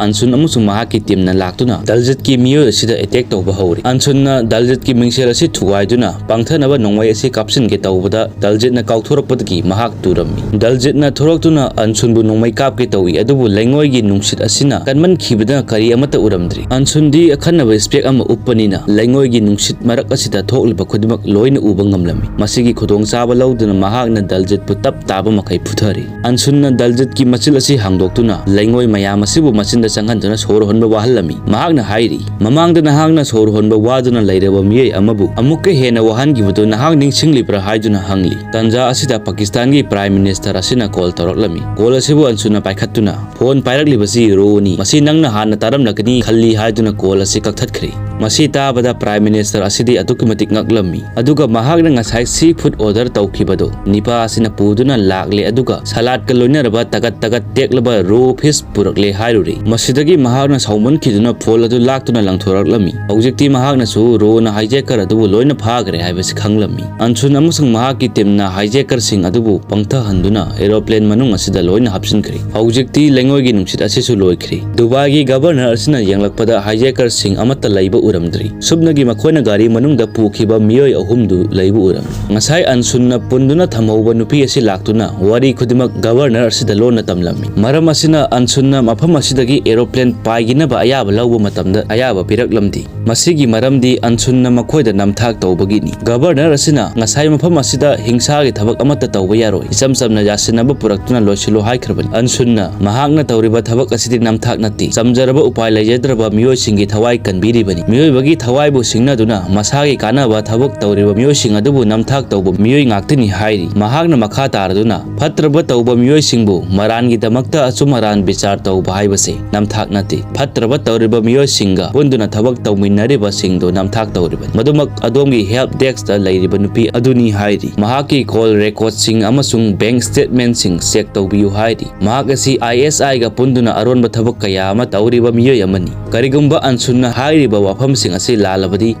ꯑꯟꯁꯨꯟ ꯑꯃꯁꯨꯡ ꯃꯍꯥꯛꯀꯤ team ꯅ ꯂꯥꯛꯇꯨꯅ ꯗꯜꯖꯤꯠꯀꯤ ꯃꯤꯑꯣꯏ ꯑꯁꯤꯗ attack ꯇꯧꯕ ꯍꯧꯔꯤ꯫ ꯑꯟꯁꯨꯟꯅ ꯗꯜꯖꯤꯠꯀꯤ ꯃꯤꯡꯁꯦꯜ ꯑꯁꯤ ꯊꯨꯒꯥꯏꯗꯨꯅ ꯄꯥꯡꯊꯅꯕ ꯅꯣꯡꯃꯩ ꯑꯁꯤ ꯀꯥꯞꯁꯤꯟꯒꯦ ꯇꯧꯕꯗ ꯗꯜꯖꯤꯠꯅ ꯀꯥꯎꯊꯣꯔꯛꯄꯗꯒꯤ ꯃꯍꯥꯛ ꯇꯨꯔꯝꯃꯤ꯫ ꯗꯜꯖꯤꯠꯅ ꯊꯣꯔꯛꯇꯨꯅ ꯑꯟꯁꯨꯟꯕꯨ ꯅꯣꯡꯃꯩ ꯀꯥꯞꯀꯦ ꯇꯧꯏ, ꯑꯗꯨꯕꯨ ꯂꯩꯉꯣꯏꯒꯤ ꯅꯨꯡꯁꯤꯠ ꯑꯁꯤꯅ ꯀꯟꯃꯟꯈꯤꯕꯗꯅ ꯀꯔꯤ ꯑꯃꯠꯇ ꯎꯔꯝꯗ꯭ꯔꯤ꯫ ꯑꯟꯁꯨꯟꯗꯤ ꯑꯈꯟꯅꯕ spec ꯑꯃ ꯎꯞꯄꯅꯤꯅ ꯂꯩꯉꯣꯏꯒꯤ ꯅꯨꯡꯁꯤꯠ ꯃꯔꯛ ꯑꯁꯤꯗ ꯊꯣꯛꯂꯤꯕ ꯈꯨꯗꯤꯡꯃꯛ ꯂꯣꯏꯅ ꯎꯕ ꯉꯝꯂꯝꯃꯤ꯫ ꯃꯁꯤꯒꯤ ꯈꯨꯗꯣꯡꯆꯥꯕ ꯂꯧꯗꯨꯅ ꯃꯍꯥꯛꯅ ꯗꯜꯖꯤꯠꯄꯨ ꯇꯞ ꯇꯥꯕ ꯃꯈꯩ ꯐꯨꯊꯔꯤ꯫ ꯑꯟꯁꯨꯟꯅ ꯗꯜꯖꯤꯠꯀꯤ ꯃꯆꯤꯜ ꯑꯁꯤ ꯍꯥꯡꯗꯣꯛꯇꯨꯅ ꯂꯩꯉꯣꯏ ꯃꯌꯥꯝ ꯑꯁꯤꯕꯨ ꯃꯆꯤꯟꯗ ꯆꯪꯍꯟꯗꯨꯅ ꯁꯣꯔ ꯍꯣꯟꯕ ꯋꯥꯍꯜꯂꯝꯃꯤ꯫ ꯃꯍꯥꯛꯅ ꯍꯥꯏꯔꯤ, "ꯃꯃꯥꯡꯗ ꯅꯍꯥꯛꯅ ꯁꯣꯔ ꯍꯣꯟꯕ ꯋꯥꯗꯨꯅ ꯂꯩꯔꯕ ꯃꯤꯑꯣꯏ ꯑꯃꯕꯨ ꯑꯃꯨꯛꯀ ꯍꯦꯟꯅ ꯋꯥꯍꯟꯈꯤꯕꯗꯨ ꯅꯍꯥꯛ ꯅꯤꯡꯁꯤꯡꯂꯤꯕ꯭ꯔꯥ?" ꯍꯥꯏꯗꯨꯅ ꯍꯪꯂꯤ꯫ ꯇꯟꯖꯥ ꯑꯁꯤꯗ ꯄꯥꯀꯤꯁꯇꯥꯟꯒꯤ Prime Minister ꯑꯁꯤꯅ call ꯇꯧꯔꯛꯂꯝꯃꯤ꯫ Call ꯑꯁꯤꯕꯨ ꯑꯟꯁꯨꯟꯅ ꯄꯥꯏꯈꯠꯇꯨꯅ, "Phone ꯄꯥꯏꯔꯛꯂꯤꯕꯁꯤ ꯔꯣꯅꯤ꯫ ꯃꯁꯤ ꯅꯪꯅ ꯍꯥꯟꯅ ꯇꯥꯔꯝꯂꯒꯅꯤ ꯈꯜꯂꯤ" ꯍꯥꯏꯗꯨꯅ call ꯑꯁꯤ ꯀꯛꯊꯠꯈ꯭ꯔꯦ꯫ ꯃꯁꯤ ꯇꯥꯕꯗ Prime Minister ꯑꯁꯤꯗꯤ ꯑꯗꯨꯛꯀꯤ ꯃꯇꯤꯛ ꯉꯛꯂꯝꯃꯤ꯫ ꯑꯗꯨꯒ ꯃꯍꯥꯛꯅ ꯉꯁꯥꯏ sea food order ꯇꯧꯈꯤꯕꯗꯨ ꯅꯤꯄꯥ ꯑꯁꯤꯅ ꯄꯨꯗꯨꯅ ꯂꯥꯛꯂꯦ, ꯑꯗꯨꯒ salad ꯀ ꯂꯣꯏꯅꯔꯕ ꯇꯒꯠ ꯇꯒꯠ ꯇꯦꯛꯂꯕ raw fish ꯄꯨꯔꯛꯂꯦ ꯍꯥꯏꯔꯨꯔꯦ꯫ ꯃꯁꯤꯗꯒꯤ ꯃꯍꯥꯛꯅ ꯁꯥꯎꯃꯟꯈꯤꯗꯨꯅ phone ꯑꯗꯨ ꯂꯥꯛꯇꯨꯅ ꯂꯪꯊꯣꯔꯛꯂꯝꯃꯤ꯫ ꯍꯧꯖꯤꯛꯇꯤ ꯃꯍꯥꯛꯅꯁꯨ ꯔꯣꯅ hijacker ꯑꯗꯨꯕꯨ ꯂꯣꯏꯅ ꯐꯥꯈ꯭ꯔꯦ ꯍꯥꯏꯕꯁꯤ ꯈꯪꯂꯝꯃꯤ꯫ ꯑꯟꯁꯨꯟ ꯑꯃꯁꯨꯡ ꯃꯍꯥꯛꯀꯤ team ꯅ hijacker ꯁꯤꯡ ꯑꯗꯨꯕꯨ ꯄꯪꯊꯍꯟꯗꯨꯅ aeroplane ꯃꯅꯨꯡ ꯑꯁꯤꯗ ꯂꯣꯏꯅ ꯍꯥꯞꯆꯤꯟꯈ꯭ꯔꯦ꯫ ꯍꯧꯖꯤꯛꯇꯤ ꯂꯩꯉꯣꯏꯒꯤ ꯅꯨꯡꯁꯤꯠ ꯑꯁꯤꯁꯨ ꯂꯣꯏꯈ꯭ꯔꯦ꯫ ꯗꯨꯕꯥꯏꯒꯤ Governor ꯑꯁꯤꯅ ꯌꯦꯡꯂꯛꯄꯗ hijacker ꯁꯤꯡ ꯑꯃꯠꯇ ꯂꯩꯕ ꯎꯔꯝꯗ꯭ꯔꯤ꯫ ꯁꯨꯞꯅꯒꯤ ꯃꯈꯣꯏꯅ ꯒꯥꯔꯤ ꯃꯅꯨꯡꯗ ꯄꯨꯈꯤꯕ ꯃꯤꯑꯣꯏ ꯑꯍꯨꯝꯗꯨ ꯂꯩꯕ ꯎꯔꯝꯃꯤ꯫ ꯉꯁꯥꯏ ꯑꯟꯁꯨꯟꯅ ꯄꯨꯟꯗꯨꯅ ꯊꯝꯍꯧꯕ ꯅꯨꯄꯤ ꯑꯁꯤ ꯂꯥꯛꯇꯨꯅ ꯋꯥꯔꯤ ꯈꯨꯗꯤꯡꯃꯛ Governor ꯑꯁꯤꯗ ꯂꯣꯟꯅ ꯇꯝꯂꯝꯃꯤ꯫ ꯃꯔꯝ ꯑꯁꯤꯅ ꯑꯟꯁꯨꯟꯅ ꯃꯐꯝ ꯑꯁꯤꯗꯒꯤ aeroplane ꯄꯥꯏꯈꯤꯅꯕ ꯑꯌꯥꯕ ꯂꯧꯕ ꯃꯇꯝꯗ ꯑꯌꯥꯕ ꯄꯤꯔꯛꯂꯝꯗꯦ꯫ ꯃꯁꯤꯒꯤ ꯃꯔꯝꯗꯤ ꯑꯟꯁꯨꯟꯅ ꯃꯈꯣꯏꯗ ꯅꯝꯊꯥꯛ ꯇꯧꯕꯒꯤꯅꯤ꯫ Governor ꯑꯁꯤꯅ ꯉꯁꯥꯏ ꯃꯐꯝ ꯑꯁꯤꯗ ꯍꯤꯡꯁꯥꯒꯤ ꯊꯕꯛ ꯑꯃꯠꯇ ꯇꯧꯕ ꯌꯥꯔꯣꯏ, ꯏꯆꯝ ꯆꯝꯅ ꯌꯥꯁꯤꯟꯅꯕ ꯄꯨꯔꯛꯇꯨꯅ ꯂꯣꯏꯁꯤꯜꯂꯨ ꯍꯥꯏꯈ꯭ꯔꯕꯅꯤ꯫ ꯑꯟꯁꯨꯟꯅ ꯃꯍꯥꯛꯅ ꯇꯧꯔꯤꯕ ꯊꯕꯛ ꯑꯁꯤꯗꯤ ꯅꯝꯊꯥꯛ ꯅꯠꯇꯦ, ꯆꯝꯖꯔꯕ ꯎꯄꯥꯏ ꯂꯩꯖꯗ꯭ꯔꯕ ꯃꯤꯑꯣꯏꯁꯤꯡꯒꯤ ꯊꯋꯥꯏ ꯀꯟꯕꯤꯔꯤꯕꯅꯤ꯫ ꯃꯤꯑꯣꯏꯕꯒꯤ ꯊꯋꯥꯏꯕꯨ ꯁꯤꯡꯅꯗꯨꯅ ꯃꯁꯥꯒꯤ ꯀꯥꯟꯅꯕ ꯊꯕꯛ ꯇꯧꯔꯤꯕ ꯃꯤꯑꯣꯏꯁꯤꯡ ꯑꯗꯨꯕꯨ ꯅꯝꯊꯥꯛ ꯇꯧꯕ ꯃꯤꯑꯣꯏ ꯉꯥꯛꯇꯅꯤ ꯍꯥꯏꯔꯤ꯫ ꯃꯍꯥꯛꯅ ꯃꯈꯥ ꯇꯥꯔꯗꯨꯅ, ꯐꯠꯇ꯭ꯔꯕ ꯇꯧꯕ ꯃꯤꯑꯣꯏꯁꯤꯡꯕꯨ ꯃꯔꯥꯟꯒꯤꯗꯃꯛꯇ ꯑꯆꯨꯝ ꯑꯔꯥꯟ ꯕꯤꯆꯥꯔ ꯇꯧꯕ ꯍꯥꯏꯕꯁꯤ ꯅꯝꯊꯥꯛ ꯅꯠꯇꯦ, ꯐꯠꯇ꯭ꯔꯕ ꯇꯧꯔꯤꯕ ꯃꯤꯑꯣꯏꯁꯤꯡꯒ ꯄꯨꯟꯗꯨꯅ ꯊꯕꯛ ꯇꯧꯃꯤꯟꯅꯔꯤꯕꯁꯤꯡꯗꯨ ꯅꯝꯊꯥꯛ ꯇꯧꯔꯤꯕꯅꯤ꯫ ꯃꯗꯨꯃꯛ ꯑꯗꯣꯝꯒꯤ help deskꯇ ꯂꯩꯔꯤꯕ ꯅꯨꯄꯤ ꯑꯗꯨꯅꯤ ꯍꯥꯏꯔꯤ꯫ ꯃꯍꯥꯛꯀꯤ call recordꯁꯤꯡ ꯑꯃꯁꯨꯡ bank statementꯁꯤꯡ check ꯇꯧꯕꯤꯌꯨ ꯍꯥꯏꯔꯤ꯫ ꯃꯍꯥꯛ ꯑꯁꯤ ISIꯒ ꯄꯨꯟꯗꯨꯅ ꯑꯔꯣꯟꯕ ꯊꯕꯛ ꯀꯌꯥ ꯑꯃ ꯇꯧꯔꯤꯕ ꯃꯤꯑꯣꯏ ꯑꯃꯅꯤ꯫ ꯀꯔꯤꯒꯨꯝꯕ ꯑꯟꯁꯨꯟꯅ ꯍꯥꯏꯔꯤꯕ ꯋꯥꯐꯝꯁꯤꯡ ꯑꯁꯤ ꯂꯥꯜꯂꯕꯗꯤ,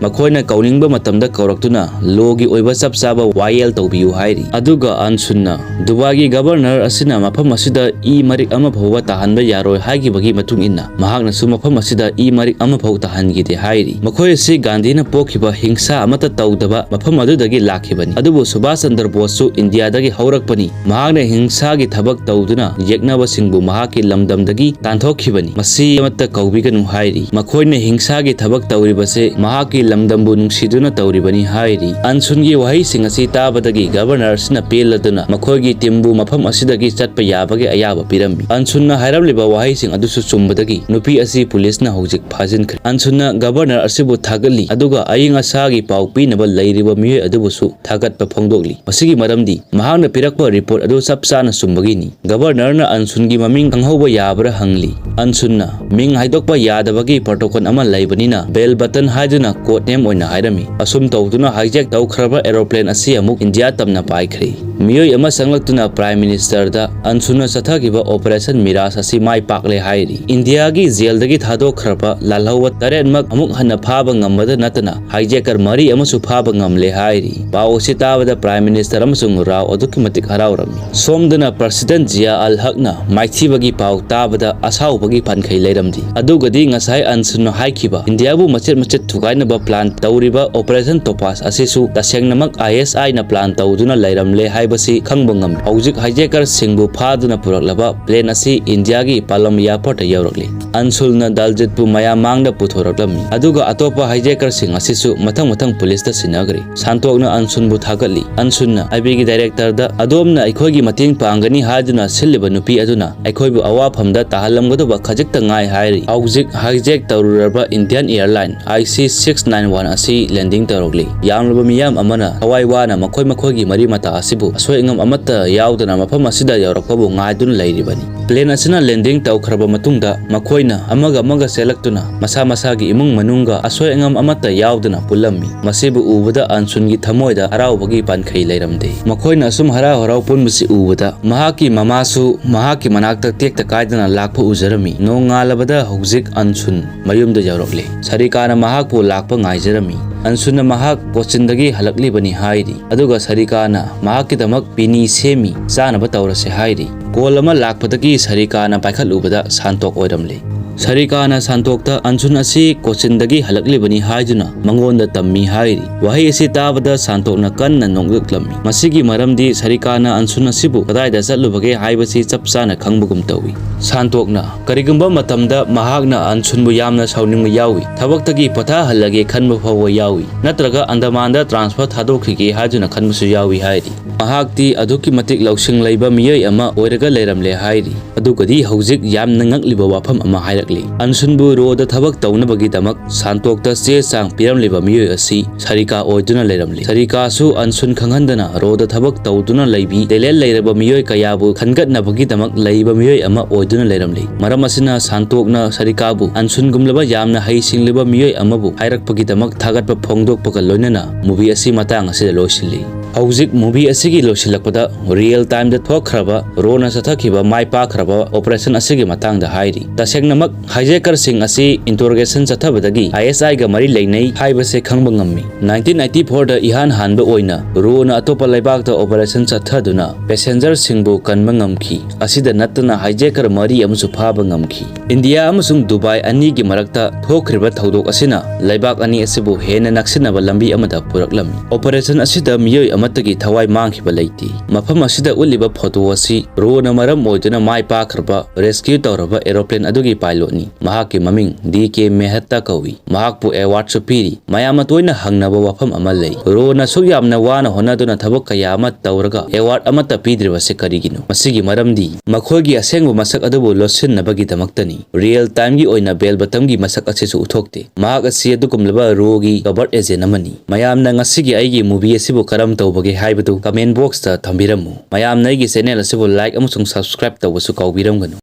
ꯃꯈꯣꯏꯅ ꯀꯧꯅꯤꯡꯕ ꯃꯇꯝꯗ ꯀꯧꯔꯛꯇꯨꯅ lawꯒꯤ ꯑꯣꯏꯕ ꯆꯞ ꯆꯥꯕ ꯋꯥꯌꯦꯜ ꯇꯧꯕꯤꯌꯨ ꯍꯥꯏꯔꯤ꯫ ꯑꯗꯨꯒ ꯑꯟꯁꯨꯟꯅ ꯗꯨꯕꯥꯏꯒꯤ governor ꯑꯁꯤꯅ ꯃꯐꯝ ꯑꯁꯤꯗ ꯏ ꯃꯔꯤꯛ ꯑꯃ ꯐꯥꯎꯕ ꯇꯥꯍꯟꯕ ꯌꯥꯔꯣꯏ ꯍꯥꯏꯈꯤꯕꯒꯤ ꯃꯇꯨꯡ ꯏꯟꯅ, ꯃꯍꯥꯛꯅꯁꯨ ꯃꯐꯝ ꯑꯁꯤꯗ ꯏ ꯃꯔꯤꯛ ꯑꯃ ꯐꯥꯎ ꯇꯥꯍꯟꯈꯤꯗꯦ ꯍꯥꯏꯔꯤ꯫ ꯃꯈꯣꯏ ꯑꯁꯤ ꯒꯥꯟꯙꯤꯅ ꯄꯣꯛꯈꯤꯕ ꯍꯤꯡꯁꯥ ꯑꯃꯠꯇ ꯇꯧꯗꯕ ꯃꯐꯝ ꯑꯗꯨꯗꯒꯤ ꯂꯥꯛꯈꯤꯕꯅꯤ꯫ ꯑꯗꯨꯕꯨ ꯁꯨꯚꯥꯁ ꯆꯟꯗ꯭ꯔ ꯕꯣꯁꯁꯨ ꯏꯟꯗꯤꯌꯥꯗꯒꯤ ꯍꯧꯔꯛꯄꯅꯤ꯫ ꯃꯍꯥꯛꯅ ꯍꯤꯡꯁꯥꯒꯤ ꯊꯕꯛ ꯇꯧꯗꯨꯅ ꯌꯦꯛꯅꯕꯁꯤꯡꯕꯨ ꯃꯍꯥꯛꯀꯤ ꯂꯝꯗꯝꯗꯒꯤ ꯇꯥꯟꯊꯣꯛꯈꯤꯕꯅꯤ꯫ ꯃꯁꯤ ꯑꯃꯠꯇ ꯀꯧꯕꯤꯒꯅꯨ ꯍꯥꯏꯔꯤ꯫ ꯃꯈꯣꯏꯅ ꯍꯤꯡꯁꯥꯒꯤ ꯊꯕꯛ ꯇꯧꯔꯤꯕꯁꯦ ꯃꯍꯥꯛꯀꯤ ꯂꯝꯗꯝꯕꯨ ꯅꯨꯡꯁꯤꯗꯨꯅ ꯇꯧꯔꯤꯕꯅꯤ ꯍꯥꯏꯔꯤ꯫ ꯑꯟꯁꯨꯟꯒꯤ ꯋꯥꯍꯩꯁꯤꯡ ꯑꯁꯤ ꯇꯥꯕꯗꯒꯤ governor ꯑꯁꯤꯅ ꯄꯦꯜꯂꯗꯨꯅ ꯃꯈꯣꯏꯒꯤ teamꯕꯨ ꯃꯐꯝ ꯑꯁꯤꯗꯒꯤ ꯆꯠꯄ ꯌꯥꯕꯒꯤ ꯑꯌꯥꯕ ꯄꯤꯔꯝꯃꯤ꯫ ꯑꯟꯁꯨꯟꯅ ꯍꯥꯏꯔꯝꯂꯤꯕ ꯋꯥꯍꯩꯁꯤꯡ ꯑꯗꯨꯁꯨ ꯆꯨꯝꯕꯗꯒꯤ ꯅꯨꯄꯤ ꯑꯁꯤ ꯄꯨꯂꯤꯁꯅ ꯍꯧꯖꯤꯛ ꯐꯥꯖꯤꯟꯈ꯭ꯔꯦ꯫ ꯑꯟꯁꯨꯟꯅ governor ꯑꯁꯤꯕꯨ ꯊꯥꯒꯠꯂꯤ, ꯑꯗꯨꯒ ꯑꯏꯪ ꯑꯁꯥꯒꯤ ꯄꯥꯎ ꯄꯤꯅꯕ ꯂꯩꯔꯤꯕ ꯃꯤꯑꯣꯏ ꯑꯗꯨꯕꯨꯁꯨ ꯊꯥꯒꯠꯄ ꯐꯣꯡꯗꯣꯛꯂꯤ꯫ ꯃꯁꯤꯒꯤ ꯃꯔꯝꯗꯤ ꯃꯍꯥꯛꯅ ꯄꯤꯔꯛꯄ report ꯑꯗꯨ ꯆꯞ ꯆꯥꯅ ꯆꯨꯝꯕꯒꯤꯅꯤ꯫ Governorꯅ ꯑꯟꯁꯨꯟꯒꯤ ꯃꯃꯤꯡ ꯈꯪꯍꯧꯕ ꯌꯥꯕ꯭ꯔꯥ ꯍꯪꯂꯤ꯫ ꯑꯟꯁꯨꯟꯅ, "ꯃꯤꯡ ꯍꯥꯏꯗꯣꯛꯄ ꯌꯥꯗꯕꯒꯤ protocol ꯑꯃ ꯂꯩꯕꯅꯤꯅ bell button ꯍꯥꯏꯗꯨꯅ code name ꯑꯣꯏꯅ ꯍꯥꯏꯔꯝꯃꯤ꯫ ꯑꯁꯨꯝ ꯇꯧꯗꯨꯅ hijack ꯇꯧꯈ꯭ꯔꯕ aeroplane ꯑꯁꯤ ꯑꯃꯨꯛ ꯏꯟꯗꯤꯌꯥ ꯇꯝꯅ ꯄꯥꯏꯈ꯭ꯔꯦ꯫" ꯃꯤꯑꯣꯏ ꯑꯃ ꯆꯪꯂꯛꯇꯨꯅ Prime Ministerꯗ ꯑꯟꯁꯨꯟꯅ ꯆꯠꯊꯈꯤꯕ operation ꯃꯤꯔꯥꯖ ꯑꯁꯤ ꯃꯥꯏ ꯄꯥꯛꯂꯦ ꯍꯥꯏꯔꯤ꯫ ꯏꯟꯗꯤꯌꯥꯒꯤ jailꯗꯒꯤ ꯊꯥꯗꯣꯛꯈ꯭ꯔꯕ ꯂꯥꯜꯍꯧꯕ ꯇꯔꯦꯠꯃꯛ ꯑꯃꯨꯛ ꯍꯟꯅ ꯐꯥꯕ ꯉꯝꯕꯗ ꯅꯠꯇꯅ hijacker ꯃꯔꯤ ꯑꯃꯁꯨ ꯐꯥꯕ ꯉꯝꯂꯦ ꯍꯥꯏꯔꯤ꯫ ꯄꯥꯎ ꯑꯁꯤ ꯇꯥꯕꯗ Prime Minister ꯑꯃꯁꯨꯡ ꯔꯥꯎ ꯑꯗꯨꯛꯀꯤ ꯃꯇꯤꯛ ꯍꯔꯥꯎꯔꯝꯃꯤ꯫ ꯁꯣꯝꯗꯅ President ꯖꯤꯌꯥ ꯑꯜ ꯍꯛꯅ ꯃꯥꯏꯊꯤꯕꯒꯤ ꯄꯥꯎ ꯇꯥꯕꯗ ꯑꯁꯥꯎꯕꯒꯤ ꯐꯟꯈꯩ ꯂꯩꯔꯝꯗꯦ꯫ ꯑꯗꯨꯒꯗꯤ ꯉꯁꯥꯏ ꯑꯟꯁꯨꯟꯅ ꯍꯥꯏꯈꯤꯕ ꯏꯟꯗꯤꯌꯥꯕꯨ ꯃꯆꯦꯠ ꯃꯆꯦꯠ ꯊꯨꯒꯥꯏꯅꯕ plan ꯇꯧꯔꯤꯕ operation Topaz ꯑꯁꯤꯁꯨ ꯇꯁꯦꯡꯅꯃꯛ ISIꯅ plan ꯇꯧꯗꯨꯅ ꯂꯩꯔꯝꯂꯦ ꯍꯥꯏ ꯍꯥꯏꯕꯁꯤ ꯈꯪꯕ ꯉꯝꯃꯤ꯫ ꯍꯧꯖꯤꯛ hijacker ꯁꯤꯡꯕꯨ ꯐꯥꯗꯨꯅ ꯄꯨꯔꯛꯂꯕ plane ꯑꯁꯤ ꯏꯟꯗꯤꯌꯥꯒꯤ ꯄꯥꯂꯝ airport ꯇ ꯌꯧꯔꯛꯂꯤ꯫ ꯑꯟꯁꯨꯜꯅ ꯗꯥꯜꯖꯤꯠꯄꯨ ꯃꯌꯥꯝ ꯃꯥꯡꯗ ꯄꯨꯊꯣꯔꯛꯂꯝꯃꯤ, ꯑꯗꯨꯒ ꯑꯇꯣꯞꯄ hijacker ꯁꯤꯡ ꯑꯁꯤꯁꯨ ꯃꯊꯪ ꯃꯊꯪ police ꯇ ꯁꯤꯟꯅꯈ꯭ꯔꯦ꯫ ꯁꯥꯟꯇꯣꯛꯅ ꯑꯟꯁꯨꯟꯕꯨ ꯊꯥꯒꯠꯂꯤ꯫ ꯑꯟꯁꯨꯟꯅ I B ꯒꯤ director ꯗ ꯑꯗꯣꯝꯅ ꯑꯩꯈꯣꯏꯒꯤ ꯃꯇꯦꯡ ꯄꯥꯡꯒꯅꯤ ꯍꯥꯏꯗꯨꯅ ꯁꯤꯜꯂꯤꯕ ꯅꯨꯄꯤ ꯑꯗꯨꯅ ꯑꯩꯈꯣꯏꯕꯨ ꯑꯋꯥꯐꯝꯗ ꯇꯥꯍꯜꯂꯝꯒꯗꯕ ꯈꯖꯤꯛꯇ ꯉꯥꯏ ꯍꯥꯏꯔꯤ꯫ ꯍꯧꯖꯤꯛ hijack ꯇꯧꯔꯨꯔꯕ Indian Airline I C six nine one ꯑꯁꯤ landing ꯇꯧꯔꯛꯂꯤ꯫ ꯌꯥꯝꯂꯕ ꯃꯤꯌꯥꯝ ꯑꯃꯅ ꯊꯋꯥꯏ ꯋꯥꯅ ꯃꯈꯣꯏ ꯃꯈꯣꯏꯒꯤ ꯃꯔꯤ ꯃꯇꯥ ꯑꯁꯤꯕꯨ ꯑꯁꯣꯏ ꯑꯉꯥꯝ ꯑꯃꯠꯇ ꯌꯥꯎꯗꯅ ꯃꯐꯝ ꯑꯁꯤꯗ ꯌꯧꯔꯛꯄꯕꯨ ꯉꯥꯏꯗꯨꯅ ꯂꯩꯔꯤꯕꯅꯤ꯫ Plane ꯑꯁꯤꯅ landing ꯇꯧꯈ꯭ꯔꯕ ꯃꯇꯨꯡꯗ ꯃꯈꯣꯏꯅ ꯑꯃꯒ ꯑꯃꯒ ꯆꯦꯜꯂꯛꯇꯨꯅ ꯃꯁꯥ ꯃꯁꯥꯒꯤ ꯏꯃꯨꯡ ꯃꯅꯨꯡꯒ ꯑꯁꯣꯏ ꯑꯉꯥꯝ ꯑꯃꯠꯇ ꯌꯥꯎꯗꯅ ꯄꯨꯜꯂꯝꯃꯤ꯫ ꯃꯁꯤꯕꯨ ꯎꯕꯗ ꯑꯟꯁꯨꯟꯒꯤ ꯊꯃꯣꯏꯗ ꯍꯔꯥꯎꯕꯒꯤ ꯄꯟꯈꯩ ꯂꯩꯔꯝꯗꯦ꯫ ꯃꯈꯣꯏꯅ ꯑꯁꯨꯝ ꯍꯔꯥꯎ ꯍꯔꯥꯎ ꯄꯨꯟꯕꯁꯤ ꯎꯕꯗ ꯃꯍꯥꯛꯀꯤ ꯃꯃꯥꯁꯨ ꯃꯍꯥꯛꯀꯤ ꯃꯅꯥꯛꯇ ꯇꯦꯛꯇ ꯀꯥꯏꯗꯅ ꯂꯥꯛꯄ ꯎꯖꯔꯝꯃꯤ꯫ ꯅꯣꯡꯉꯥꯜꯂꯕꯗ ꯍꯧꯖꯤꯛ ꯑꯟꯁꯨꯟ ꯃꯌꯨꯝꯗ ꯌꯧꯔꯛꯂꯦ꯫ ꯁꯔꯤꯀꯥꯅ ꯃꯍꯥꯛꯄꯨ ꯂꯥꯛꯄ ꯉꯥꯏꯖꯔꯝꯃꯤ꯫ ꯑꯟꯁꯨꯟꯅ ꯃꯍꯥꯛ ꯀꯣꯆꯤꯟꯗꯒꯤ ꯍꯜꯂꯛꯂꯤꯕꯅꯤ ꯍꯥꯏꯔꯤ, ꯑꯗꯨꯒ ꯁꯔꯤꯀꯥꯅ ꯃꯍꯥꯛꯀꯤꯗꯃꯛ ꯄꯤꯅꯤ ꯁꯦꯝꯃꯤ, ꯆꯥꯅꯕ ꯇꯧꯔꯁꯦ ꯍꯥꯏꯔꯤ꯫ Call ꯑꯃ ꯂꯥꯛꯄꯗꯒꯤ ꯁꯔꯤꯀꯥꯅ ꯄꯥꯏꯈꯠꯂꯨꯕꯗ ꯁꯥꯟꯇꯣꯛ ꯑꯣꯏꯔꯝꯂꯦ꯫ ꯁꯔꯤꯀꯥꯅ ꯁꯥꯟꯇꯣꯛꯇ ꯑꯟꯁꯨꯟ ꯑꯁꯤ ꯀꯣꯆꯤꯟꯗꯒꯤ ꯍꯜꯂꯛꯂꯤꯕꯅꯤ ꯍꯥꯏꯗꯨꯅ ꯃꯉꯣꯟꯗ ꯇꯝꯃꯤ ꯍꯥꯏꯔꯤ꯫ ꯋꯥꯍꯩ ꯑꯁꯤ ꯇꯥꯕꯗ ꯁꯥꯟꯇꯣꯛꯅ ꯀꯟꯅ ꯅꯣꯛꯂꯛꯂꯝꯃꯤ꯫ ꯃꯁꯤꯒꯤ ꯃꯔꯝꯗꯤ ꯁꯔꯤꯀꯥꯅ ꯑꯟꯁꯨꯟ ꯑꯁꯤꯕꯨ ꯀꯗꯥꯏꯗ ꯆꯠꯂꯨꯕꯒꯦ ꯍꯥꯏꯕꯁꯤ ꯆꯞ ꯆꯥꯅ ꯈꯪꯕꯒꯨꯝ ꯇꯧꯏ꯫ ꯁꯥꯟꯇꯣꯛꯅ ꯀꯔꯤꯒꯨꯝꯕ ꯃꯇꯝꯗ ꯃꯍꯥꯛꯅ ꯑꯟꯁꯨꯟꯕꯨ ꯌꯥꯝꯅ ꯁꯥꯎꯅꯤꯡꯕ ꯌꯥꯎꯏ, ꯊꯕꯛꯇꯒꯤ ꯄꯣꯊꯥꯍꯜꯂꯒꯦ ꯈꯟꯕ ꯐꯥꯎꯕ ꯌꯥꯎꯏ, ꯅꯠꯇ꯭ꯔꯒ ꯑꯟꯗꯃꯥꯟꯗ transfer ꯊꯥꯗꯣꯛꯈꯤꯒꯦ ꯍꯥꯏꯗꯨꯅ ꯈꯟꯕꯁꯨ ꯌꯥꯎꯏ ꯍꯥꯏꯔꯤ꯫ ꯃꯍꯥꯛꯇꯤ ꯑꯗꯨꯛꯀꯤ ꯃꯇꯤꯛ ꯂꯧꯁꯤꯡ ꯂꯩꯕ ꯃꯤꯑꯣꯏ ꯑꯃ ꯑꯣꯏꯔꯒ ꯂꯩꯔꯝꯂꯦ ꯍꯥꯏꯔꯤ꯫ ꯑꯗꯨꯒꯗꯤ ꯍꯧꯖꯤꯛ ꯌꯥꯝꯅ ꯉꯛꯂꯤꯕ ꯋꯥꯐꯝ ꯑꯃ ꯍꯥꯏꯔꯛꯂꯤ꯫ ꯑꯟꯁꯨꯟꯕꯨ ꯔꯣꯗ ꯊꯕꯛ ꯇꯧꯅꯕꯒꯤꯗꯃꯛ ꯁꯥꯟꯇꯣꯛꯇ ꯆꯦ ꯆꯥꯡ ꯄꯤꯔꯝꯂꯤꯕ ꯃꯤꯑꯣꯏ ꯑꯁꯤ ꯁꯔꯤꯀꯥ ꯑꯣꯏꯗꯨꯅ ꯂꯩꯔꯝꯂꯤ꯫ ꯁꯔꯤꯀꯥꯁꯨ ꯑꯟꯁꯨꯟ ꯈꯪꯍꯟꯗꯅ ꯔꯣꯗ ꯊꯕꯛ ꯇꯧꯗꯨꯅ ꯂꯩꯕꯤ, talent ꯂꯩꯔꯕ ꯃꯤꯑꯣꯏ ꯀꯌꯥꯕꯨ ꯈꯟꯒꯠꯅꯕꯒꯤꯗꯃꯛ ꯂꯩꯕ ꯃꯤꯑꯣꯏ ꯑꯃ ꯑꯣꯏꯗꯨꯅ ꯂꯩꯔꯝꯂꯤ꯫ ꯃꯔꯝ ꯑꯁꯤꯅ ꯁꯥꯟꯇꯣꯛꯅ ꯁꯔꯤꯀꯥꯕꯨ ꯑꯟꯁꯨꯟꯒꯨꯝꯂꯕ ꯌꯥꯝꯅ ꯍꯩꯁꯤꯡꯂꯕ ꯃꯤꯑꯣꯏ ꯑꯃꯕꯨ ꯍꯥꯏꯔꯛꯄꯒꯤꯗꯃꯛ ꯊꯥꯒꯠꯄ ꯐꯣꯡꯗꯣꯛꯄꯒ ꯂꯣꯏꯅꯅ movie ꯑꯁꯤ ꯃꯇꯥꯡ ꯑꯁꯤꯗ ꯂꯣꯏꯁꯤꯜꯂꯤ꯫ ꯍꯧꯖꯤꯛ movie ꯑꯁꯤꯒꯤ ꯂꯣꯏꯁꯤꯜꯂꯛꯄꯗ real time ꯗ ꯊꯣꯛꯈ꯭ꯔꯕ ꯔꯣꯅ ꯆꯠꯊꯈꯤꯕ ꯃꯥꯏ ꯄꯥꯛꯈ꯭ꯔꯕ operation ꯑꯁꯤꯒꯤ ꯃꯇꯥꯡꯗ ꯍꯥꯏꯔꯤ꯫ ꯇꯁꯦꯡꯅꯃꯛ hijacker ꯁꯤꯡ ꯑꯁꯤ interrogation ꯆꯠꯊꯕꯗꯒꯤ I S I ꯒ ꯃꯔꯤ ꯂꯩꯅꯩ ꯍꯥꯏꯕꯁꯦ ꯈꯪꯕ ꯉꯝꯃꯤ꯫ Nineteen ninety four ꯗ ꯏꯍꯥꯟ ꯍꯥꯟꯕ ꯑꯣꯏꯅ ꯔꯣꯅ ꯑꯇꯣꯞꯄ ꯂꯩꯕꯥꯛꯇ operation ꯆꯠꯊꯗꯨꯅ passenger ꯁꯤꯡꯕꯨ ꯀꯟꯕ ꯉꯝꯈꯤ꯫ ꯑꯁꯤꯗ ꯅꯠꯇꯅ hijacker ꯃꯔꯤ ꯑꯃꯁꯨ ꯐꯥꯕ ꯉꯝꯈꯤ꯫ ꯏꯟꯗꯤꯌꯥ ꯑꯃꯁꯨꯡ ꯗꯨꯕꯥꯏ ꯑꯅꯤꯒꯤ ꯃꯔꯛꯇ ꯊꯣꯛꯈ꯭ꯔꯤꯕ ꯊꯧꯗꯣꯛ ꯑꯁꯤꯅ ꯂꯩꯕꯥꯛ ꯑꯅꯤ ꯑꯁꯤꯕꯨ ꯍꯦꯟꯅ ꯅꯛꯁꯤꯟꯅꯕ ꯂꯝꯕꯤ ꯑꯃꯗ ꯄꯨꯔꯛꯂꯝꯃꯤ꯫ Operation ꯑꯁꯤꯗ ꯃꯤꯑꯣꯏ ꯑꯃ ꯑꯃꯠꯇꯒꯤ ꯊꯋꯥꯏ ꯃꯥꯡꯈꯤꯕ ꯂꯩꯇꯦ꯫ ꯃꯐꯝ ꯑꯁꯤꯗ ꯎꯠꯂꯤꯕ ꯐꯣꯇꯣ ꯑꯁꯤ ꯔꯣꯅ ꯃꯔꯝ ꯑꯣꯏꯗꯨꯅ ꯃꯥꯏ ꯄꯥꯛꯈ꯭ꯔꯕ ꯔꯦꯁꯀ꯭ꯌꯨ ꯇꯧꯔꯕ ꯑꯦꯔꯣꯄ꯭ꯂꯦꯟ ꯑꯗꯨꯒꯤ ꯄꯥꯏꯂꯣꯠꯅꯤ꯫ ꯃꯍꯥꯛꯀꯤ ꯃꯃꯤꯡ ꯗꯤ ꯀꯦ ꯃꯦꯍꯠꯇ ꯀꯧꯏ꯫ ꯃꯍꯥꯛꯄꯨ ꯑꯦꯋꯥꯔꯗꯁꯨ ꯄꯤꯔꯤ꯫ ꯃꯌꯥꯝꯅ ꯇꯣꯏꯅ ꯍꯪꯅꯕ ꯋꯥꯐꯝ ꯑꯃ ꯂꯩ, ꯔꯣꯅ ꯑꯁꯨꯛ ꯌꯥꯝꯅ ꯋꯥꯅ ꯍꯣꯠꯅꯗꯨꯅ ꯊꯕꯛ ꯀꯌꯥ ꯑꯃ ꯇꯧꯔꯒ ꯑꯦꯋꯥꯔꯗ ꯑꯃꯠꯇ ꯄꯤꯗ꯭ꯔꯤꯕꯁꯤ ꯀꯔꯤꯒꯤꯅꯣ? ꯃꯁꯤꯒꯤ ꯃꯔꯝꯗꯤ ꯃꯈꯣꯏꯒꯤ ꯑꯁꯦꯡꯕ ꯃꯁꯛ ꯑꯗꯨꯕꯨ ꯂꯣꯠꯁꯤꯟꯅꯕꯒꯤꯗꯃꯛꯇꯅꯤ꯫ ꯔꯤꯌꯦꯜ ꯇꯥꯏꯝꯒꯤ ꯑꯣꯏꯅ ꯕꯦꯜ ꯕꯇꯝꯒꯤ ꯃꯁꯛ ꯑꯁꯤꯁꯨ ꯎꯠꯊꯣꯛꯇꯦ꯫ ꯃꯍꯥꯛ ꯑꯁꯤ ꯑꯗꯨꯒꯨꯝꯂꯕ ꯔꯣꯒꯤ ꯀꯕꯔ ꯑꯦꯖꯦꯟ ꯑꯃꯅꯤ꯫ ꯃꯌꯥꯝꯅ ꯉꯁꯤꯒꯤ ꯑꯩꯒꯤ ꯃꯨꯚꯤ ꯑꯁꯤꯕꯨ ꯀꯔꯝ ꯇꯧꯕꯒꯦ ꯍꯥꯏꯕꯗꯨ ꯀꯃꯦꯟ ꯕꯣꯛꯁꯇ ꯊꯝꯕꯤꯔꯝꯃꯨ꯫ ꯃꯌꯥꯝꯅ ꯑꯩꯒꯤ ꯆꯦꯅꯦꯜ ꯑꯁꯤꯕꯨ ꯂꯥꯏꯛ ꯑꯃꯁꯨꯡ ꯁꯕꯁꯀ꯭ꯔꯥꯏꯕ ꯇꯧꯕꯁꯨ ꯀꯥꯎꯕꯤꯔꯝꯒꯅꯨ꯫